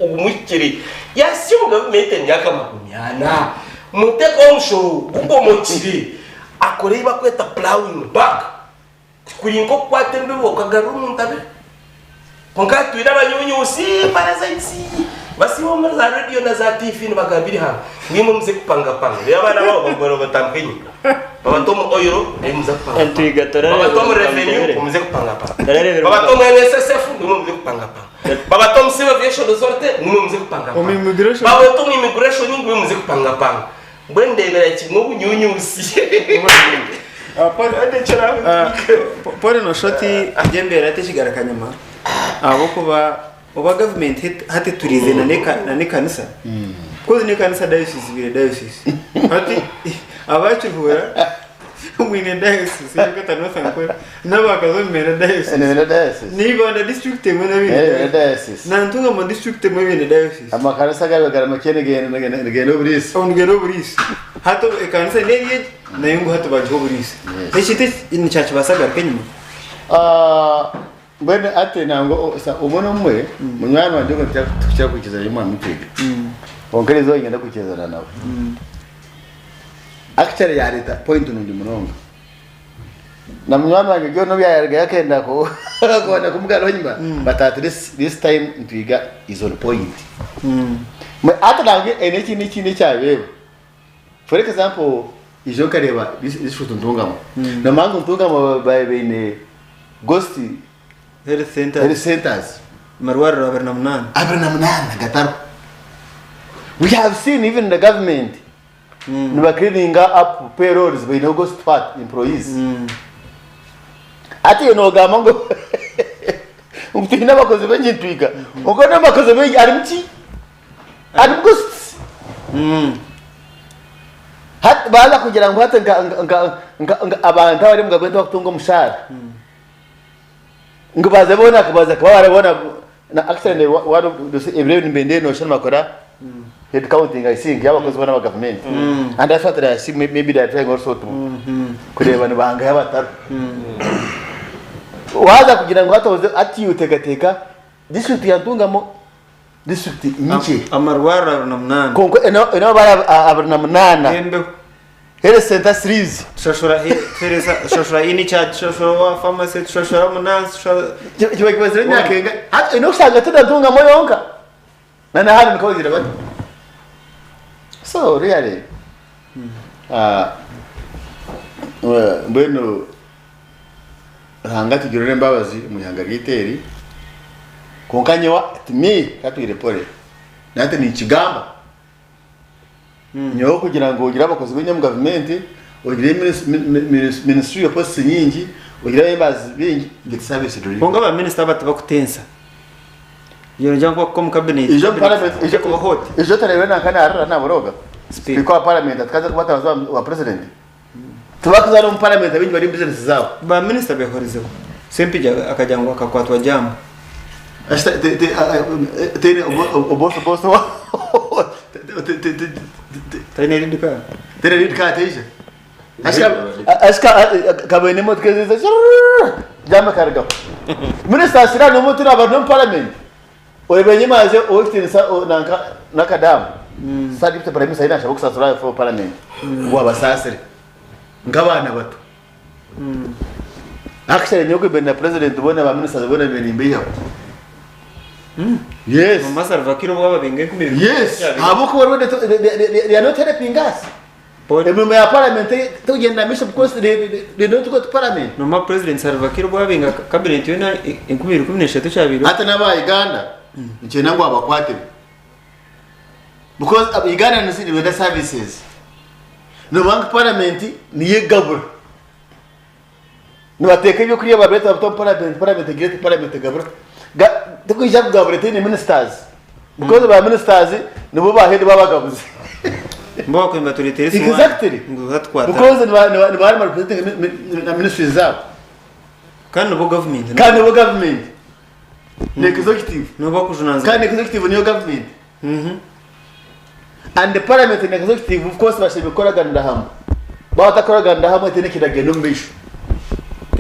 ogumuhikire. Yasya omu gavumenti emyaka 40. Mutekeho omushoro gugomokire. Akore ebi bakweta plowing back. Kuri nk'okukwata embibo okagarura omu ntabire. Kwonka hati twine abanyunyusi, parasites, basiiba omuri za rediyo na za tiivi nibagambira eihanga ngu imwe muze kupangapanga. Reero abaana baabo baguma nibabatambika enyima. Babata omu oil imwe muze kupangapanga. Entwiga Babata omu turareebera revenue mukamutebere. muze kupangapanga. Turareebera Babata omu NSSF imwe muze kupangapanga. Babata omu Civil Aviation Authority imwe muze kupangapanga. Omu immigration. Babata omu immigration imwe muze kupangapanga. Mbwenu ndeebera kimwe obunyunyusi. Paul noshusha oti egyo embeera tekigaruka nyima ahabw'okuba oba gavumenti hati eturiize n'ekanisa kozi n'ekanisa diocese ebaire diocese hati abakihuura mwine diocese ey'okweta North Ankole n'abakazi omu Mbeera diocese Mbeera diocese. na Ibanda district emwe nayo eine Mbeera diocese diocese. na Ntungamo district emwe baine diocese. Amakanisa gabe gari makye nigenda oburiisa. Nigenda oburiisa. Hati ekanisa n'eri egi nayo ngu hati bagiha oburiisa. Yes. Ekintu eki nikyakibaasa kugaruka enyima? Ah, mbwenu hati nangwa omwe n'omwe munywani wangye ogwo tikukira kwikirizana n'omwana mutwiga. Kwonka eriizooba niinyenda kwikirizana nawe. Actually yareeta point nungi munonga. Na munywani wangye John obu yarugayo akenda kwenda kumugarura enyima but at least this time nitwiga is on point. Hati nangwa eine ekindi ekindi ekyabeho. For example ijo nkareeba district Ntungamo nomanya ngu Ntungamo baine ghost Health centers. Health centers. Amarwariro 28. 28 gatariho. We have seen even the government niba cleaninga up payrolls baineho ghost what employees. Hati iwe nogamba ngu ngu twine abakozi baingi nitwiga kwonka n'abakozi baingi harimu ki? Harimu ghosts. Hati baaza kugira ngu hati nka nka nka nka abantu abari omu gavumenti abakutunga omushaara ngu baze boona baze kuba bari boona na actually one of the ebiro ebi nibenda noshusha nibakora head counting I think y'abakozi boona aba gavumenti and that's what I see maybe they are trying also to kureeba nibangahi abatariho. Waaza kugira ngu hati oze hati iwe teekateeka district ya Ntungamo district nyikye Amarwariro 28. kwonka eno bari 28. Embeho. Health center threes. Tushashura tuhereza tushashura in charge tushashura owa pharmacy tushashura omunansi tushashura Kiba kibazire emyaka enga hati oine kushanga teri Ntungamo yonka na nahanu nikwo bagira bati so really mbwenu Ruhanga atugirire embabazi omu ihanga ryaitu eri kwonka nyowe to me katwire pore nahati ninkigamba. Nyowe kugira ngu ogire abakozi baingi omu gavumenti, ogire ministerial posts nyingi, ogire aba members baingi, get service delivery. Kwonka ba minisita aba tibakutensa. Nogira ngu bakuka omu cabinet, Ijo omu cabinet parliament, ijo ekuba hot. ijo otareebire nanka narira naborooga? Speaker. Speaker wa parliament atikaza kuba atabaza wa president. Tibakuza n'omu parliament abaingi bari omu business zaabo. Ba minisita behorizeho. Ssempijja akagira ngu akakwatwa jaamu. Teine obosi bosi wa Taine lead car. Teine lead car teija. Ashika kabone emotoka eziza jaamu ekarugaho. Minisita ashira n'omuntu aba n'omu parliament. Oreeba enyima haze ow'ekitiinisa nanka nakadaama. Sir Deputy Prime Minister nashaba okusasura for parliament ngu abasaasire nk'abaana bato. Actually nyowe kwebere na president boona ba ministers boona mbiire nimbeihaho. Yes. Mama Salva Kiir obu ababenga 2000. Yes. Ahabw'okuba they are not helping us. Emirimo ya parliament tekugyenda maisho because they don't go to parliament. Noma president Salva Kiir obu abinga cabinet yoona 2013 ekyabaireho. Hati n'aba Uganda nikyenda ngu abakwatebwe because Ugandans nibenda services. Noba ngu parliament niyo egabura. Nibateeka ebyokurya babireeta babita omu parliament, parliament egira eti parliament egabura. Tikwija kugabura etaine ministers because ba ministers nibo ba head b'abagabuzi. Mbu bakwenda batureetere esiwaani Exactly. ngu batukwate. Because niba niba representing na ministries zaabo. Kandi nibo government. Kandi nibo government. Ni executive. Nibo bakujunanizibwa. Kandi executive niyo government. And the parliament and executive of course bashemereire kukoraganira hamwe. Baaba batakukoraganira hamwe tihaine ekiragenda omu maisho.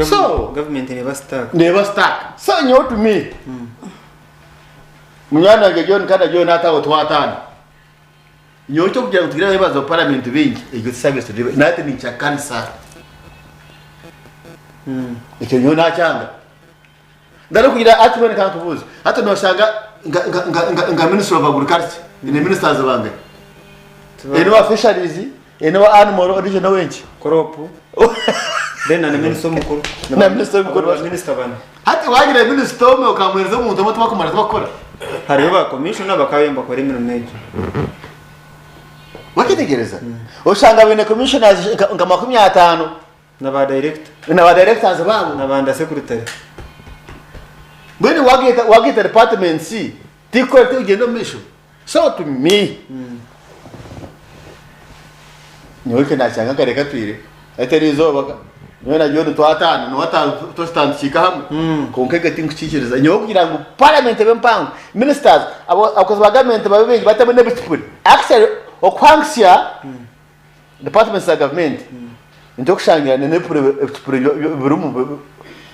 So Government neeba stuck. neeba stuck. So nyowe to me, munywani wangye John kandi John hati aho twataana. Nyowe ekyokugira ngu tugire abeebaza ba parliament baingi, egyo ti service turi nahati ninkihakanisa. Ekyo nyowe nakyanga. Nari kugira hati mbwenu reka nkubuuze, hati noshanga nka nka nka nka nka ministry of agriculture eine ministers bangahi? Eine owa fisheries, eine owa animal, ondiijo n'owenki? Crop. Then na minister omukuru. Na minister omukuru. Ba minister bana. Hati wagira minister omwe okamuheereza omuntu omwe tibakumara tibakukora. Hariho ba commissioner bakaba nibakora emirimo egyo. Wakyetegereza? Oshanga baine commissioners nka nka 50. Na ba director. Na ba directors baabo. Na ba under secretary. Mbwenu wageeta wageeta departments tikukora tikugyenda omu maisho. So to me nyowe ekyo nakyanga kare katwire hati eriizooba ka nyowe na John twataana niwe twashutama tukiika hamwe kwonka ekyo tinkukiikiriza nyowe kugira ngu parliament ebe mpango ministers abo abakozi ba government babe baingi batemu n'ebicupuri actually okuhangisya Departments za gavumenti nikyo kushangira n'ebipapura ebipapura birimu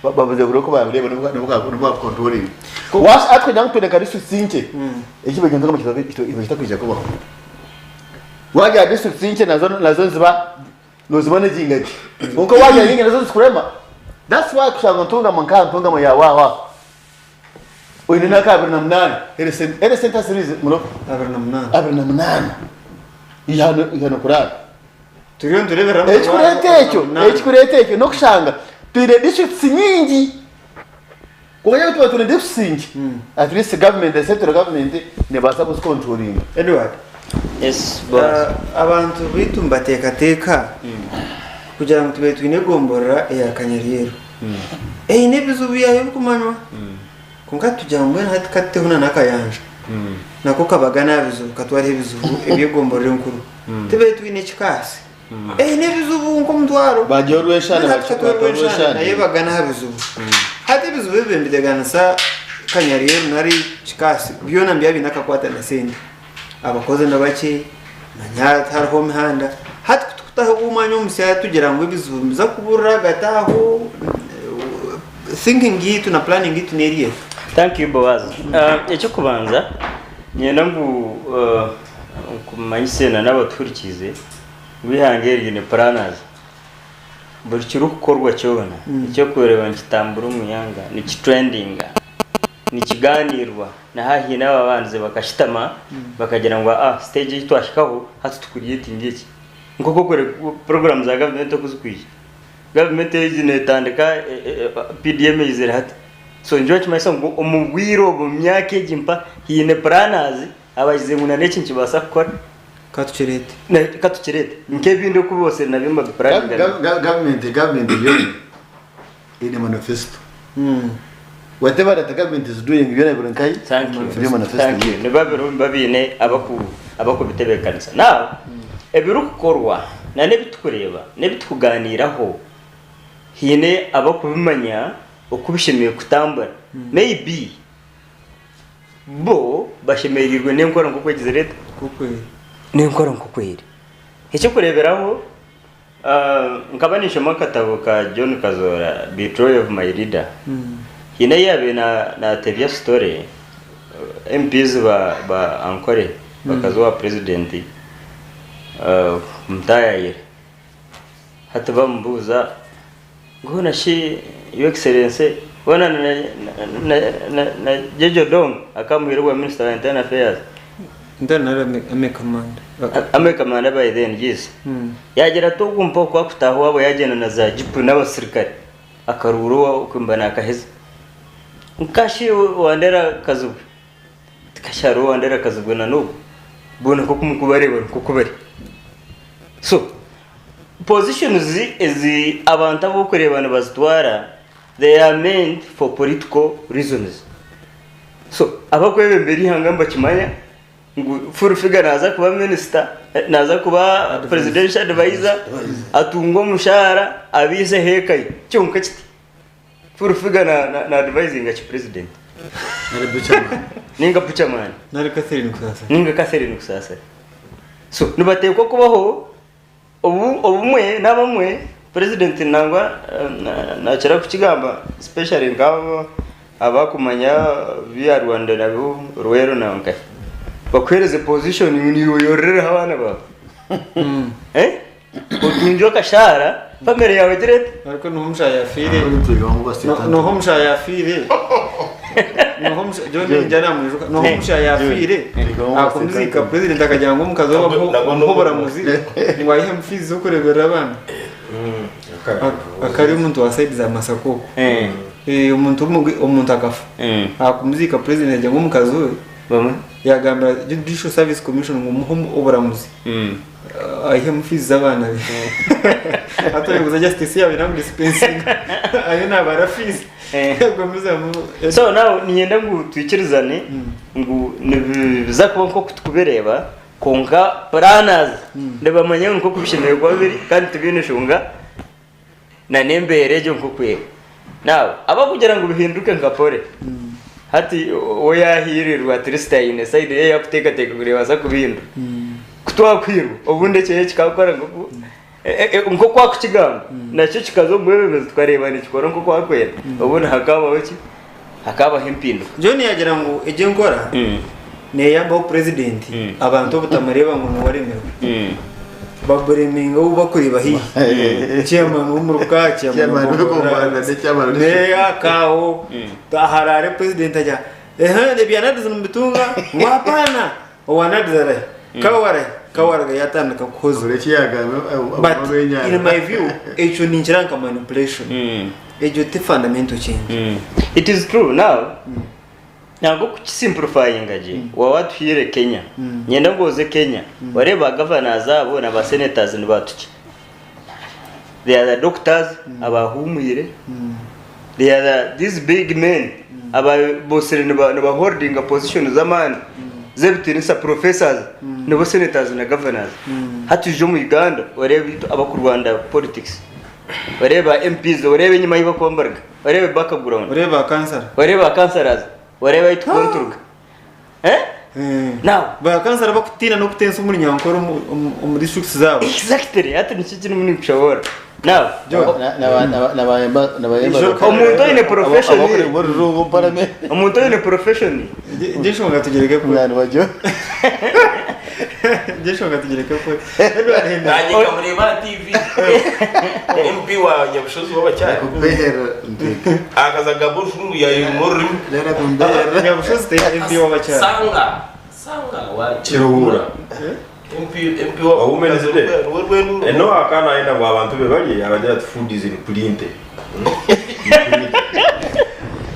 babuze buri oku babireeba n'obu babikontrolinga. Hati kugira ngu twine nka districts nkye eki bagyenda kitakwija kubaho. Wagira districts nkye nazo nazo niziba nozibona eginga gye kwonka wagira nyingi nazo nizikurema. That's why kushanga Ntungamo nka Ntungamo yaawe aho aho oine nka 28 health center ziri muroho 28. 28. Ihano ihano kuraara. Turiyo nitureeberera Ekikureeta ekyo, ekikureeta ekyo n'okushanga twine districts nyingi. Kwonka yaaba tuba twine districts nkye, at least government, the central government nebaasa kuzicontrollinga. Edward, Yes, boss. abantu baitu nibateekateeka kugira ngu tubaire twine egomborora eya Kanyaryeru. Eine ebizibu byayo ebikumanywa. Kwonka tugira ngu mbwenu hati katuteho na n'akayanja nako kabagane aha bizibu katwareho ebizibu eby'egomborora enkuru. Tube twine ekikaasi eine ebizibu nk'omutwaro. Bagye orweshana Mbwenu hati katware bakitwata orweshana orweshana. nayo ebagane aha bizibu. Hati ebizibu ebi nibiteganisa Kanyaryeru nari Kikaasi byona nibiba biine akakwate na sente. Abakozi nibakye, manya tihariho mihanda. Hati kutukutaho omwanya omusya tugira ngu ebizibu nibiza kuburira ahagati aho, thinking yaitu na planning yaitu neri eri. Thank you Boaz. Eky'okubanza niinyenda ngu nkumanyise na n'abatuhurikiize ngu eihanga eri riine planners. Buri kirikukorwa kyona eky'okureeba nikitambura omu ihanga nikitrendinga, nikigaaniirwa. Na haaha haine ababandize bakashutama bakagira ngu aa siteegi ei twahikaho hati tukurietinge eki. Nk'oku okore puroguraamu za gavumenti oku zirikwija. Gavumenti egi neetandika PDM eizire hati. So nikyo nikimanyisa ngu omu bwire obu omu myaka egi mpa haine puraanazi abagize ngu n'eki nikibaasa kukora. Ka tukireete. Ka tukireete. Nk'ebindi oku boosire nabyo nibabipuraninga. Gavumenti gavumenti yoona eine manifesto. Whatever that the government is doing byona biri nkahi? Thank you. Biri manifesto Thank you. yaitu. Niba biriho niba biine abaku abakubitebeekanisa. Now, ebirikukorwa na n'ebi tukureeba n'ebi tukugaaniiraho haine abakubimanya oku bishemereire kutambura. Maybe bo bashemereirwe n'enkora nk'oku egizire eta? Nk'oku eri. N'enkora nk'oku eri. Eky'okureeberaho Nkaba ninshoma akatabo ka John Kazoora Betrayal of my leader. Haine ahi yaabaire naatebya story MPs ba ba Ankore bakaza owa president kumutaayaayira. Hati bamubuuza ngu hoona shi your excellency hoona na Jeje Odongo akamuhaire obwa minister wa internal affairs. Ntari nari army commander. Army commander by then, yes. Yaagira ati ogu mpaho ku akutaaha owaabo yaagyenda na za jipu n'abasirikare akaruura owaabo kwimba naakaheza. Nkashi Wandera Kazibwe, tikashi hariho Wandera Kazibwe na n'ogu, boona nk'oku murikubareeba nikwo oku bari. So, positions ezi abantu abu orikureeba nibazitwara, they are meant for political reasons. So, abakwebembera eihanga nibakimanya ngu full figure naaza kuba minisita, naaza kuba presidential advisor, atunge omushaara, abaiseho eka ye. Kyonka kiti, full figure na advisinga ki president? Nari butcherman. Ninga butcherman. Nari Catherine Kusasira. Ninga Catherine Kusasira. So, nibateekwa kubaho Obu obumwe n'abamwe president nangwa nakira kukigamba especially nk'abo abakumanya bya Rwanda nabo Rweru na nkahi bakuhereze position ngu niiwe oyorereho abaana baawe eh otungye akashaara family yaawe egire eta? Ariko niho omushaija yafiire. Niho omushaija yafiire. Niho omushaija John ningira namwijuka. Niho omushaija yafiire. Akumuziika president akagira ngu omukazi we amuhe oburamuzi ngu ayihemu fees z'okureberera abaana. Akaba ari omuntu wa side za Masaka okwo. Omuntu omuntu akafa. Akumuziika president agira ngu omukazi we yagambira Judicial Service Commission ngu omuhe oburamuzi. Aihemu fees z'abaana be. Hati oyebuuza justice yaaba eine amu-dispensinga ariyo naabara fees. Gumizamu. So now niinyenda ngu twikirizane ngu nibiza kuba nk'oku turikubireeba kwonka planners nibamanya ngu nk'oku bishemereire kuba biri kandi tibiine nshonga n'embeera egyo nk'oku eri. Now abarikugira ngu bihinduke nka pore hati we yaahiirirwa at least aine side ye ei arikuteekateeka ngu neebaasa kubihindura. Ku twakuhirwa obundi ekyo kikakora nk'oku nk'oku akukigamba nakyo kikaza omu bwebembezi tukareeba nikikora nk'oku akwenda obundi hakabaho ki? Hakabaho empinduka. John yaagira ngu egyo enkora neeyambaho purezidenti abantu obutamureeba ngu niwe aremirwe. Babureminga ou bakureeba haihi. Chairman w'omuruka, chairman Chairman w'egombolola, w'egombolola ne chairman wa meeya, kaaho, harare purezidenti agira ehe ebya NAADS nimubitunga? Ngu hapana! Owa NAADS arahi? Kawo arahi? Kawo araga yatandika kuhoza. Buri eki yagamba But in my view ekyo ninkira nka manipulation. Egyo ti fundamental change. It is true now nangwa okukisimplifyinga gye waaba watuhaire Kenya niinyenda ngu oze Kenya oreebe ba governors abo na ba senators nibatuki they are the doctors abahumwire they are the these big men ababosire niba holdinga position z'amaani z'ebitiinisa professors nibo senators na governors hati oije omu Uganda oreebe itwe abakurwanda politics oreebe ba MPs oreebe enyima ahu barikuba nibaruga Oreebe background. Oreebe ba kansara. Oreebe ba councillors. Oreebe ahu tukunturuka. Eh? Now. Ba kansara bakutiina n'okutensa omuri Nyankore omu districts zaabo. Exactly. Hati nikyo kirimu ninkushoboorora. Now. Nabayemba Omuntu oine profession. Abakureba orujungu omu parliament. Omuntu oine profession. Egyo enshonga tugireke kwe. Munywani wa John. Egyo enshonga tugireke kwe. Edward Henda. Nanye nkamureeba aha TV. MP wa Nyabushozi w'abakyara. Kubeera nteka. Akaza agamba orujungu yayima orurimi. Rero kumbeera. Nyabushozi teri MP w'abakyara. Sanga. Sanga wa Kiruhura. MP MP wa Wa Women's Day. Rwe rwenduro. No akana ayenda ngu abantu be barye abagira ati food is in plenty.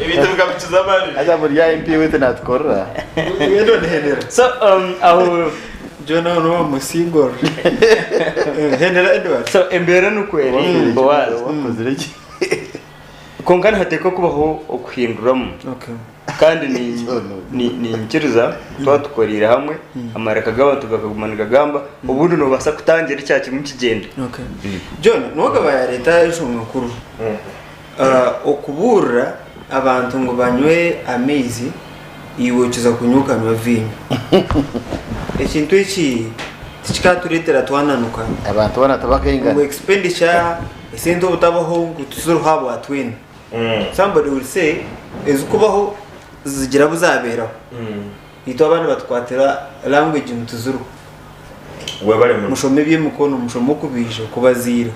Ebintu bikamukiza amaani. Haza buri ya MP waitu natukorera. Edward Hendera. So um, aho John aho niwe wamusingorora. Hendera Edward. so embeera nikwo eri Boaz. Wakozire ki? Kwonka nihateekwa kubaho okuhinduramu. Okay. Kandi niinyikiriza twaba tukoreire hamwe amaraka g'abantu gakaguma nigagamba obundi noobaasa kutangira ekya kimwe kigyenda. Okay. John, niwe akaba yareeta enshonga nkuru. Okubuurira abantu ngu banywe amaizi iwe okiza kunywa okanywa viinyo. Ekintu eki tikikatureetera twananuka Abantu boona ngu tibakaingana. expenditure esente obutabaho ngu tiziriho ahabwa twena. Somebody will say ezikubaho zigira abu zabeeraho. Itwe abandi batukwatira language ngu tiziriho. Webale muno. Mushome eby'emikono, mushome okubaija, okubaziira.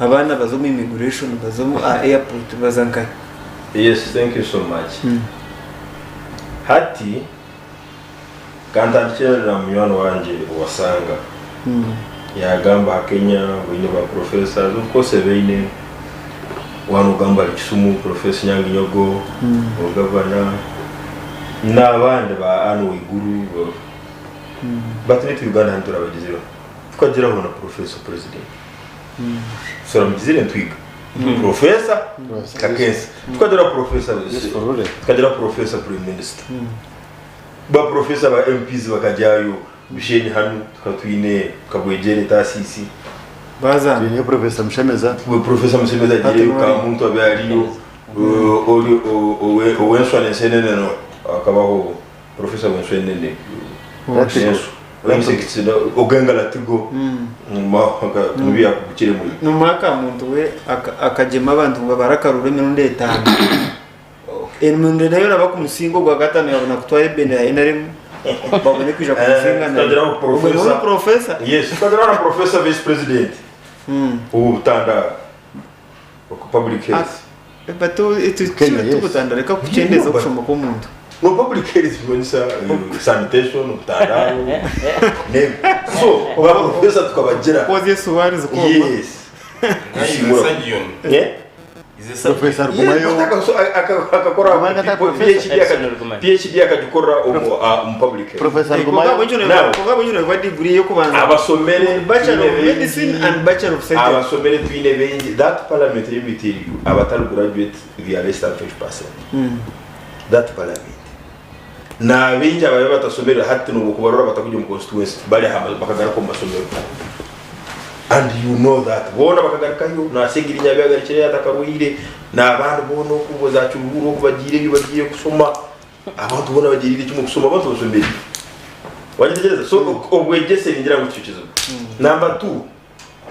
Abaana baza omu immigration, baza omu aha airport, baza nkahi. Yes, thank you so much. Hati. Kantandikire na munywani wangye Owasanga. Yagamba aha Kenya baine ba professors, of course baine. Waaba nogamba ahari Kisumu, Professor Nyangi Nyogo, Gavana, n'abandi ba Anne Waiguru. But naitwe Uganda hanu turabagizireho. Tukagiraho na Professor President. Turamugizire nitwiga. Professor Kakensa. Tukagira Professor tukagira Professor Prime Minister. Ba Professor ba MPs bakajyayo Bushenyi hanu tukaba twine Kabwegyere Taasisi. Baza. Twine Professor Mushemeza. We Professor Mushemeza agireyo Kamuntu abe ariyo. Ori ow'enswa n'ensenene no akabaho Professor w'enswenene. Insects Ogenga Latigo. Mubi yakugukire muri. Nomara Kamuntu we akagyema abantu ngu babare akaruru emirundi etaano. Emirundi nayo oraba kumusinga ogwa kataano yabona kutwara ebendera ya NRM babone kwija kumusinga nayo. Tukagiraho Ogwo niwe Professor. Professor. Yes, tukagiraho na Professor Vice President. Ubu butandara. Public health. Kenya, yes. Tubutandara reka kukyendeza okushoma kw'omuntu. No public health kimanyisa sanitation, obutandaro. Ne. So, ba professor tukabagira. Kwozya esuwaari zikooma. Yes. Surgeon. Yeah. Is a surgeon. Professor Rugumayo. Akakora Rugumayo PhD Edson Rugumayo. PhD akagikora omu public health. Professor Rugumayo. Now. Konka bwingi noba degree y'okubanza. Abasomere Bachelor of twine Medicine bengi. and Bachelor of Surgery. Abasomere twine bengi. That parliament let me tell you, abatari graduate we are less than 5%. That parliament. Na bengi ababe batasomere hati nobukubarora batakujya mu constituency bari hama bakagaruka mu masomero. And you know that bona bakagarukayo nasegirinya byagarukire yatakaruhire n'abandi bona okuboza cyuburo kubagire ibyo bagiye kusoma abantu bona bagirira icyo mu kusoma abantu basomere wagitegereza so obwegese ningira ngo icyo kizibu. Number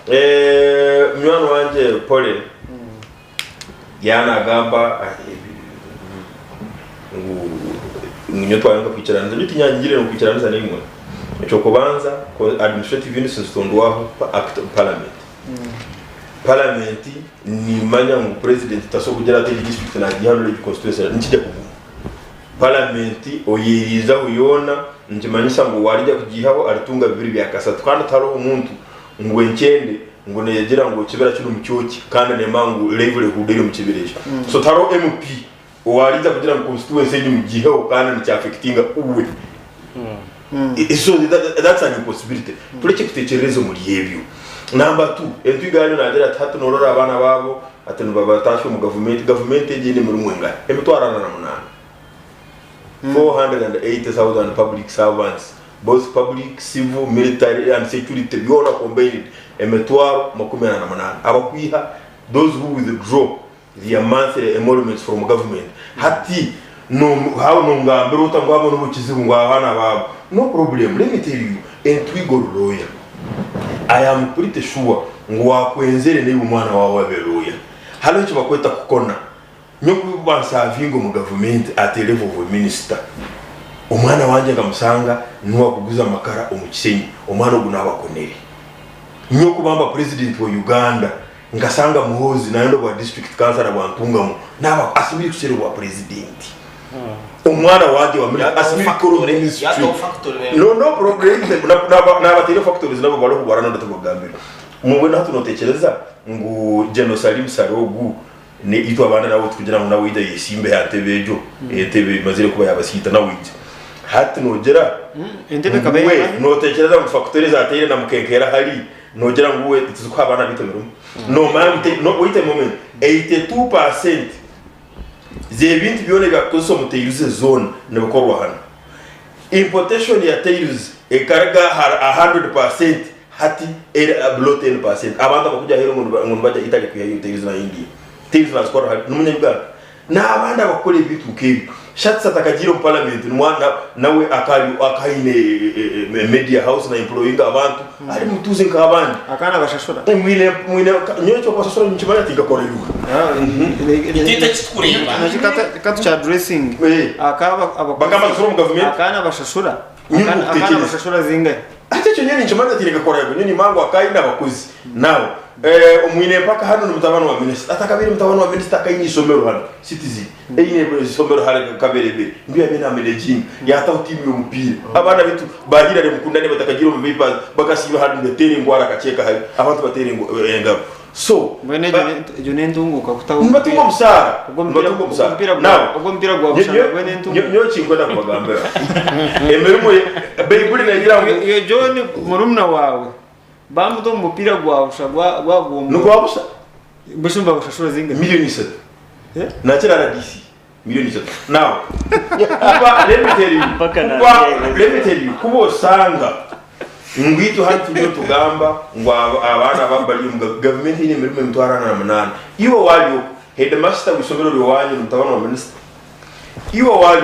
2, munywani wanje Pole yanagamba ngu nyo twayanga kwicarana nyo tinyangire no kwicarana n'imwe ekyo kubanza administrative units zitondwaho act of parliament. Parliament nimanya ngu president taso kugira ati district na gihanuro constituency nkijya kuguma parliament oyirizaho yona nkimanyisa ngu warijya kugihaho aritunga bibiri bya kasatu kandi tariho omuntu ngu enkyende ngu negira ngu ekibira kiri omu kyoki kandi nema ngu livelihood eri omu kibira ekyo. So tariho MP owarijya kugira ngu constituency egi mugiheho kandi nikyaffectinga uwe. So that's an impossibility. Tureke kutekereza omuri ebyo. Number 2, entwiga yanyu nagira ati hati norora abaana baabo ati nibabatashe omu gavumenti. Gavumenti egi eine emirimo engahi? Emitwaro 48. 480,000 public servants, both public, civil, military and security, byona combined emitwaro 48. Abakwiha those who withdraw their monthly emoluments from government. Hati no how nongambira uta ngo abo n'ubukizibu ngo abana babo. No problem. Let me tell you, entwigo lawyer. I am pretty sure ngo wakwenzere niba umwana wawe abe lawyer. Hano icyo bakweta kukona. Nyokuba nsavingo mu government at a level of minister. Omwana wanje ngamusanga nuwa kuguza amakara omu Kisenyi, omwana ogu nabakonere. Nyokubamba president wa Uganda ngasanga Muhoozi nayo bwa district councilor bwa Ntungamu naba asimiri kusere bwa president. Omwana wanje wa minister asimiri koro ministry. No no problem nabatire factories nabo bari kubarana ndatubagambira. Mubona tunotekereza ngu General Salim Sarogu ne itwa abana nabo kugira ngo nawe ijya yisimbe yatebe ejo entebe mazire kuba yabasita nawe ijya hati nogera Entebe kabaye we notekereza mu factories zateire na mukenkera hari nogera ngo we tuzi ko abana bitabira no man no wait a moment 82% zebintu byone byakozwe mu tails zone nibikorwa hano. Importation ya tails ekaraga 100% hati era below 10%. Abantu abakujya hero ngo bajya Italy kuya tails na India tails na skora hari n'umunyabuganda n'abandi abakora ibintu nk'ibyo. Shatse atakagira mu parliament n'umwana nawe akari akayine media house na employing abantu ari mutuze nk'abandi akana bashashura. Mwine mwine nyoyo cyo kwasasura nkimanya ati gakora yuko Itita kitukureba. Katu cha dressing. Eh. Akaba Bakamba kusura mu government. Akana bashashura. Nyine Akana utekereza. bashashura zingahe? Hati ekyo nyowe ninkimanya tihaine kakora nyowe nimanya ngu akaba aine abakozi. Now omwine empaka hanu ni mutabani wa minisita atakabaire mutabani wa minisita akaba aine eishomero hanu Citizen eine eishomero hare Kaberebere niyo yabaire na managinga yataho tiimu y'omupiira abaana baitu ba Hillary Mukundane batakagiire omu Vipers bakasiiba hanu nibateera engwara akaceeka hare abantu bateera engaro so Mbwenu egyo n'entunguuka kutaho nibatunga omupiira. omusaara Ogwo omupiira nibatunga ogwo omusaara omupiira gwa now ogwo omupiira gwa bushana gwe n'entunguuka. nyowe ekinkwenda kubagambira emirimo Baibuli negira ngu Iwe John murumuna waawe bamuta omu mupiira gwa busha gwa gwa gombora. Nigwa busha? Mbwenu shi nibagushashura zingahi? 3,000,000. Eh? Nakira RDC 3,000,000. Now kuba let me tell you Mpaka kuba nabyereza. let me tell you kuba osanga ngu itwe hati turiyo nitugamba ngu abaana aba bari omu gavumenti eine emirimo 408 iwe wari okwo headmaster w'eishomero ry'owanyu ni mutabani wa minisita iwe wari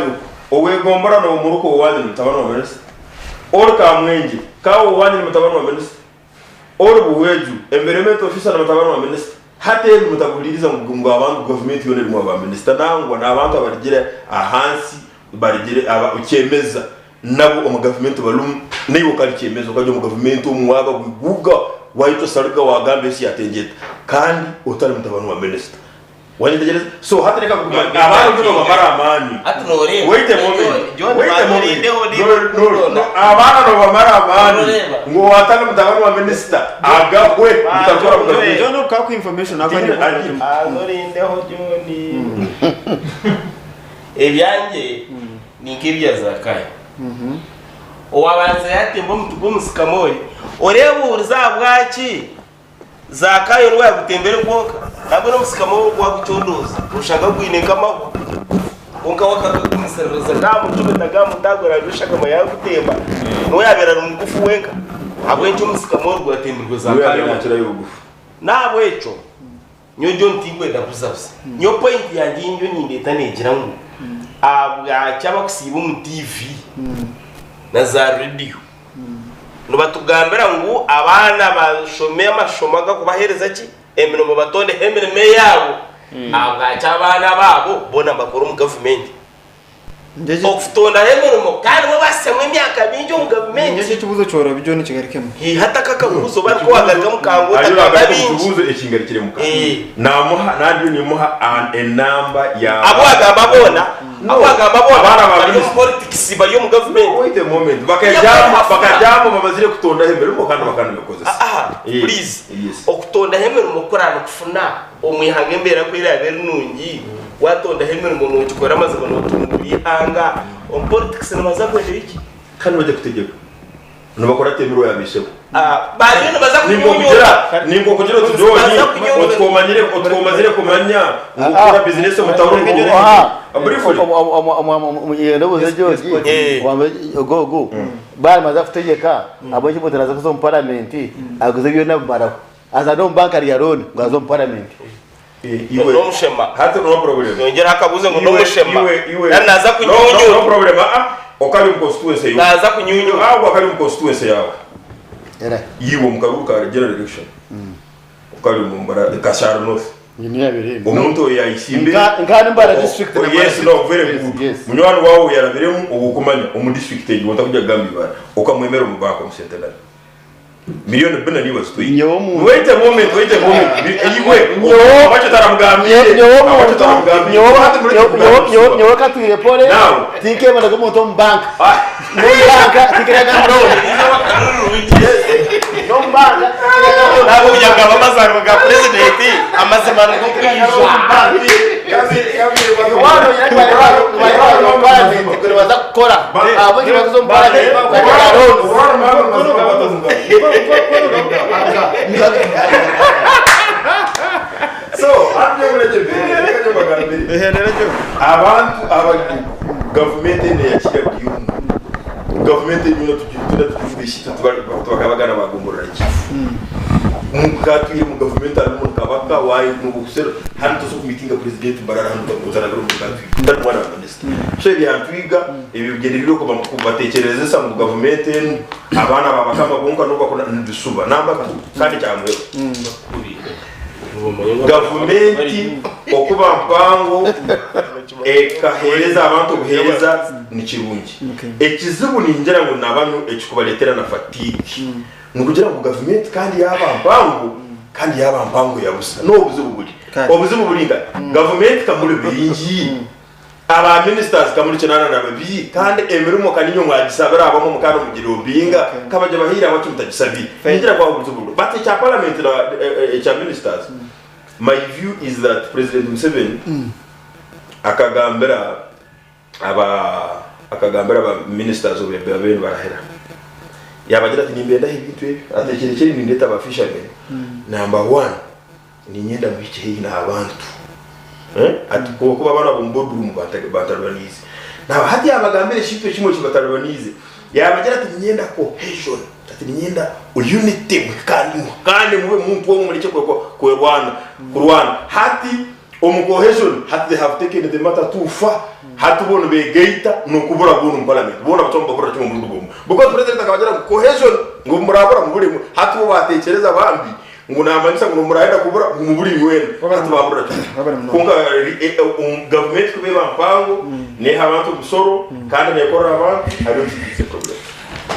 okwo owegombora n'omuruka owanyu ni mutabani wa minisita ori Kamwengye kaawe owanyu ni mutabani wa minisita Ori Buhweju, Environment Officer na mutabani wa Minisita. Hati ebi mutabuhuririza ngu ngu abantu gavumenti yoona erimu aba minisita nangwa n'abantu abarugire ahansi barugire aba kyemeza nabo omu gavumenti barimu naiwe okari kyemeza okajya omu gavumenti omu waaba bwiguga waitwa sariga wagamba ensi yatengyeta kandi otari mutabani wa minisita. Wanyetegyereza? So hati reka kuguma abantu nobamara amaani. Hati noreeba. Wait a moment. John, Wait a moment. orindeho No, no, no. niba Abaana nobamara amaani Noreeba. ngu owatari mutabani wa minisita agahwe mutakora mu gavumenti. John okakuha information ako Tiine- ni ati- Haza orindeho John. Ebyangye ni nk'ebya Zakayo. Owabanza yatemba omuti gw'omusikamori, oreebuuriza ahabwaki Zakayo niwe yagutembere gwonka, nabwo n'omusikamo gwagucondooza, oshanga gwine nk'amahwa. Kwonka we akagagumisiririza gamucumita gamutagura aryo eshagama yagutemba. Niwe yabeera ari mugufu wenka. Ahabw'enki omusikamo oru gwatembirwe Niwe Zakayo? yabeire nakirayo obugufu. N'ahabw'ekyo nyowe John tinkwenda kuzabuza. Nyowe point yangye ei ndiyo nindeeta neegira ngu ahabwaki abakusiiba omu TV na za radio Nibatugambira ngu abaana bashome amashomo agakubahereza ki? Emirimo batondeho emirimo eyaabo. Ahabwaki abaana abaabo boona nibakora omu gavumenti? Okutondaho emirimo kandi bo basyamu emyaka mingi omu Ningira gavumenti. ekibuuzo kyorobi John kigarukemu. Hati aka akabuuzo oba niko wagarukamu kangu Ariyo otagamba nagaruka omu bingi. kibuuzo ekingarukire muka. Eh. Namuha nandi ndiyo nimuha enamba ya Abu wagamba boona, No. abu wagamba boona Abaana ba bari omu minisita. politics bari omu gavumenti. Wait a moment. Bakajyamu bakajyamu bamazire kutondaho emirimo kandi bakanabikozesa. Aha, Eh, please. Yes. Okutondaho emirimo kuraba nikufuna omu ihanga embeera ku eraabe eri nungi, waatondaho emirimo noogikora amazima nootungura eihanga, omu politics nibaza kwendera ki? Kandi nibajya kutegyeka. Nibakora ata emirimo ya baishebo? Bariyo nibaza Ninkwo kunyunyuta. kugira ninkwo kugira oti John Nibaza kunyunyuta. oti twomanyire oti twomazire kumanya ngu kukora bizinesi omu tawuni Briefly. Ndabuuza George, Eh. ogu baamaze kutegyeka ahabw'enki omuntu araaza kuza omu paramenti aguze byona abimaraho aza n'omu banka arya looni ngu aze omu paramenti. Iwe N'omushema. Hati no problem. Yongyeraho akabuuzo ngu Iwe- n'omushema. iwe- iwe- Nari naaza No, no, kunyunyuta. no problem. Ah, ah. Okari omu constituency yo. Naaza kunyunyuta. Aho akari omu constituency yawe. Era. Iwe omu karuuru ka general election. Okari omu Mbarara Kashaaro North. Niyo yabaire eri. Omuntu oyo yayisimbe. Nka ni Mbarara district Oh, na Mbarara yes, no, very Yes, good. yes. Munywani wawe yarabiremu owokumanya omu district egyo otakujya kugamba ibara. Okamwemera omu banka omu centenary. Miliyoni bina niiwe azitwire. Nyowe omuntu. Wait a moment, wait a moment. Iwe, Nyowe- abakyo taramugambiire. Nyowe Abakyo omuntu, taramugambiire. nyowe- Hati mureke nyowe- kugamba nyowe- ebisuba. nyowe katwire pole, Now. tinkemeraga omuntu omu banka. Ah. N'omu banka tinkerega looni. N'omu banka tinkerega looni. Ntabwo kugira amazarwa ga purezidenti amazima nigo kwija. Nibaza kukora ahabw'enki bakuza omu paramenti bakarya looni. So, abantu abari gavumenti ene yakira buri umwe gavumenti ene tuna tutubishi tubakabagana bagomborora kifu mukatwire mu gavumenti harimo kabaka wayi mu busero hano tuzo kumitinga president Mbarara hano tukuzana garo mukatwire ndari mwana wa minister so ibi yantwiga ibi bigendererwa kuba kubatekerezesa mu gavumenti enu abaana babakama bonka no bakora ndisuba namba kandi cyamwe gavumenti okuba mpango. Ekaheereza abantu obuheereza ni kirungi. Ekizibu ningira ngu na banu ekikubareetera na fatigue nikugira ngu gavumenti kandi yaaba mpango kandi yaaba mpango ya busa. Niho obuzibu buri. Obuzibu buri nkahi? Gavumenti ka muri baingi, aba ministers ka muri 82 kandi emirimo ka niinywe mwagisabire abamwe mukaba nimugirobinga ka bagibahaire ahabwaki mutagisabiire? Ningira ngu aho obuzibu buri. But ekya parliament na ekya ministers, My view is that President Museveni akagambira aba akagambira aba ministers obu babaire nibarahira yabagira ati nimbendaho ebintu ebi ati ekirekye nindeta aba fishermen number one ninyenda muhikye haihi n'abantu Eh? ati kuba banu ab'omu boardroom bantaribaniize now hati yabagambira ekintu ekimwe ekibataribaniize Yaabagira ati, Niinyenda cohesion, ati niinyenda unity, muhikaane muhikaane mube muntu omwe murekye kwerwana, kurwana. Hati omu cohesion, hati they have taken the matter too far, hati bo nibegaita n'okubura boona omu parliament, boona bacwamu baburira kimwe omurundi gumwe. Because president akabagira ngu cohesion, ngu obu murabura muburemu, hati bo baatekyereza bambi ngu naamanyisa ngu n'obu murayenda kubura ngu mubure inywena, hati baaburira kimwe. Kwonka gavumenti kuba eba mpango, neeha abantu omusoro kandi neekorera abantu, I don't think it's a problem.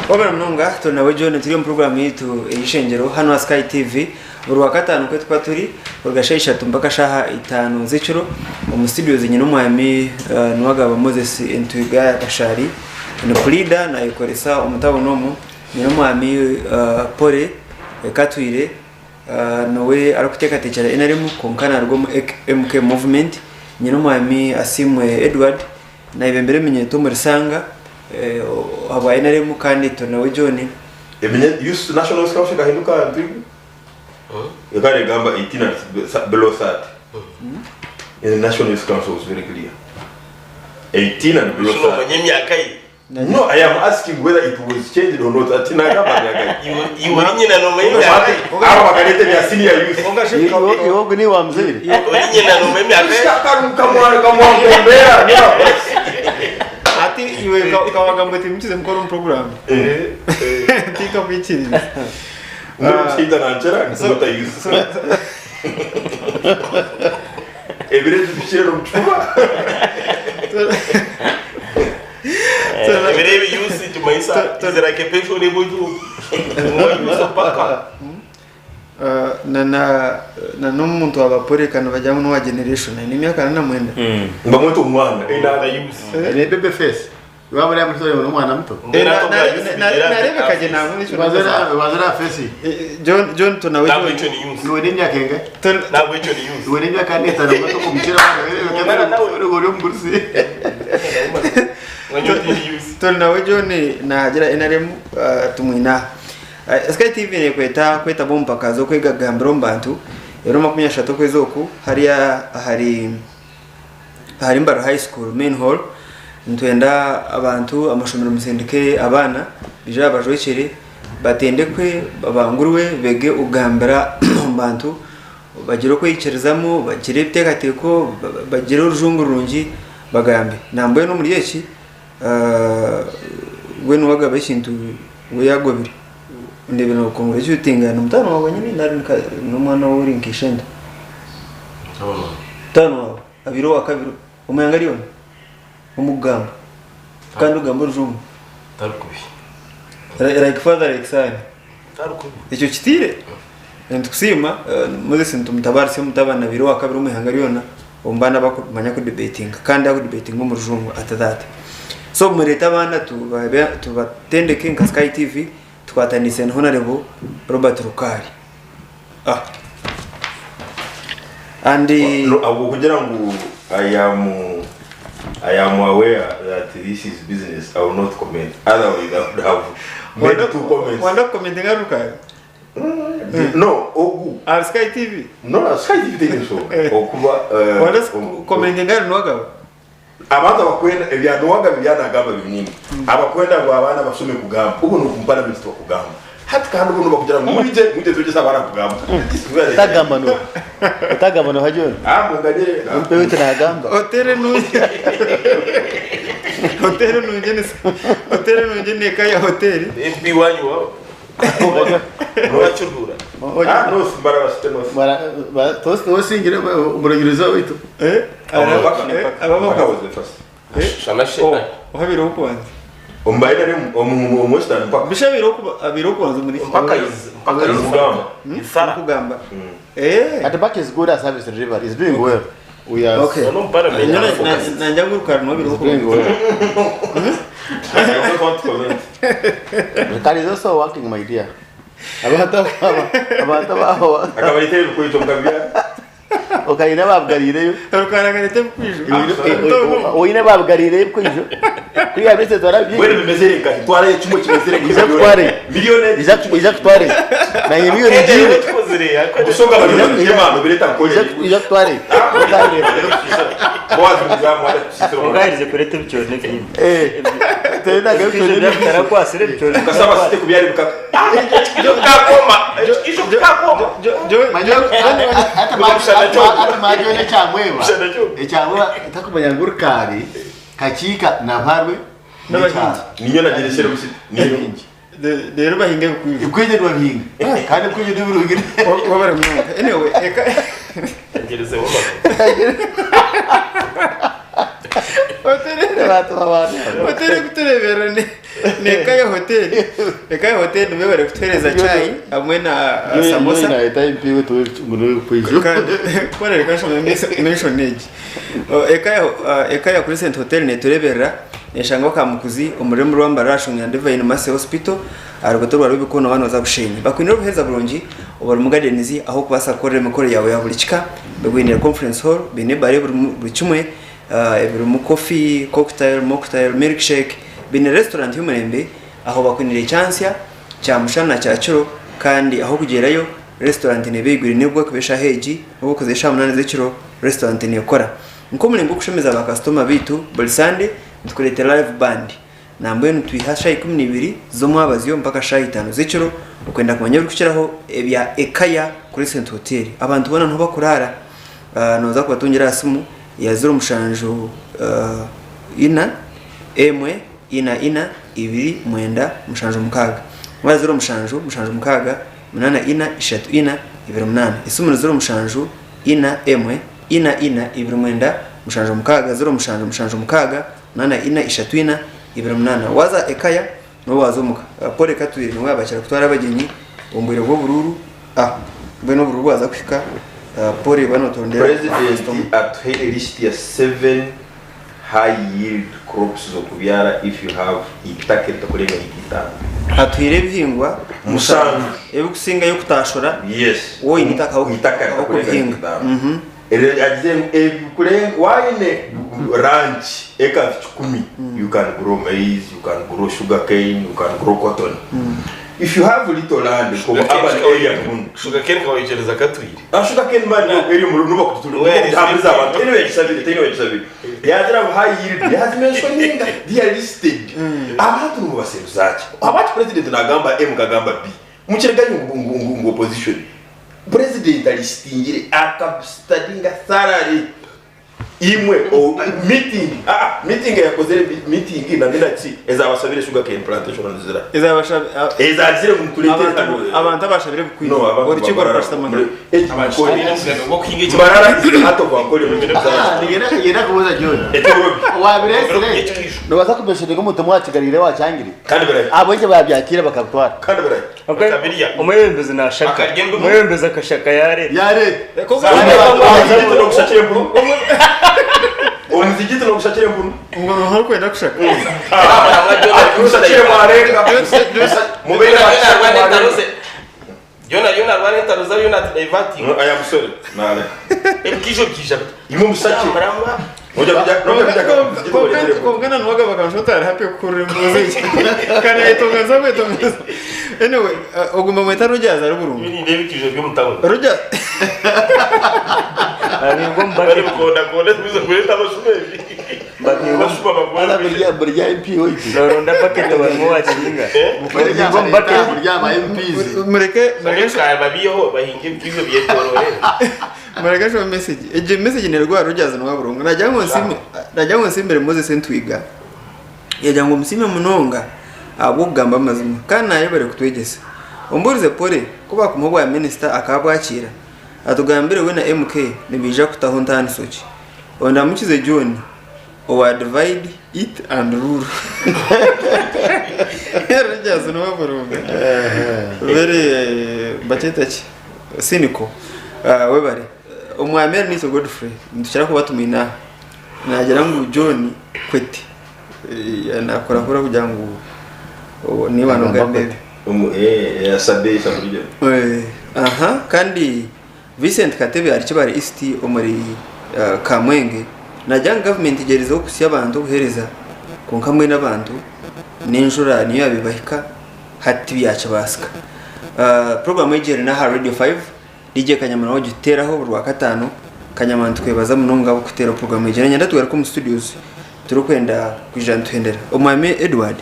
Wabara munonga turi nawe John turi omu program yaitu ey'ishengyero hanu aha Sky TV buri wakataano nk'oku tuba turi kuruga shaaha ishatu mpaka shaaha itaano z'ekiro omu studios nyine omwami Nuwagaba Moses Entwiga ya Kashari ni puriida nayekoresa omu tawuni omu nyine omwami Pole Katwire Niwe arikuteekateekyera NRM kwonka naaruga omu MK Movement. Nyine omwami Asiimwe Edward nayebembera eminyeeto omuri Sanga ahabwa NRM kandi turi nawe John. Youth National Youth Council ekahinduka Ntwigu? Ekaba negamba 18 and below 30. The National Youth Council was very clear. 18 and below 30. Omanye emyaka ye. No, I am asking whether it was changed or not. Ati nagamba myaka. Iwe ori nyina nomanya emyaka ye. Abo bakareta ebya senior youth. Iwe ogu niiwe wamuzaire? Ori nyina nomanya emyaka ye. Kamwana kamwangombera. Hati iwe ukawagamba oti mukize mukora omu program. Tinkakwikiriza. Omushaija nankira not a youth. Ebiro ebi bikire n'omukifuba. Ebiro ebi youth nikimanyisa is like a pension eba ori youth paka. Na na n'omuntu wa baporeka nibagira ngu n'owa generation aine emyaka 49. Nibamweta omwana. Aine baby face. Waaba ori muto oreeba n'omwana muto. Nareebeka gye nangwa n'ekyo Banza oreeba face ye. John John tunawe Ntabwo John. ekyo ni youth. Iwe n'emyaka engahi? Ntabwo ekyo ni youth. Iwe n'emyaka n'etaano muto kumukira ori omugurusi. Turi nawe John nahagira NRM tumwine aha. Sky TV nekweta kwetaba omu mpaka z'okwegagambira omu bantu ebiro 30 okwezi oku hariya ahari ahari Mbarara High School main hall nitwenda abantu amashomero musindike abaana baije babajwekyere batendekwe babangurwe bege kugambira omu bantu bagire okweyikirizamu bagire ebiteekateeko bagire orujungu rurungi bagambe. Nambwenu omuri eki we niwe agaba ekintu we yagobire ndeebire nokongurekyutinga ni mutaano waawe nyine nari n'omwana ou ori nka ishente. Mutaano waawe abaire owa kabiri omu ihanga ryona omu kugamba kandi ogamba orujungu. Tarikubi. Like father like son. Tarikubi. Ekyo kitiire. Nitukusiima Moses nitumutabaarisa omutabani abaire owa kabiri omu ihanga ryona omu baana abakumanya kudebatinga kandi akudebatinga omu rujungu at that. So mureete abaana tubatendeke nka Sky TV tukwataniise na Honarebo Robert Rukari. Ah. And No, ahubwo kugira ngu I am I am aware that this is business, I will not comment. Otherwise, I would have made two comments. Wanda kukomentinga Rukari? No, ogu. Aha Sky TV? No, Sky TV teine enshonga. Okuba Wanda kukomentinga ahari Nuwagaba? Abantu abakwenda ebya Nuwagaba ebi nagamba binyine. Abakwenda ngu abaana bashome kugamba. Obu n'omu parliament tibakugamba. Hati kandi bo nibakugira ngu mwije mwije twegyese abaana kugamba. Otagamba n'oha? Otagamba n'oha John? Ah, munganyire. Ompe waitu nagamba. Hoteeri nungi Hoteeri nungi ni Hoteeri nungi n'eka ya hoteeri. MP wanyu wa Rwakiruhura. Ah, North, Mbarara City North. Tosingire omuragirizi waitu. Mpaka was the first. Shana Oh, ohabireho okubanza. Ombaire ari omu Western mpaka. Bisha abireho okubanza omuri Mpaka is mpaka is Kugamba. Isara. kugamba. Eh. At back is good at service delivery. He's doing well. We are Okay. No parliament. Nyona nanja ngurukara nobireho He's doing okubanza. well. I don't want to comment. Rukari is also working, my dear. Abantu abantu abaho Akabaletera ebikoito mukabyara. okayina babugarireyo Rukara karete bukwijo. oyine babugarireyo bukwijo kuriya bise Bwene twarabye bimeze reka twara ekimwe kimeze reka. Iza kutware. Miliyoni iza iza kutware naye miliyoni jire Busonga bari mu bireta nkore. iza kutware Boaz muzamu wala tusisiro. Ugahirize kureta ebicoori n'ebindi. eh tena Ebyo byakutarakwasire ebicoori. Kasaba site kubyara bikaka. Kakoma. Ijo kakoma. hata majo nekyamweba ekyamweba takumanya ngu rukari kakiika nabarwe N'abahingi. Ninyo nagereshere busite. Ninyo. Rero bahinga bukwijo. ibwenge ntibabihinga kandi ibwenge ntibirungire Wabara munonga. Anyway, eka Ngereze wowe. Hotel abantu abantu hoteli kuturebera ni ni eka ya hoteli. Eka ya hoteli nibe bari kutuhereza chai hamwe na samosa. nahita impiwe tuwe ngo kwijo Kandi kubera reka nshome mention egi. Eka ya eka ya Crescent Hotel netureberera neshangwa kamukuzi omurembo rwa Mbarara Shunga Divine Mercy Hospital arugoto rwa rubikono bano za bushenyi. Bakwinira obuheza burungi obari mu gardens aho kubasa kukorera emikoro yawe ya buri kika bagwinira conference hall bine bare buri kimwe ebirimu coffee, cocktail, mocktail, milkshake bine restaurant y'umurembe aho bakwinira ecyansya kya mushana na kya kiro kandi aho kugerayo restaurant nebegwire nibwo kubesha hegi nubwo kuze 8 z'ekiro restaurant nekora nkomuringo okushemeza bakasitoma bitu buri Sunday nitukureetera live band nambwenu twiha shahi 12 z'omwabazyo mpaka shahi 5 z'ekiro okwenda kumanya ebirikukiraho ebya ekaya Crescent Hotel abantu boona niho bakurara. Noza kubatungira aha simu ya 07 4 1 4 2 9 7 6 wa 07 76 8 4 3 4 28 esimu ni 07 4 1 4 4 2 9 7 6 07 76 8 4 3 4 28 waza ekaya niwe waza omuka. Paul Katwire niwe yabakira kutwara abagenyi omu bwire bw'obururu. Mbwenu obururu bwaza kuhika Paul banotondera President atuhaire list ya 7 high yield crops zokubyara if you have itaka eritakurenga heka itaano. Atuhaire ebihingwa Musanju. ebikusingayo kutashura. Yes. Wowe itaka aho Itaka aho ritakurenga kubihinga. heka itaano. Agize ngu ebikurenga waine ranch acres 10 you can grow maize, you can grow sugar cane, you can grow cotton. If you have little land, ko urban area muno. Sugar cane kawayicereza katwire. Sugar cane man eri mu nuba kutulu. Tambuza abantu. Anyway, gisabire, anyway, gisabire. Yagira ngo high yield, yazi mentioning they are listed. Abantu ngo baseruzaki. Abati president nagamba M kagamba B. Mukireganyo ngo ngo opposition. President alistingire akabstadinga thoroughly. Imwe o meeting. Meeting yakozere meeting na minati ezabasabire sugar cane plantation nzira. Ezabasha Ezazire mu kuletera abantu abashabire bukwiye. No, abantu Orukiko rwashitama. Mbarara hato kwa nkole mu nigenda kubuza John wabiresire nobaza kumesherega omuntu mwakigarire wakyangire Kandi barayi. abonye babyakira bakabitwara Kandi barayi. Bakabirya. Omwebembezi nashaka. Akarya imbuto. Omwebembezi akashaka yareta. yareta Omuzigiti nokushakira embunu. Ngo ntuhora kwenda kushaka. Kushakira mwarenga. Mubere Yona yona rwana entaruza yona diverting. Aya musore. Nale. Ebikisho bikisha. Imwe musake. Muramba. Oja kuja kuja Kongana nwaga bakamshota ari happy kukurura imbuzi. Kana yetongaza kwetongaza. Anyway, oguma mweta Rogers ari burungu. Ibindi ebikisho byo mutawuni. Rogers Babinga omu Bari bucket. mukonda konda tubize kuleta abasumeri. Babinga Abasuma bagwara. Ana burya burya MP waitu Noronda bucket barimu wakinga. burya Babinga omu bucket. burya ba MPs mureke mureke Bareka babiyeho bahinga ebikisho byetorore. mureke show message. Eje message ni rwa Rogers nwa burungu. Najya ngo nsime najya ngo nsimbere Moses Ntwiga. Yajya ngo musime munonga abwo kugamba amazima kandi nayo bari kutwegesa. Ombuurize Polly ku baakumuha obwa minisita akaabwakiira, atugambire we na MK nibaija kutaho ntaaniso ki? Ondamukize John owa divide, eat and rule. Rogers niwe murunga. Very bakyeta ki? Cynical. Webare. Omwami Ernesto Godfrey nitukira kuba tumwine aha. Nagira ngu John Kwete nakurahura kugira ngu niiwe Agamba nogambe. Kwete. Aha kandi Vincent Katebe ari Kibale East omuri Kamwenge nagira ngu gavumenti egyerizeho kuhitsya abantu obuheereza kwonka mbwenu abantu n'enjura niyo yaabaire ebahika hati tibyakibaasika. Puroguraamu egi eri n'aha Radio 5 DJ Kanyama nawe ogituteeraho buri Rwakataano. Kanyama nitukwebaza munonga ahabw'okututeeraho puroguraamu egi. Niinyenda tugaruke omu studios turikwenda kwija nituhendera. Omwami Edward,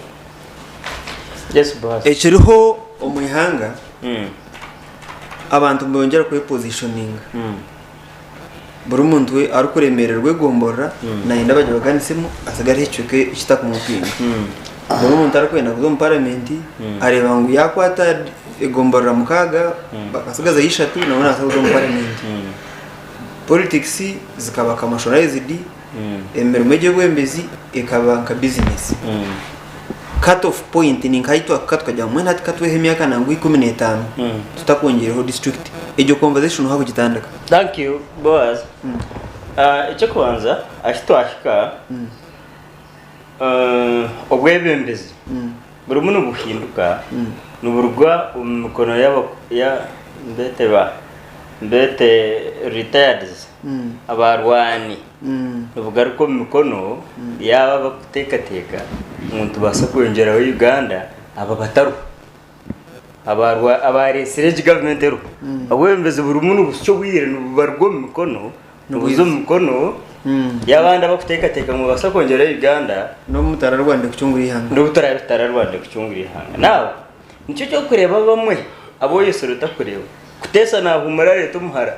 Yes, boss. ekiriho omu ihanga Abantu nibongyera kwepositioninga. Buri muntu we arikuremererwa egomborora nayenda bagibaganisemu asigareho ekicweka ekitakumupinga. Buri muntu arikwenda kuza omu paramenti areeba ngu yakwata egomborora mukaaga akasigazayo ishatu nawe nabaasa kuza omu paramenti. Politics zikaba commercialized, emirimo egy'obwebembezi ekaba nka bizinesi. Cut off point ni nka ahu twahika tukagira ngu mbwenu hati katwehe emyaka nangwa 15 tutakwongyeireho district. Egyo conversation oha kugitandika? Thank you Boaz. Eky'okubanza ahu twahika obwebembezi burimu nibuhinduka niburuga omu mikono ya mbeete ba mbeete retired abarwani. Nibugaruka omu mikono yaabo abarikuteekateeka ngu nitubaasa kwongyeraho Uganda abo abatariho abareetsire egi gavumenti eriho. Obwebembezi burimu nibuhitsya obwire nibubaruga omu mikono nibuza omu mikono y'abandi abarikuteekateeka ngu nibabaasa kwongyeraho Uganda. N'obu mutararwanire kucungura eihanga. N'obu turaabe tutararwanire kucungura eihanga. Now nikyo ky'okureeba abamwe abu oyetsire otakureeba. Kuteesa naahuumura areeta omuhara.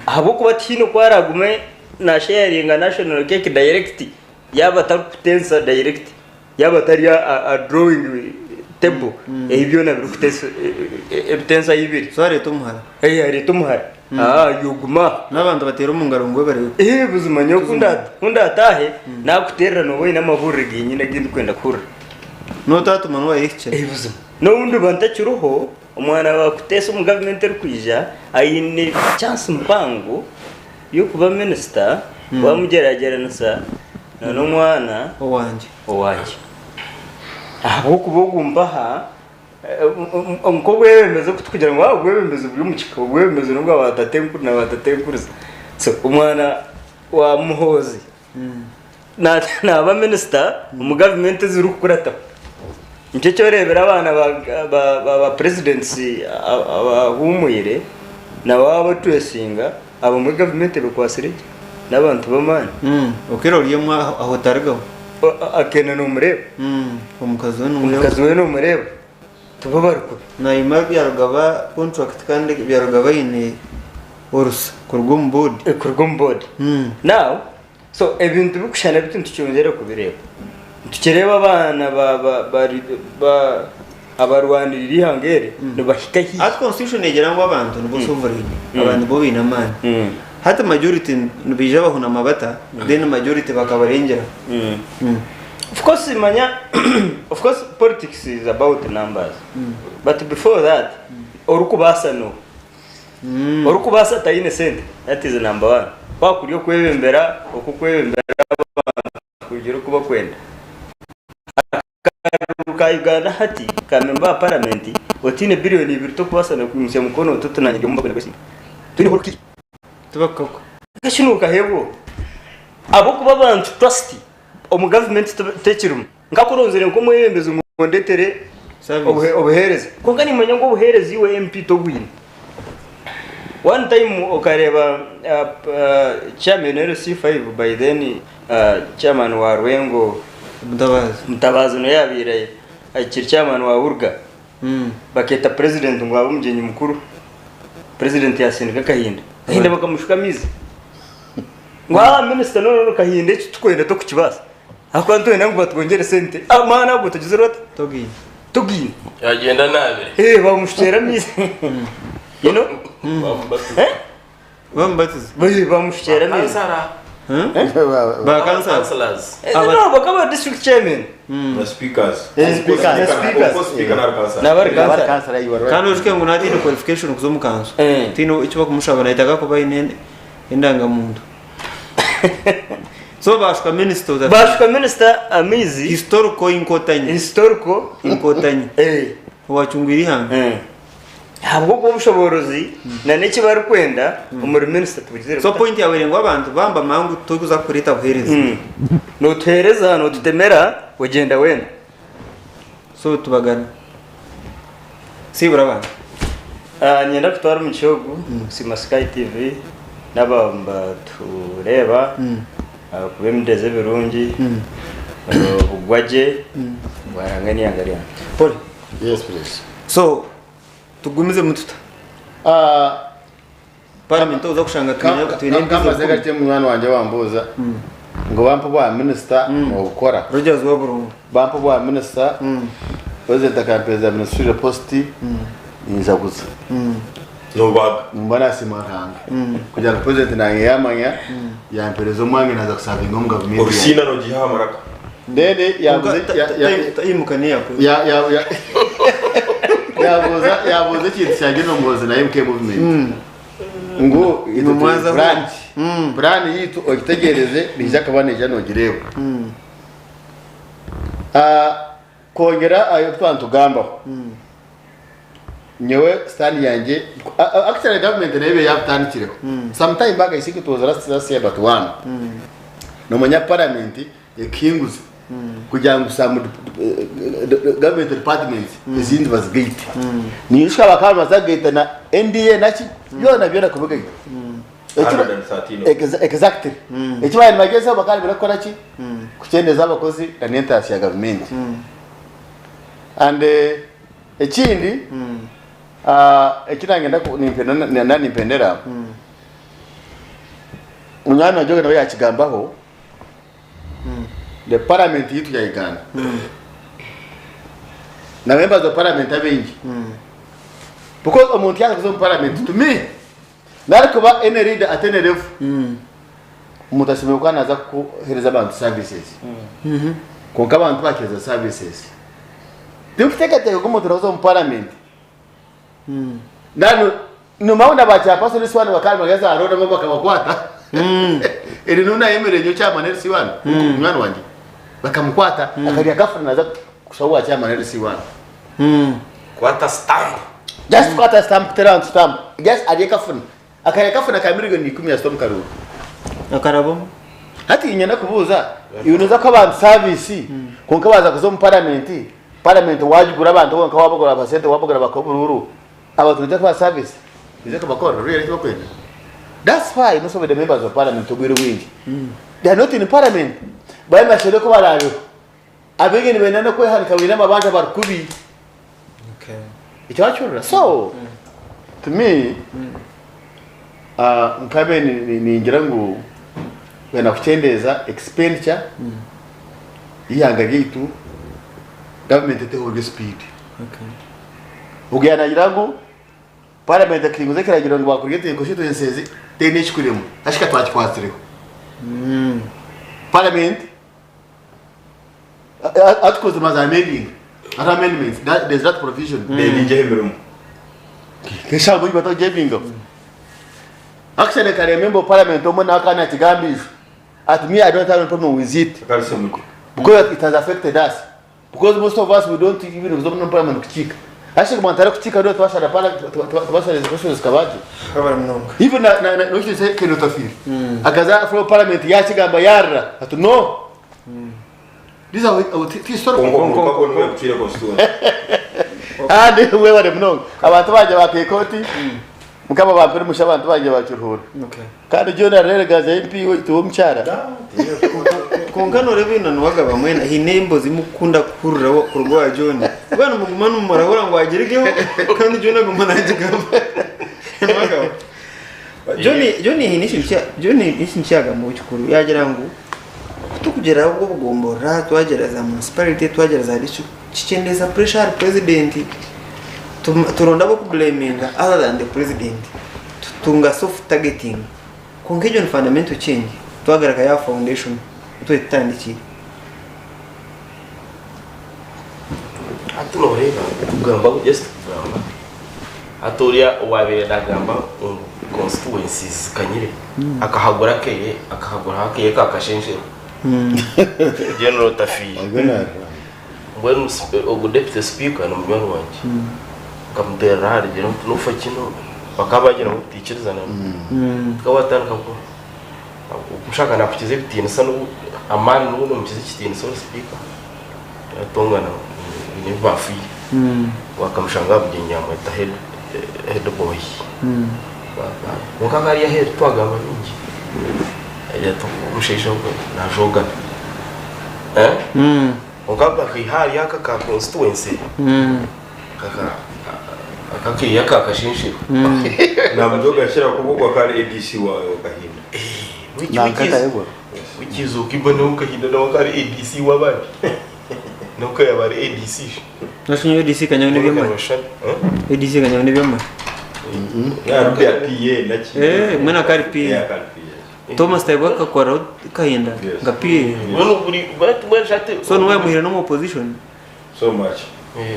Ahabw'okuba tihaine oku araagume naasheyaringa national cake direct yaaba atarikutensa direct yaaba atari aha drawing table ebi byona birikutensa ebitensa ahu biri. So areeta omuhara. Ee areeta omuhara. Yoguma aho. N'abantu bateera omu ngaro ngu webare. Ee buzima nyowe ku ndaataahe naakuteerera nooba oine amahurire genyine agu ndikwenda kuhurira. N'otaatuma n'owayehikire. Ee buzima. N'obu ndiba ntakiriho Omwana wa Kuteesa omu gavumenti erikwija aine chance mpango y'okuba minisita wamugyeragyeranisa na n'omwana Owangye. owangye. Ahabw'okuba ogu mpaha nk'obwebembezi oku turikugira ngu obwebembezi buri omu kika, obwebembezi n'obwa ba tatenkuru na ba tatenkuruza. So omwana wa Muhoozi Naaba minisita omu gavumenti ezirikukurataho. Nikyo eki oreebera abaana ba purezidenti abahuumwire nabo waaba otwesinga abamwe gavumenti ebakwatsire gye n'abantu b'amaani. Okeera ori omwe aho otarigaho. Akenda noomureeba. Omukazi we noomureeba. Omukazi we noomureeba. Tibo bari kubi. Nayima Byarugaba contract kandi Byarugaba aine orusa kuruga omu board. Kuruga omu board. Now so ebintu birikushushana biti nitukyongyera kubireeba. Nitukireeba abaana ba ba ba abarwanirira eihanga eri nibahika haihi. Hati constitution negira ngu abantu nibo sovereign, abantu nibo baine amaani. Hati majority nibaija bahunama bata then majority bakabarengyera. Of course manya of course politics is about numbers but before that orikubaasa noha? Orikubaasa taine sente that is number one. Kwaba kuri okwebembera oku okwebembera abantu kugira oku bakwenda. Akaruru ka Uganda hati ka member wa parliament otaine billion ibiri tokubaasa nakwimutsya mukono oti nanye ndi omu bakwenda kwesimba. Twineho orukiiko. Tibakukakwa. Kashi nokaheebwa oha? Ahabw'okuba abantu trust omu gavumenti tekirimu. Nkakuronzire nk'omwebembezi ngu ondetere Service. obuheereza. Kwonka nimanya ngu obuheereza iwe MP tobwine. One time okareeba chairman LC5 by then chairman wa Rwengo Mutabazi. Mutabazi niwe yabaire akiri chairman wa Urga. Bakeeta president ngu abe omugyenyi mukuru. President yasindika Kahinda. Kahinda bakamushuka amaizi. Ngu aa minisita no Kahinda eki turikwenda tokukibaasa. Ahakuba nitwenda ngu batwongyere sente. Amaani ago tugizire ota? Togaine. Tugiine. Yagyenda anaabire. Eh, bamushukyera amaizi. You know? Bamubatiza. Eh? Bamubatiza. Ba- Bamushukyera amaizi. Kansara. Ba kansara. Councillors. Eh, Aba- No, bakaba district chairman. Na speakers. Eh, speakers. Speakers. Of course, speaker na kansara. Nabari kansara. kansara you are right. Kandi ojuke ngu natiine qualification kuza omu kanso. Eh. Tiine eki bakumushaba nayetaaga kuba aine endangamuntu. So bashuka minister oza Bashuka minister amaizi. historical inkotanyi. Historical. Inkotanyi. Eh. Owacungwire ihanga. Eh. Ahabw'okuba obushoboorozi na n'eki barikwenda omuri minisita tubugizire So buta. point yawe eri ngu abantu bamba mangu torikuza kureeta buheereza. Nootuheereza nootutemera ogyenda weena. So tubagana. Siibura abantu. Niinyenda kutwara omugisha ogu kusiima Sky TV n'aba nibatureeba ahakuba emitezo ebirungi obugwa gye bwaranga n'eihanga ryange. Pole. Yes please. So tugumizemu tuta? Parliament oza kushanga twine twine empiza Kamaze gakye munywani wangye wambuuza ngu bampa obwa minisita nobukora. Rogers Waburunga. Bampa obwa minisita president akampereza ministerial post ninjaguza. Nobaga. Nimba nasiima Ruhanga kugira ngu president nanye yamanya yampereza omwanya naza kusavinga omu gavumenti yangye. Orusiina nogiiha aha maraka. Then yabuuza Imuka niya ya ya ya yabuuza yabuuza ekintu kya Gen na MK movement ngu itwe turi plan plan yitu ogitegereze neija kuba neija nogireeba. Kwongyera aha bi twaba nitugambaho nyowe stand yangye actually government nayo ebaire yabutandikireho some time back I think it was last last year but one nomanya parliament ekuhinguza kugira ngu some government departments ezindi bazigaite niijuka bakaba nibaza kugaita na NDA naki byona byona kubigaita. 113. Exactly. Eki baabaire nibagyezaho bakaba nibenda kukora ki? Kukyendeza abakozi na n'entaasya ya gavumenti. And ekindi eki nangenda nimpendera, munywani wangye ogwo nawe yaakigambaho, the parliament yaitu ya Uganda, na members of parliament abaingi, because omuntu yaaza kuza omu parliament, to me, Nari kuba any leader at any level, omuntu ashemereire kuba naaza kuheereza abantu services. Kwonka abantu bakiheereza services. Tinkuteekateeka ngu omuntu orikuza omu parliament, nari nomaho na ba chairperson this one bakaba nibageza aha road abamwe bakabakwata. Eri niwe nayemereire nyowe chairman LC one, munywani wangye. Bakamukwata akarya akafuna naaza kushaba obwa chairman LC one. Kwata stamp. Just kwata stamp kutera ahantu stamp. Just arye kafuna. Akarya kafuna ka million ikumi yazita omu karuuru. Akarabamu. Hati niinyenda kubuuza, iwe nooza kuha abantu service kwonka waaza kuza omu parliament, parliament waagigura abantu bonka waabagura akasente waabagura bakaha oburuuru, abantu noija kubaha service? Noija kubakorera really eki barikwenda? That's why most of the members of parliament obwire obwingi they are not in parliament. Bariyo nibasherura oku baraabeho. Abaingi nibenda n'okwehanika baine amabanja bari kubi. Ekyo wakihurira? So, to me, nkabe ningira ngu kwenda kukyendeeza expenditure y'eihanga ryaitu, gavumenti eteho oryo speed. Ogwo yaaba naagira ngu parliament ekahinguza ekiragiro ngu bakurya constituency ezi teine ekikuremwa, hashi ka twakikwatsireho. Parliament Articles zimaze amending hariho amendments that there's that provision. Neebingyeho emirimo. Nk'eshaaha mbwenu batagyebingaho. Actually kare member of parliament omwe nawe akaba nakigamba ijo ati me I don't have any problem with it Akarisa omutwe. because it has affected us because most of us we don't even kuza omu parliament kukiika. Actually omuntu arikukiika niwe tubashara tubashara ezi questions zikaba gye. Kabara munonga. Even na na na n'okitekyesa Ken Otafiire akaza floor of parliament yakigamba yarira ati no These are our historical. Kwonka omuruka gwo niwe yakucwire constituency. Kandi webare munonga. Abantu bangye ba Keikoti, Mukama bampere omugisha abantu bangye ba Kiruhura. Okay. Kandi John Arere MP waitu w'omukyara. Kwonka noreeba oine niwagaba mwena haine embozi mukukunda kuhurira kuruga owa John. Mbwenu muguma nimumurahura ngu agirigeho kandi John aguma nagigamba. Niwagaba. John John haine ekintu kya John haine ekintu kyagamba kikuru yagira ngu kutukugyera obwo obugomborora twagyera za municipality twagyera za district. Kikyendeeza pressure ahari president, turonda ab'okubureminga other than the president. Tutunga soft targeting. Kwonka egyo ni fundamental change twagaruka ya foundation ahu twaba tutandikire. Hati noreeba kugamba just kugamba hati oriya owabaire nagamba ngu constituencies zikanyire akahagura akeye akahagura akeye ka kashenshero General Otafiire Ogwe narira. Mbwenu ogu deputy speaker ni munywani wangye nkamuterera aha rigyere nti nofa kino bakaba bagira ngu titwikirizana tukaba watandika ku mushaka nakukiza ebitiinisa n'obu amaani n'obu nomukiza ekitiinisa ori speaker yatongana biine ebi bafiire wakamushanga aha bugyenyi yamweta head head boy kwonka hariya aheeru twagamba bingi omushaija ogwe najogana Kwonka bakaiha ahari aka ka constituency aka akaiha aka kashenshero. Namujoga akira kuba ogwo akaba ari ADC wa Kahinda. Nanka Tayebwa. Wikizuka imba nawe Kahinda nawe akaba ari ADC w'abandi. Nawe ka yaba ari ADC. Nashonye ADC kanyaho n'eby'amahe. ADC kanyaho n'eby'amahe. Ya PA naki. Eh, mbwenu akaba ari PA. Yeah, akaba ari PA. Thomas Tayebwa akakora Kahinda Yes. nka PA. Mbwenu buri mbwenu shati. So niwe yamuhaire n'omu opposition. So much.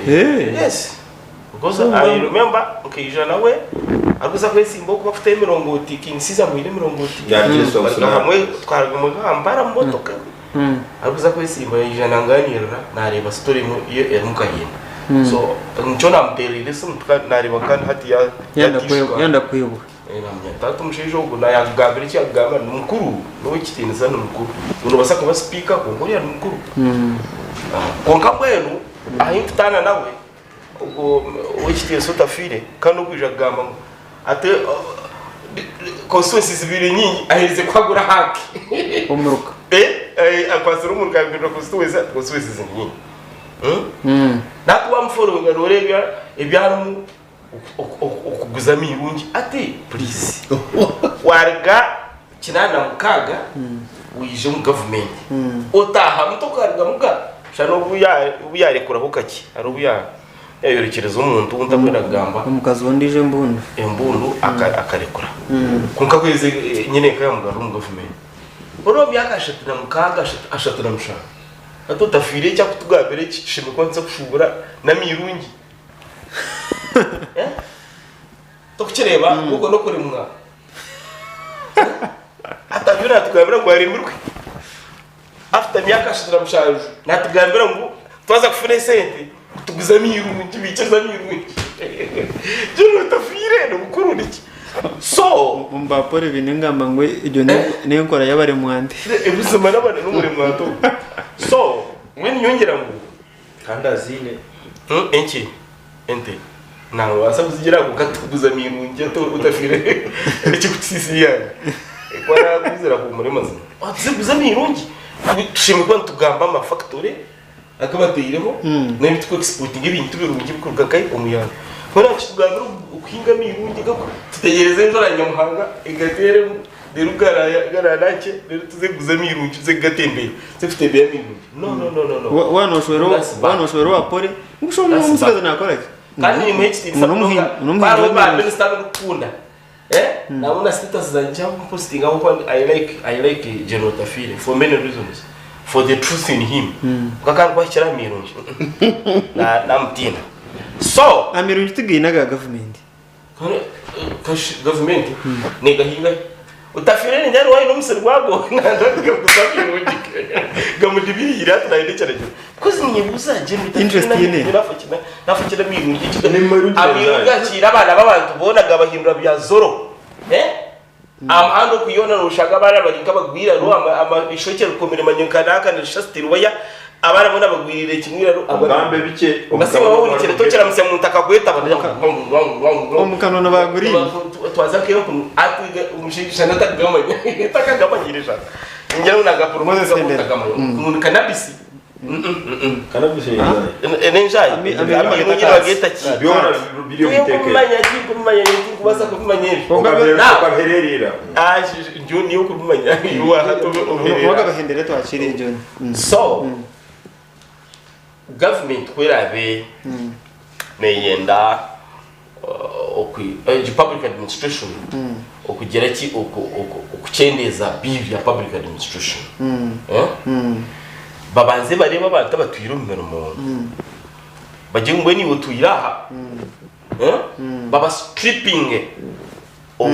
Eh. Yes. Because I remember nkaija nawe arikuza kwesimba okuba afite emirongoti King Caesar amuhaire emirongoti. Yeah, yes, Twaruga hamwe twaruga hamwe Kampala mu motoka. Arikuza kwesimba yaija nanganirira nareeba story emwe ye erimu Kahinda. So nikyo namutereire esimu nareeba kandi hati ya Yenda kwebwa, yenda kwebwa. Taata omushaija ogu naayakugambira eki yakugambira ni mukuru, n'ow'ekitiinisa ni mukuru. Iwe noobaasa kuba sipiika kwonka oriya ni mukuru. Kwonka mbwenu ahu nkutaana nawe, ogwo ow'ekitiinisa otafiire kandi orikwija kugamba ngu ate constituencies zibaire nyingi aherize kuhagura hake. Omuruka. Akwatsire omuruka yahindura constituency ati constituencies ni nyingi. Nawe ku wamufollowinga nooreeba ebi arimu. Okuguza amirungi ati please waruga 86 waija omu gavumenti otaahamu tokarugamu ga shana obu yarekuraho kakye hariho obu yayorekyereza omuntu ou ntakwenda kugamba Omukazi w'ondiijo embundu. Embundu akarekura kwonka kwezi nyine nka yamugarura omu gavumenti ori omu myaka 36 37 hati otafiire eki akutugambira eki tushemereire kuba nituza kushuubura n'amirungi. Tokukireeba okwo n'okuremwa. Hati ariyo natugambira ngu aremirwe. After myaka 37 natugambira ngu twaza kufuna esente tuguze amirungi baikirize amirungi. General otafiire nibukuru niki? So Omu bapore baine engamba ngu egyo n'enkora y'abaremwante. Buzima n'omuremwante ogwo. So mbwenu nyowe ngira ngu Kandi aziine. Enki? Ente. Naabaasa kuzigira kwonka tikuguza mirungi otafiire ekikutusiisa eihanga. Ku araaguze arahuumura amazima. Tizikuguza mirungi. Tushemereire kuba nitugamba amafactory agu bataireho n'ebi turi ku-exportinga ebintu birungi ebirikuruga nkahi? Omu ihanga. Mbwenu nikitugambira okuhinga amirungi tutegyereze enjura ya Nyamuhanga egateere Reero garaaya nkye, reero tuze kuguza emirungi tuze kugatembeya, tuze kutembeya emirungi. No, no, no, no, no. Waaba nooshwera That's bad. waaba nooshwera owa pore, ngu shi That's omutsigazi bad. naakora ki? Kandi nimuha ekitiinisa Ngu n'omuhi- munonga. n'omuhingi Hariho ba w'emirungi. minisita abarikukunda. Eh? Nabona status zangye nshaka kumupositinga ahabw'okuba I like, I like General Otafiire for many reasons. For the truth in him. Kwonka kandi ku ahikire aha mirungi, na- namutiina. So, Amirungi tigaine aga gavumenti. Gavumenti negahinga otafiire ningira niwe aine omusiri gwago gamudibiriire hati nayenda ekiragiro because ninyebuuza gye Interest yine. nafakira amirungi Ni mirungi amirungi akiire abaana b'abantu boona gabahindura bya zoro Eh? Amuhanda okuyona noshanga abaana bari nk'abagwire hariho eishokye rikomire manya nka nanka nirisha sitiruwaya abaana boona bagwirire kimwe iraro Ogambe bikye basiba bahunikire tokiramutsya muntu akakweta Omu kanwa nibaguriire. twaza nkeyo ati omushaija shana atakagamanya atakagamanyire shana ningira ngu naga Moses Senderi. ngu ni cannabis Cannabis n'enjayi Ami- bageta ki byona biri omu iteeka tinkumanya tinkumanya tinkubaasa kubimanya ebyo ukabihererera Ah, niyo kubimanya Waga bahendere twakire John. So Gavumenti ku eraabe neeyenda egi public administration okugira ki okukyendeeza bill ya public administration babanze bareebe abantu abatwire omu mirimo bagire ngu mbwenu iwe otwire aha baba strippinge of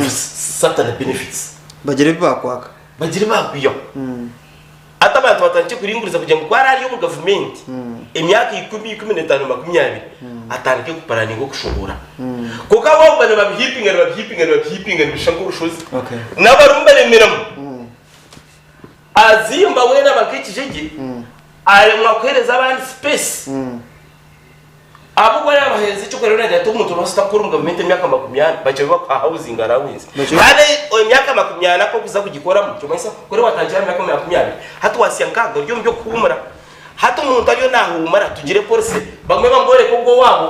certain benefits. Bagire ebi baakwaka. Bagire baakwihaho. Hati abantu batandikye kuringuriza kugira ngu ku araarye omu gavumenti emyaka ikumi, ikuminetaano, makumyabiri, atandike kupuraninga okushohora. Kwonka bo baguma nibabihiipinga, nibabihiipinga, nibabihiipinga nibishusha nk'orushozi. Okay. N'abarimu baremeramu. Azimba weena aba nk'ekijegye, aremwa kuheereza abandi space. Ahabw'okuba yaabaheereza eky'okureeberaho naagira ati, Omuntu noobaasa ota kukora omu gavumenti emyaka makumyana bakye bakuha housing allowance? Kandi emyaka makumyana ku orikuza kugikoramu nikimanyisa ku ori waatandikire aha myaka makumyabiri hati waahitsya nkaaga ori omu by'okuhuumura. Hati omuntu ariyo naahuumura tugire policy bamwe bamworeke ogu owaabo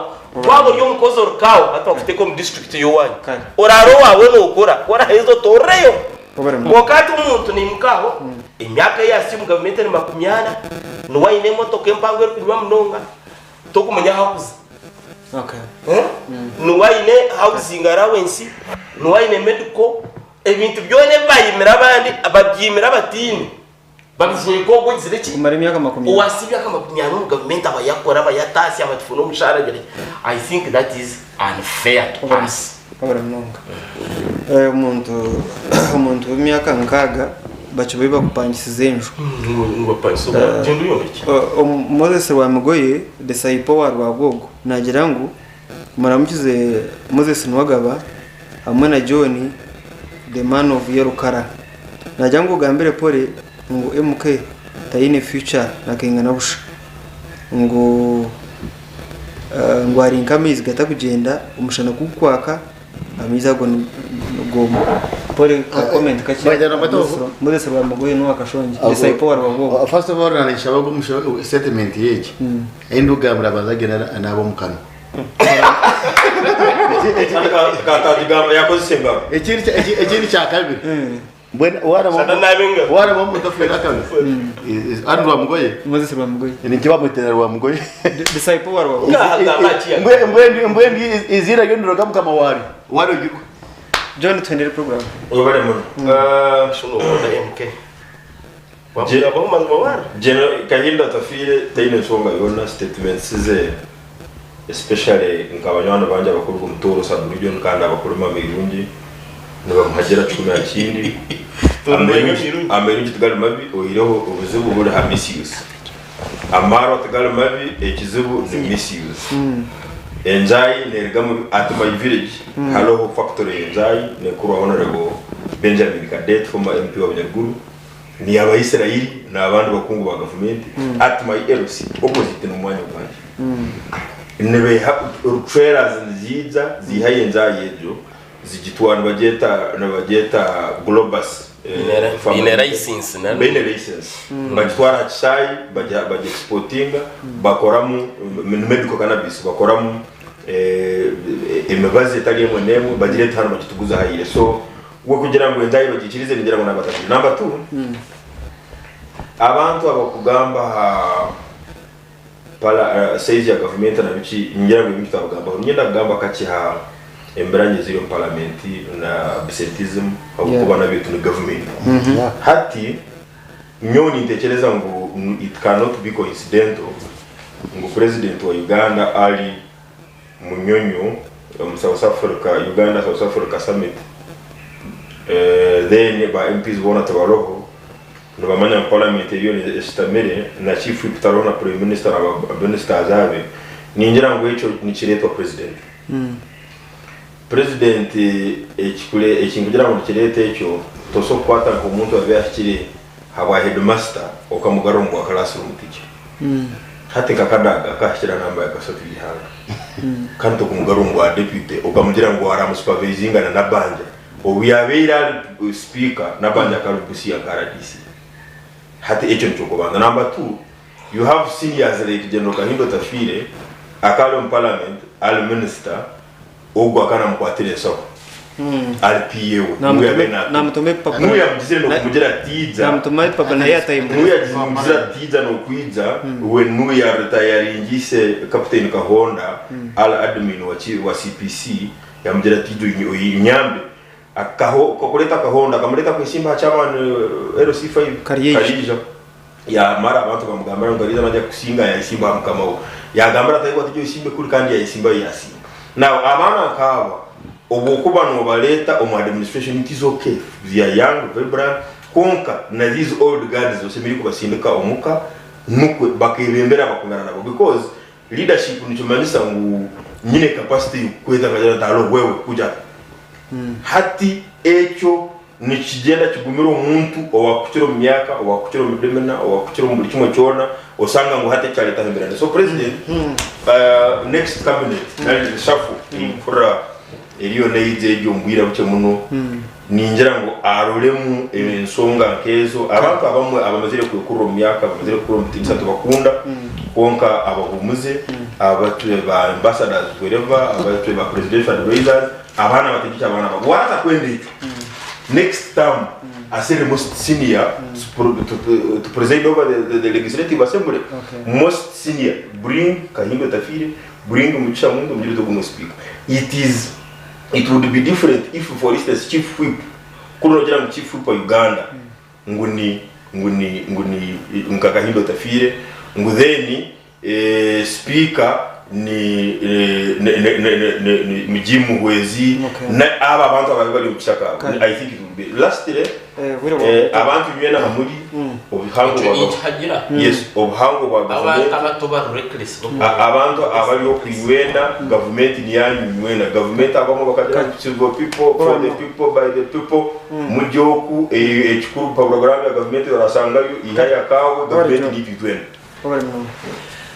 waaba ori omukozi orikaaho hati bakuteeka omu district y'owaanyu oraare owaawe nookora ku oraheza otooreyo. Kwonka hati omuntu naimuka aho emyaka ei yaahitsya omu gavumenti ni makumyana niwe aine emotoka empango erikunywa munonga. Tokumanya ahu akuza. Okay. Eh? Niwe aine housing allowance, niwe aine medical, ebintu byona ebi bayimira abandi babyimira abataine. Babijweka ogwo ogizire ki? Kumara emyaka makumyana. Owasiba emyaka makumyana omu gavumenti aba yakora, aba yataasya, aba akifuna omushaara agira ki. I think that is unfair to us. Wabura munonga. Eh, omuntu omuntu w'emyaka nkaaga bakiba bakupangisiza enju. Ngu bapangisa omu gyenda oyombekye. Moses Rwamigoye disciple wa Rwabwogo nagira ngu muramukize Moses Nuwagaba hamwe na John the man of yellow colour. Nagira ngu ogambire Polly ngu MK tayine future nakaingana busha. Ngu ngu ari nk'amaizi gatakugyenda omushana kugukwaka amaizi ago nigooma. Pole ka comment kakye. Bagira ngu bata- Moses Rwamugoye n'owa Kashongye. Disciple wa Rwabwogo. First of all nanishaba ogu statement yegi ei ndikugambira abanze agende anaabe omu kanwa. Katagigamba yakozesa engaro. Ekindi ekindi kya kabiri mbwenu Shana naabe engaro. waraba omuntu afiire akabi ani Rwamugoye Moses Rwamugoye. nikyo bamwetera Rwamugoye. Disciple wa Rwabwogo. Ngahagamba akiya. Mbwenu eiziina ryo niriruga mukama waryo waryo John tuhendere program. Webale muno. Shana okunda MK. Wamugambaho mazima wara. General Kahinda Otafiire taine nsonga yoona statements ze especially nka banywani bangye abakuruga omu Tooro sub region kandi abakurima ameirungi nibamuhagira kikumi aha kindi. Ameirungi tigari mabi oihireho obuzibu buri aha misuse. Amaarwa tigari mabi ekizibu ni misuse. Enjaayi neruga mu at my village hariho factory y'enjaayi nekorwa Honourable Benjamin Kadet former MP wa Bunyaruguru. Ni Abaisraeli n'abandi bakungu ba gavumenti at my LC opposite n'omwanya ogwangye. Nibaiha trailers niziija ziihayo enjaayi egyo zigitwara nibagyeta nibagyeta Globus Baine farm baine limited. license na Baine license. Bagitwara aha kishaayi bagya bagi exportinga bakoramu ni medical cannabis bakoramu emibazi etari emwe n'emwe bagireeta hanu bagituguza haire so We kugira ngu enjaayi bagiikirize ningira ngu naba atagire. Number two, abantu abakugamba aha pala size ya gavumenti na biki ningira ngu ebintu twabigambaho. Niinyenda kugamba kakye aha embiranye eziri omu paramenti na absenteeism ahabw'okuba nabyo ni gavumenti. Hati nyowe nintekyereza ngu it cannot be coincidental ngu president wa Uganda ali Munyonyo omu South Africa, Uganda South Africa summit then ba MPs boona tibaroho nibamanya ngu parliament eriyo eshutamire na chief whip taroho na prime minister na ba ministers abe ningira ngu ekyo nikireetwa president. President ekinkugira ngu nikireeta ekyo tosobola kukwata nk'omuntu abe ahikire habwa headmaster okamugarura omu bwa classroom teacher. Hati nka Kadaga akahikire aha namba ya kashatu y'eihanga kandi tokumugarura omu bwa deputy okamugira ngu aramusupervisinga na Nabbanja obu yabaire ari speaker Nabbanja akaba ari Busia nka RDC. Hati ekyo nikyokubanza. Number two, you have seniors like General Kahinda Otafiire akaba ari omu parliament ari minister ogwo akaba namukwatira ensaho. Ari PA we nuwe yabaire natuma. Namutuma ebipapura. Nuwe yamugizire nokumugira ati ija. Namutuma ebipapura naye yatayimuha. Nuwe yamugizire ati ija nokwija we nuwe ya retiringise Captain Kahonda ari admin wa wa CPC yamugira ati ija onyambe. Akaho kureta Kahonda akamureta kwesimba aha chairman LC5 Karyeija. Karyeija. Yamara abantu bamugambira ngu Karyeija naija kukusinga yayesimba aha mukama we. Yagambira ati aiwe ati ija oyesimbe kuri kandi yayesimbayo yasinga. Now abaana nkaaba obwo okuba nobareta omu administration it is ok they are young vibrant kwonka na these old guards osemeriire kubasindika omuka nukwe bakebembera abakungana nabo because leadership nikimanyisa ngu nyine capacity yokukweta nkagira nti alo wewe kuja hati ekyo Nikigyenda kigumire omuntu owakukira omu myaka, owakukira omu bimina, owakukira omu buri kimwe kyona, osanga ngu hati ekyaretaho embera. So president, next cabinet nari reshuffle erikukura eriyo neija egi omu bwire bukye muno, ningira ngu aroremu ensonga nkezo. Abantu abamwe abamazire kwekurra omu myaka, abamazire kukura omu bitiinisa tubakunda, kwonka abahumuze, abatwe ba ambassadors wherever, abatwe ba presidential advisors, Abaana bategyekye abaana babo. Waza kwenda ekyo next term asere most senior to preside over the legislative assembly most senior bring Kahinda Otafiire bring Mugisha Muntu omugire oti ogu niwe speaker. It is it would be different if for instance chief whip kuri nogira ngu chief whip wa Uganda ngu ni ngu ni ngu ni nka Kahinda Otafiire ngu then Sipiika ni Jim Muhwezi na abo abantu ababaire bari omu kishaka abo. I think it would be. Lastly, abantu inywena aha muri obuhango Ekyo bwa ninkihagira. Yes, obuhango bwa Abantu gavumenti. abato bari reckless. Abantu abari oku inywena gavumenti ni yanyu inywena. Gavumenti abamwe bakagira ngu it's for people, for the people, by the people. Murye oku ekikuru puroguramu ya gavumenti orasangayo ihayo akaawe gavumenti niitwe itwena. Webale munonga.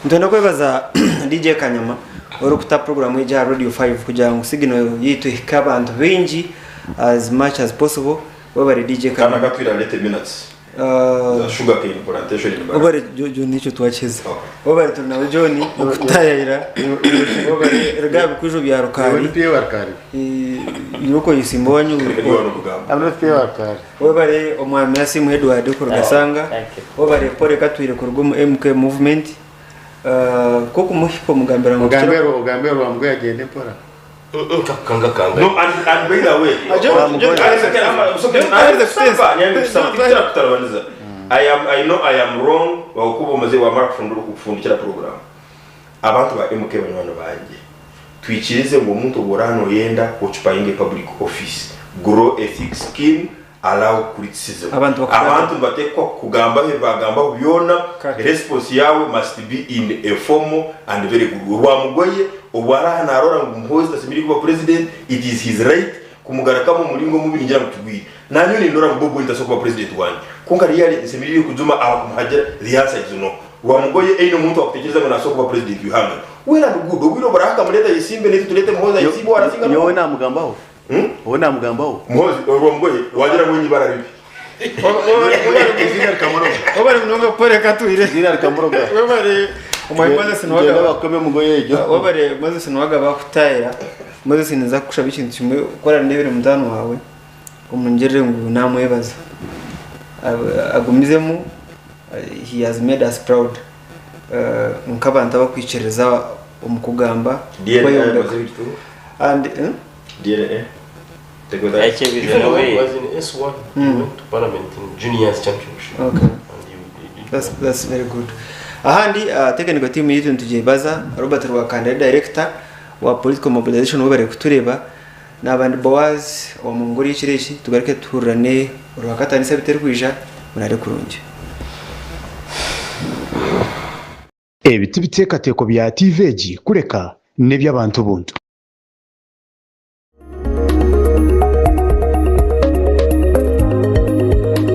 Nitwenda kwebaza DJ Kanyama orikuta program egi aha Radio 5 kugira ngu signal yaitu ehike abantu baingi as much as possible. Webale DJ Kandi Kanyama. akatwire arete minutes za sugar cane plantation in Mbarara. Webale John ekyo twakiheza. Okay. Webale turi nawe John okutayayira. Webale ruga bikujo bya Iwe Rukari. ni PA wa Rukari. Iroko yisimba wanyu. Reka niwe wano I'm not PA wa Rukari. Webare Omwami Asiimwe Edward kuruga Sanga, webare Paul Katwire kuruga omu MK Movement, Nk'okumuhika omugambira ngu Ogambe ogambe Rwamugoye agyende mpora. Nkakukangakanga. No, and, and by the way, Rwamugoye. I am, I know I am wrong wakuba omaze wamara kufundura kufundikira program abantu ba MK banywani bangye Twikirize ngu omuntu obu oraaha nooyenda ku occupyinga a public office, grow a thick skin, allow criticism. Abantu bakugambe. Abantu nibateekwa kukugambaho ebi baagambaho byona, Kare. response yaawe must be in a formal and very good way. Rwamugoye obu araaha naarora ngu Muhoozi tasemeriire kuba president, it is his right kumugarukamu omu muringo omubi ningira ngu kigwire. Naanyowe nindora ngu Bobi Wine tasobola kuba president wangye. Kwonka really nsemeriire kujuma abakumuhagira, the answer is no. Rwamugoye eine omuntu owakutekyereza ngu nasobola kuba president w'ihanga. Well and good, obwire oburahika mureete ayesimbe naitwe tureete Muhoozi ayesimbe owarasinga Nyowe n'owa. namugambaho? Wowe namugambaho? Muhoozi, Rwamugoye wagira ngu enyibara ribi. Eiziina rikamuroga. Webare munonga Paul Katwire. Eiziina rikamuroga. Webare Omwami Moses Gyenda Nuwagaba. bakukome omugoye egyo. Webare Moses Nuwagaba kutayira. Moses ninza kukushaba ekintu kimwe ku orandeebere mutaano waawe omungirire ngu namwebaza. Agumizemu he has made us proud. Nk'abantu abakwikiririza omu kugamba DNA kweyombeka. emaze ebitubu. And DNA. Take with that. Ekyo Even bizina when he we was in S1, he went to Parliament in Juniors Championship. Okay. And he did That's very good. Ahandi technical team yitu nitugyebaza Robert Rwakanda ari director wa political mobilization webare kutureba naba ndi Boaz owa Mongoli ekiro eki tugaruke tuhurirane orwakatano esabiti erikwija murare kurungi. Ebi tibiteekateeko bya tiivi egi kureka n'eby'abantu buntu.